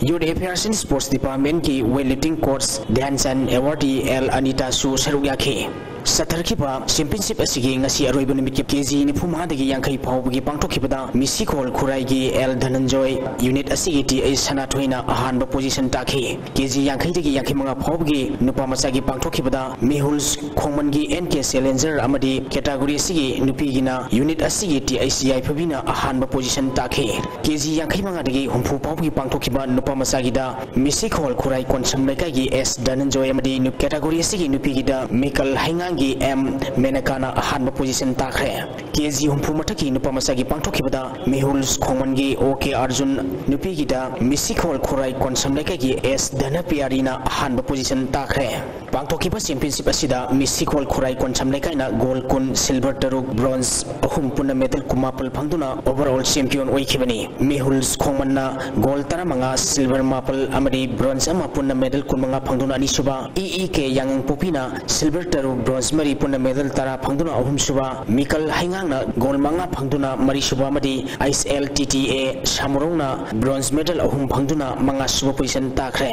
ꯌꯨꯊ ꯑꯦꯐꯤꯌꯔꯁ ꯑꯦꯟ ꯁ꯭ꯄꯣꯔꯠꯁ ꯗꯤꯄꯥꯔꯠꯃꯦꯟꯠꯀꯤ weight lifting coach Dhyanchand awardee L ꯑꯅꯤꯇꯥꯁꯨ ꯁꯔꯨꯛ ꯌꯥꯈꯤ꯫ ꯆꯠꯊꯔꯛꯈꯤꯕ ꯆꯦꯝꯄꯤꯌꯟꯁꯤꯞ ꯑꯁꯤꯒꯤ ꯉꯁꯤ ꯑꯔꯣꯏꯕ ꯅꯨꯃꯤꯠꯀꯤ ꯀꯦꯖꯤ ꯅꯤꯐꯨ ꯃꯉꯥꯗꯒꯤ ꯌꯥꯡꯈꯩ ꯐꯥꯎꯕꯒꯤ ꯄꯥꯡꯊꯣꯛꯈꯤꯕꯗ ꯃꯤꯁꯤꯈꯣꯜ ꯈꯨꯔꯥꯏꯒꯤ ꯑꯦꯜ ꯙꯅꯟꯖꯣꯏ, ꯌꯨꯅꯤꯠ ꯑꯁꯤꯒꯤ ꯇꯤ ꯑꯩꯆ ꯁꯅꯥꯊꯣꯏꯅ ꯑꯍꯥꯟꯕ ꯄꯣꯖꯤꯁꯟ ꯇꯥꯈꯤ꯫ ꯀꯦꯖꯤ ꯌꯥꯡꯈꯩꯗꯒꯤ ꯌꯥꯡꯈꯩ ꯃꯉꯥ ꯐꯥꯎꯕꯒꯤ ꯅꯨꯄꯥ ꯃꯆꯥꯒꯤ ꯄꯥꯡꯊꯣꯛꯈꯤꯕꯗ ꯃꯦꯍꯨꯜ ꯈꯣꯡꯃꯟꯒꯤ ꯑꯦꯟ ꯀꯦ ꯆꯦꯂꯦꯟꯖꯔ ꯑꯃꯗꯤ ꯀꯦꯇꯥꯒꯣꯔꯤ ꯑꯁꯤꯒꯤ ꯅꯨꯄꯤꯒꯤꯅ ꯌꯨꯅꯤꯠ ꯑꯁꯤꯒꯤ ꯇꯤ ꯑꯩꯆ ꯌꯥꯏꯐꯕꯤꯅ ꯑꯍꯥꯟꯕ ꯄꯣꯖꯤꯁꯟ ꯇꯥꯈꯤ꯫ ꯀꯦꯖꯤ ꯌꯥꯡꯈꯩ ꯃꯉꯥꯗꯒꯤ ꯍꯨꯝꯐꯨ ꯐꯥꯎꯕꯒꯤ ꯄꯥꯡꯊꯣꯛꯈꯤꯕ ꯅꯨꯄꯥ ꯃꯆꯥꯒꯤꯗ ꯃꯤꯁꯤꯈꯣꯜ ꯈꯨꯔꯥꯏ ꯀꯣꯟꯁꯝ ꯂꯩꯀꯥꯏꯒꯤ ꯑꯦꯁ ꯙꯅꯟꯖꯣꯏ ꯑꯃꯗꯤ ꯅꯨ-, ꯀꯦꯇꯥꯒꯣꯔꯤ ꯑꯁꯤꯒꯤ ꯅꯨꯄꯤꯒꯤꯗ ꯃꯤꯀꯜ ꯍꯩꯉꯥꯡꯒꯤ ꯑꯦꯝ ꯃꯦꯅꯀꯥꯅ ꯑꯍꯥꯟꯕ ꯄꯣꯖꯤꯁꯟ ꯇꯥꯈ꯭ꯔꯦ꯫ ꯀꯦꯖꯤ ꯍꯨꯝꯐꯨ ꯃꯊꯛꯀꯤ ꯅꯨꯄꯥ ꯃꯆꯥꯒꯤ ꯄꯥꯡꯊꯣꯛꯈꯤꯕꯗ ꯃꯦꯍꯨꯜ ꯈꯣꯡꯃꯟꯒꯤ ꯑꯣ ꯀꯦ ꯑꯥꯔꯖꯨꯟ, ꯅꯨꯄꯤꯒꯤꯗ ꯃꯤꯁꯤꯈꯣꯜ ꯈꯨꯔꯥꯏ ꯀꯣꯟꯁꯝ ꯂꯩꯀꯥꯏꯒꯤ ꯑꯦꯁ ꯙꯅꯄꯤꯌꯥꯔꯤꯅ ꯑꯍꯥꯟꯕ ꯄꯣꯖꯤꯁꯟ ꯇꯥꯈ꯭ꯔꯦ꯫ ꯄꯥꯡꯊꯣꯛꯈꯤꯕ ꯆꯦꯝꯄꯤꯌꯟꯁꯤꯞ ꯑꯁꯤꯗ ꯃꯤꯁꯤꯈꯣꯜ ꯈꯨꯔꯥꯏ ꯀꯣꯟꯁꯝ ꯂꯩꯀꯥꯏꯅ ꯒꯣꯜ ꯀꯨꯟ, ꯁꯤꯜꯚꯔ ꯇꯔꯨꯛ, ꯕ꯭ꯔꯣꯟꯖ ꯑꯍꯨꯝ, ꯄꯨꯟꯅ ꯃꯦꯗꯜ ꯀꯨꯟꯃꯥꯄꯜ ꯐꯪꯗꯨꯅ ꯑꯣꯚꯔꯑꯣꯜ ꯆꯦꯝꯄꯤꯌꯟ ꯑꯣꯏꯈꯤꯕꯅꯤ꯫ ꯃꯦꯍꯨꯜ ꯈꯣꯡꯃꯟꯅ ꯒꯣꯜ ꯇꯔꯥꯃꯉꯥ, ꯁꯤꯜꯚꯔ ꯃꯥꯄꯜ ꯑꯃꯗꯤ ꯕ꯭ꯔꯣꯟꯖ ꯑꯃ, ꯄꯨꯟꯅ ꯃꯦꯗꯜ ꯀꯨꯟꯃꯉꯥ ꯐꯪꯗꯨꯅ ꯑꯅꯤꯁꯨꯕ, ꯏ ꯏ ꯀꯦ ꯌꯥꯉꯪꯄꯣꯛꯄꯤꯅ ꯁꯤꯜꯚꯔ ꯇꯔꯨꯛ, ꯕ꯭ꯔꯣꯟꯖ ꯃꯔꯤ ꯄꯨꯟꯅ medal ꯇꯔꯥ ꯐꯪꯗꯨꯅ ꯑꯍꯨꯝꯁꯨꯕ, ꯃꯤꯀꯜ ꯍꯩꯉꯥꯡꯅ gold ꯃꯉꯥ ꯐꯪꯗꯨꯅ ꯃꯔꯤꯁꯨꯕ ꯑꯃꯗꯤ I S L T T A ꯁꯥꯃꯨꯔꯧꯅ bronze medal ꯑꯍꯨꯝ ꯐꯪꯗꯨꯅ ꯃꯉꯥꯁꯨꯕ position ꯇꯥꯈ꯭ꯔꯦ꯫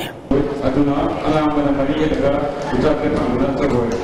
ꯑꯗꯨꯅ ꯑꯉꯥꯡꯕꯅ ꯃꯔꯤ ꯍꯦꯜꯂꯒ ꯆꯥꯇ꯭ꯔꯦꯠ ꯐꯪꯗꯨꯅ ꯆꯠꯈ꯭ꯔꯦ꯫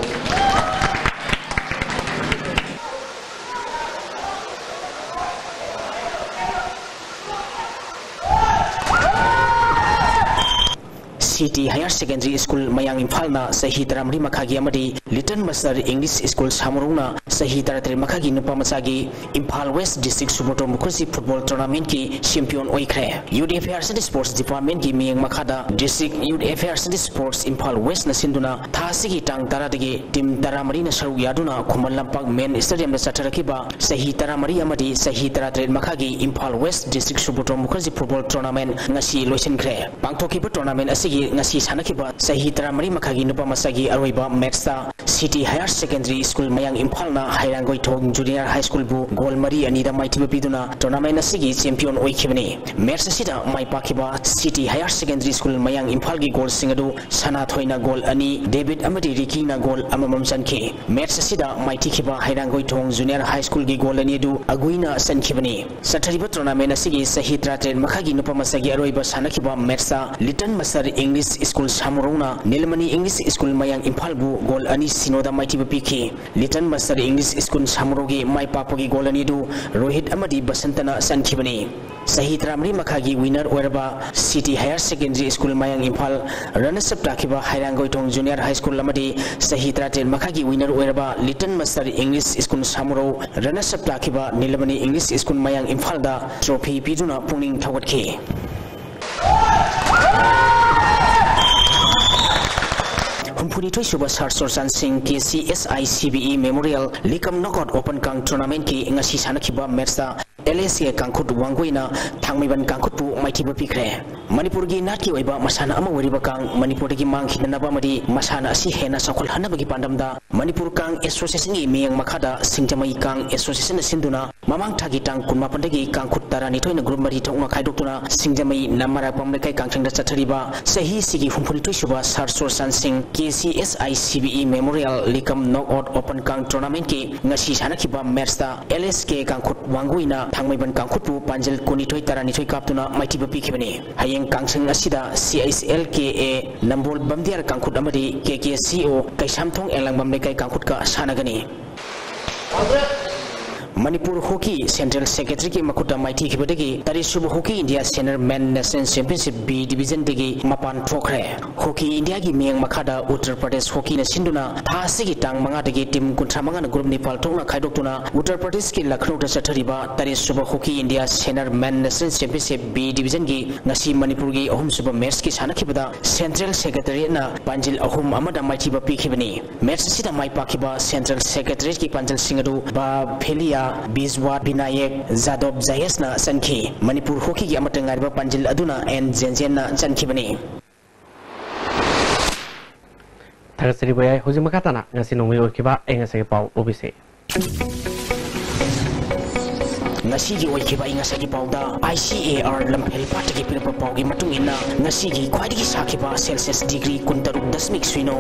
ꯁꯤꯇꯤ Higher Secondary School ꯃꯌꯥꯡ ꯏꯝꯐꯥꯜꯅ ꯆꯍꯤ ꯇꯔꯥꯃꯔꯤ ꯃꯈꯥꯒꯤ ꯑꯃꯗꯤ Little Master English School ꯁꯥꯃꯨꯔꯧꯅ ꯆꯍꯤ ꯇꯔꯥꯇꯔꯦꯠ ꯃꯈꯥꯒꯤ ꯅꯨꯄꯥ ꯃꯆꯥꯒꯤ Imphal West District Subrata Mukherjee Football Tournamentꯀꯤ champion ꯑꯣꯏꯈ꯭ꯔꯦ꯫ Youth Affairs and Sports Departmentꯀꯤ ꯃꯤꯠꯌꯦꯡ ꯃꯈꯥꯗ District Youth Affairs and Sports Imphal Westꯅ ꯁꯤꯟꯗꯨꯅ ꯊꯥ ꯑꯁꯤꯒꯤ ꯇꯥꯡ ꯇꯔꯥꯗꯒꯤ team ꯇꯔꯥꯃꯔꯤꯅ ꯁꯔꯨꯛ ꯌꯥꯗꯨꯅ ꯈꯨꯃꯟ ꯂꯝꯄꯥꯛ main stadiumꯗ ꯆꯠꯊꯔꯛꯈꯤꯕ ꯆꯍꯤ ꯇꯔꯥꯃꯔꯤ ꯑꯃꯗꯤ ꯆꯍꯤ ꯇꯔꯥꯇꯔꯦꯠ ꯃꯈꯥꯒꯤ Imphal West District Subrata Mukherjee Football Tournament ꯉꯁꯤ ꯂꯣꯏꯁꯤꯟꯈ꯭ꯔꯦ꯫ ꯄꯥꯡꯊꯣꯛꯈꯤꯕ tournament ꯑꯁꯤꯒꯤ ꯉꯁꯤ ꯁꯥꯟꯅꯈꯤꯕ ꯆꯍꯤ ꯇꯔꯥꯃꯔꯤ ꯃꯈꯥꯒꯤ ꯅꯨꯄꯥ ꯃꯆꯥꯒꯤ ꯑꯔꯣꯏꯕ matchꯇ City Higher Secondary School ꯃꯌꯥꯡ ꯏꯝꯐꯥꯜꯅ ꯍꯩꯔꯥꯡꯒꯣꯏꯊꯣꯡ Junior High Schoolꯕꯨ goal ꯃꯔꯤ ꯑꯅꯤꯗ ꯃꯥꯏꯊꯤꯕ ꯄꯤꯗꯨꯅ tournament ꯑꯁꯤꯒꯤ champion ꯑꯣꯏꯈꯤꯕꯅꯤ꯫ Match ꯑꯁꯤꯗ ꯃꯥꯏ ꯄꯥꯛꯈꯤꯕ City Higher Secondary School ꯃꯌꯥꯡ ꯏꯝꯐꯥꯜꯒꯤ goalꯁꯤꯡ ꯑꯗꯨ ꯁꯅꯥꯊꯣꯏꯅ goal ꯑꯅꯤ, ꯗꯦꯕꯤꯠ ꯑꯃꯗꯤ ꯔꯤꯀꯤꯅ goal ꯑꯃꯃꯝ ꯆꯟꯈꯤ꯫ Match ꯑꯁꯤꯗ ꯃꯥꯏꯊꯤꯈꯤꯕ ꯍꯩꯔꯥꯡꯒꯣꯏꯊꯣꯡ Junior High Schoolꯒꯤ goal ꯑꯅꯤ ꯑꯗꯨ ꯑꯒꯨꯏꯅ ꯆꯟꯈꯤꯕꯅꯤ꯫ ꯆꯠꯊꯔꯤꯕ tournament ꯑꯁꯤꯒꯤ ꯆꯍꯤ ꯇꯔꯥꯇꯔꯦꯠ ꯃꯈꯥꯒꯤ ꯅꯨꯄꯥ ꯃꯆꯥꯒꯤ ꯑꯔꯣꯏꯕ ꯁꯥꯟꯅꯈꯤꯕ matchꯇ Little Master English School ꯁꯥꯃꯨꯔꯧꯅ ꯅꯤꯂꯃꯅꯤ English School ꯃꯌꯥꯡ ꯏꯝꯐꯥꯜꯕꯨ goal ꯑꯅꯤ ꯁꯤꯅꯣꯗ ꯃꯥꯏꯊꯤꯕ ꯄꯤꯈꯤ꯫ Little Master English School ꯁꯥꯃꯨꯔꯧꯒꯤ ꯃꯥꯏ ꯄꯥꯛꯄꯒꯤ goal ꯑꯅꯤ ꯑꯗꯨ ꯔꯣꯍꯤꯠ ꯑꯃꯗꯤ ꯕꯁꯟꯇꯅ ꯆꯟꯈꯤꯕꯅꯤ꯫ ꯆꯍꯤ ꯇꯔꯥꯃꯔꯤ ꯃꯈꯥꯒꯤ winner ꯑꯣꯏꯔꯕ City Higher Secondary School ꯃꯌꯥꯡ ꯏꯝꯐꯥꯜ, runners up ꯇꯥꯈꯤꯕ ꯍꯩꯔꯥꯡꯒꯣꯏꯊꯣꯡ Junior High School ꯑꯃꯗꯤ ꯆꯍꯤ ꯇꯔꯥꯇꯔꯦꯠ ꯃꯈꯥꯒꯤ winner ꯑꯣꯏꯔꯕ Little Master English School ꯁꯥꯃꯨꯔꯧ, runners up ꯇꯥꯈꯤꯕ ꯅꯤꯂꯃꯅꯤ English School ꯃꯌꯥꯡ ꯏꯝꯐꯥꯜꯗ trophy ꯄꯤꯗꯨꯅ ꯄꯨꯛꯅꯤꯡ ꯊꯧꯒꯠꯈꯤ꯫ ꯍꯨꯝꯐꯨꯅꯤꯊꯣꯏ ꯁꯨꯕ ꯁꯥꯔ ꯆꯨꯔꯆꯥꯟ ꯁꯤꯡ K C S I C B E Memorial League Cup Knockout Open Kang Tournamentꯀꯤ ꯉꯁꯤ ꯁꯥꯟꯅꯈꯤꯕ matchꯇ ꯑꯦꯜ ꯑꯦꯁ ꯑꯦ ꯀꯥꯡꯈꯨꯠ ꯋꯥꯡꯒꯣꯏꯅ ꯊꯥꯡꯃꯩꯕꯟ ꯀꯥꯡꯈꯨꯠꯄꯨ ꯃꯥꯏꯊꯤꯕ ꯄꯤꯈ꯭ꯔꯦ꯫ ꯃꯅꯤꯄꯨꯔꯒꯤ ꯅꯥꯠꯀꯤ ꯑꯣꯏꯕ ꯃꯁꯥꯟꯅ ꯑꯃ ꯑꯣꯏꯔꯤꯕ ꯀꯥꯡ ꯃꯅꯤꯄꯨꯔꯗꯒꯤ ꯃꯥꯡꯈꯤꯗꯅꯕ ꯑꯃꯗꯤ ꯃꯁꯥꯟꯅ ꯑꯁꯤ ꯍꯦꯟꯅ ꯆꯥꯎꯈꯠꯍꯟꯅꯕꯒꯤ ꯄꯥꯟꯗꯝꯗ ꯃꯅꯤꯄꯨꯔ ꯀꯥꯡ ꯑꯦꯁꯣꯁꯤꯌꯦꯁꯟꯒꯤ ꯃꯤꯠꯌꯦꯡ ꯃꯈꯥꯗ ꯁꯤꯡꯖꯃꯩ ꯀꯥꯡ ꯑꯦꯁꯣꯁꯤꯌꯦꯁꯟꯅ ꯁꯤꯟꯗꯨꯅ ꯃꯃꯥꯡ ꯊꯥꯒꯤ ꯇꯥꯡ ꯀꯨꯟꯃꯥꯄꯟꯗꯒꯤ ꯀꯥꯡꯈꯨꯠ ꯇꯔꯥꯅꯤꯊꯣꯏꯅ ꯒ꯭ꯔꯨꯞ ꯃꯔꯤ ꯊꯣꯛꯅ ꯈꯥꯏꯗꯣꯛꯇꯨꯅ ꯁꯤꯡꯖꯃꯩ ꯅꯃꯔꯥ ꯄꯝ ꯂꯩꯀꯥꯏ ꯀꯥꯡꯆꯪꯗ ꯆꯠꯊꯔꯤꯕ ꯆꯍꯤꯁꯤꯒꯤ ꯍꯨꯝꯐꯨꯅꯤꯊꯣꯏ ꯁꯨꯕ ꯁꯥꯔ ꯆꯨꯔꯆꯥꯟ ꯁꯤꯡ K C S I C B E memorial ꯂꯤꯀꯝ ꯅꯣꯛ ꯑꯥꯎꯠ ꯑꯣꯄꯟ ꯀꯥꯡ ꯇꯣꯔꯅꯥꯃꯦꯟꯠꯀꯤ ꯉꯁꯤ ꯁꯥꯟꯅꯈꯤꯕ ꯃꯦꯠꯁꯇ ꯑꯦꯜ ꯑꯦꯁ ꯀꯦ ꯀꯥꯡꯈꯨꯠ ꯋꯥꯡꯒꯣꯏꯅ ꯊꯥꯡꯃꯩꯕꯟ ꯀꯥꯡꯈꯨꯠꯄꯨ ꯄꯥꯟꯖꯜ ꯀꯨꯟꯅꯤꯊꯣꯏ ꯇꯔꯥꯅꯤꯊꯣꯏ ꯀꯥꯞꯇꯨꯅ ꯃꯥꯏꯊꯤꯕ ꯄꯤꯈꯤꯕꯅꯤ꯫ ꯍꯌꯦꯡ ꯀꯥꯡꯆꯪ ꯑꯁꯤꯗ ꯁꯤ ꯑꯩꯆ ꯑꯦꯜ ꯀꯦ ꯑꯦ ꯅꯝꯕꯣꯜ ꯕꯝꯗꯤꯌꯥꯔ ꯀꯥꯡꯈꯨꯠ ꯑꯃꯗꯤ ꯀꯦ ꯀꯦ ꯁꯤ ꯑꯣ ꯀꯩꯁꯥꯝꯊꯣꯡ ꯑꯦꯂꯥꯡꯕꯝ ꯂꯩꯀꯥꯏ ꯀꯥꯡꯈꯨꯠꯀ ꯁꯥꯟꯅꯒꯅꯤ꯫ ꯃꯅꯤꯄꯨꯔ ꯍꯣꯀꯤ ꯁꯦꯟꯇ꯭ꯔꯦꯜ ꯁꯦꯀ꯭ꯔꯦꯇꯔꯤꯒꯤ ꯃꯈꯨꯠꯇ ꯃꯥꯏꯊꯤꯈꯤꯕꯗꯒꯤ ꯇꯔꯦꯠ ꯁꯨꯕ ꯍꯣꯀꯤ ꯏꯟꯗꯤꯌꯥ ꯁꯦꯅꯤꯌꯔ ꯃꯦꯟ ꯅꯦꯁꯅꯦꯜ ꯆꯦꯝꯄꯤꯌꯟꯁꯤꯞ ꯕꯤ ꯗꯤꯕꯤꯖꯟꯗꯒꯤ ꯃꯄꯥꯟ ꯊꯣꯛꯈ꯭ꯔꯦ꯫ ꯍꯣꯀꯤ ꯏꯟꯗꯤꯌꯥꯒꯤ ꯃꯤꯠꯌꯦꯡ ꯃꯈꯥꯗ ꯎꯠꯇꯔ ꯄ꯭ꯔꯗꯦꯁ ꯍꯣꯀꯤꯅ ꯁꯤꯟꯗꯨꯅ ꯊꯥ ꯑꯁꯤꯒꯤ ꯇꯥꯡ ꯃꯉꯥꯗꯒꯤ ꯇꯤꯝ ꯀꯨꯟꯊ꯭ꯔꯥ ꯃꯉꯥꯅ ꯒ꯭ꯔꯨꯞ ꯅꯤꯄꯥꯜ ꯊꯣꯛꯅ ꯈꯥꯏꯗꯣꯛꯇꯨꯅ ꯎꯠꯇꯔ ꯄ꯭ꯔꯗꯦꯁꯀꯤ ꯂꯈꯅꯧꯗ ꯆꯠꯊꯔꯤꯕ ꯇꯔꯦꯠ ꯁꯨꯕ ꯍꯣꯀꯤ ꯏꯟꯗꯤꯌꯥ ꯁꯦꯅꯤꯌꯔ ꯃꯦꯟ ꯅꯦꯁꯅꯦꯜ ꯆꯦꯝꯄꯤꯌꯟꯁꯤꯞ ꯕꯤ ꯗꯤꯕꯤꯖꯟꯒꯤ ꯉꯁꯤ ꯃꯅꯤꯄꯨꯔꯒꯤ ꯑꯍꯨꯝꯁꯨꯕ ꯃꯦꯠꯁꯀꯤ ꯁꯥꯟꯅꯈꯤꯕꯗ ꯁꯦꯟꯇ꯭ꯔꯦꯜ ꯁꯦꯀ꯭ꯔꯦꯇꯔꯤꯌꯦꯠꯅ ꯄꯥꯟꯖꯤꯜ ꯑꯍꯨꯝ ꯑꯃꯗ ꯃꯥꯏꯊꯤꯕ ꯄꯤꯈꯤꯕꯅꯤ꯫ ꯃꯦꯠꯁ ꯑꯁꯤꯗ ꯃꯥꯏ ꯄꯥꯛꯈꯤꯕ ꯁꯦꯟꯇ꯭ꯔꯦꯜ ꯁꯦꯀ꯭ꯔꯦꯇꯔꯤꯌꯦꯠꯀꯤ ꯄꯥꯟꯖꯤꯜꯁꯤꯡ ꯑꯗꯨ ꯕꯥꯐꯦꯂꯤꯌꯥ, ꯕꯤꯖꯋꯥꯠ, ꯕꯤꯅꯥꯌꯦꯛ, ꯖꯥꯗꯣꯕ ꯖꯥꯌꯦꯁꯅ ꯆꯟꯈꯤ꯫ ꯃꯅꯤꯄꯨꯔ ꯍꯣꯀꯤꯒꯤ ꯑꯃꯠꯇ ꯉꯥꯏꯔꯕ ꯄꯥꯟꯖꯤꯜ ꯑꯗꯨꯅ ꯑꯦꯟ ꯖꯦꯟꯖꯦꯟꯅ ꯆꯟꯈꯤꯕꯅꯤ꯫ ꯊꯥꯒꯠꯆꯔꯤꯕ ꯌꯥꯏ꯫ ꯍꯧꯖꯤꯛ ꯃꯈꯥ ꯇꯥꯅ ꯉꯁꯤ ꯅꯣꯡꯃꯒꯤ ꯑꯣꯏꯈꯤꯕ ꯑꯏꯪ ꯑꯁꯥꯒꯤ ꯄꯥꯎ ꯎꯕꯤꯁꯦ꯫ ꯉꯁꯤꯒꯤ ꯑꯣꯏꯈꯤꯕ ꯑꯏꯪ ꯑꯁꯥꯒꯤ ꯄꯥꯎꯗ ꯑꯥꯏ ꯁꯤ ꯑꯦ ꯑꯥꯔ ꯂꯝꯐꯦꯜ ꯄꯥꯠꯇꯒꯤ ꯄꯤꯔꯛꯄ ꯄꯥꯎꯒꯤ ꯃꯇꯨꯡ ꯏꯟꯅ ꯉꯁꯤꯒꯤ ꯈ꯭ꯋꯥꯏꯗꯒꯤ ꯁꯥꯈꯤꯕ ꯁꯦꯜꯁꯤꯌꯁ ꯗꯤꯒ꯭ꯔꯤ ꯀꯨꯟꯇꯔꯨꯛ ꯗꯁꯃꯤꯛ ꯁꯤꯅꯣ,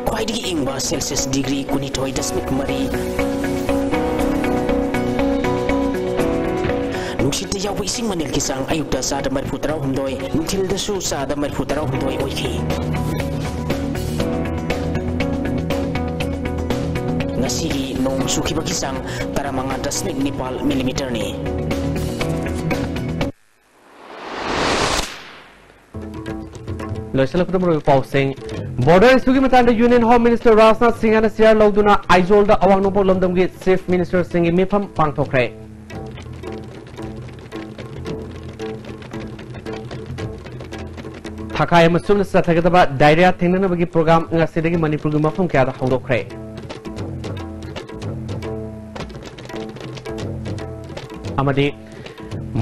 ꯈ꯭ꯋꯥꯏꯗꯒꯤ ꯏꯪꯕ ꯁꯦꯜꯁꯤꯌꯁ ꯗꯤꯒ꯭ꯔꯤ ꯀꯨꯟꯅꯤꯊꯣꯏ ꯗꯁꯃꯤꯛ ꯃꯔꯤ, ꯅꯨꯡꯁꯤꯠꯇ ꯌꯥꯎꯕ ꯏꯁꯤꯡ ꯃꯅꯤꯜꯒꯤ ꯆꯥꯡ ꯑꯌꯨꯛꯇ ꯆꯥꯗ ꯃꯔꯤꯐꯨ ꯇꯔꯥꯍꯨꯝꯗꯣꯏ, ꯅꯨꯡꯊꯤꯜꯗꯁꯨ ꯆꯥꯗ ꯃꯔꯤꯐꯨ ꯇꯔꯥꯍꯨꯝꯗꯣꯏ ꯑꯣꯏꯈꯤ꯫ ꯉꯁꯤꯒꯤ ꯅꯣꯡ ꯆꯨꯈꯤꯕꯒꯤ ꯆꯥꯡ ꯇꯔꯥꯃꯉꯥ ꯗꯁꯃꯤꯛ ꯅꯤꯄꯥꯜ ꯃꯤꯂꯤꯃꯤꯇꯔꯅꯤ꯫ ꯂꯣꯏꯁꯤꯜꯂꯛꯄꯗ ꯃꯔꯨꯑꯣꯏꯕ ꯄꯥꯎꯁꯤꯡ꯫ ꯕꯣꯔꯗꯔ ꯏꯁꯨꯒꯤ ꯃꯇꯥꯡꯗ ꯌꯨꯅꯤꯌꯟ ꯍꯣꯝ ꯃꯤꯅꯤꯁꯇꯔ ꯔꯥꯖꯅꯥꯊ ꯁꯤꯡꯍꯅ ꯆꯤꯌꯥꯔ ꯂꯧꯗꯨꯅ ꯑꯥꯏꯖꯣꯜꯗ ꯑꯋꯥꯡ ꯅꯣꯡꯄꯣꯛ ꯂꯝꯗꯝꯒꯤ ꯆꯤꯐ ꯃꯤꯅꯤꯁꯇꯔꯁꯤꯡꯒꯤ ꯃꯤꯐꯝ ꯄꯥꯡꯊꯣꯛꯈ꯭ꯔꯦ꯫ ꯊꯥꯈꯥꯏ ꯑꯃꯁꯨꯡ ꯆꯠꯊꯒꯗꯕ ꯗꯥꯏꯔꯤꯌꯥ ꯊꯦꯡꯅꯅꯕꯒꯤ ꯄ꯭ꯔꯣꯒ꯭ꯔꯥꯝ ꯉꯁꯤꯗꯒꯤ ꯃꯅꯤꯄꯨꯔꯒꯤ ꯃꯐꯝ ꯀꯌꯥꯗ ꯍꯧꯗꯣꯛꯈ꯭ꯔꯦ꯫ ꯑꯃꯗꯤ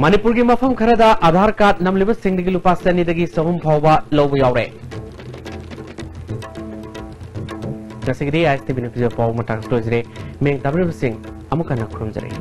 ꯃꯅꯤꯄꯨꯔꯒꯤ ꯃꯐꯝ ꯈꯔꯗ ꯑꯥꯙꯥꯔ ꯀꯥꯔꯗ ꯅꯝꯂꯤꯕꯁꯤꯡꯗꯒꯤ ꯂꯨꯄꯥ ꯆꯅꯤꯗꯒꯤ ꯆꯍꯨꯝ ꯐꯥꯎꯕ ꯂꯧꯕ ꯌꯥꯎꯔꯦ꯫ ꯉꯁꯤꯒꯤꯗꯤ ꯑꯥꯏ ꯑꯦꯁ ꯇꯤ ꯚꯤ ꯅ꯭ꯌꯨꯁ ꯄꯥꯎ ꯃꯇꯥꯡ ꯂꯣꯏꯖꯔꯦ꯫ ꯃꯤꯡ ꯇꯥꯕꯤꯔꯤꯕꯁꯤꯡ ꯑꯃꯨꯛ ꯍꯟꯅ ꯈꯨꯔꯨꯝꯖꯔꯤ꯫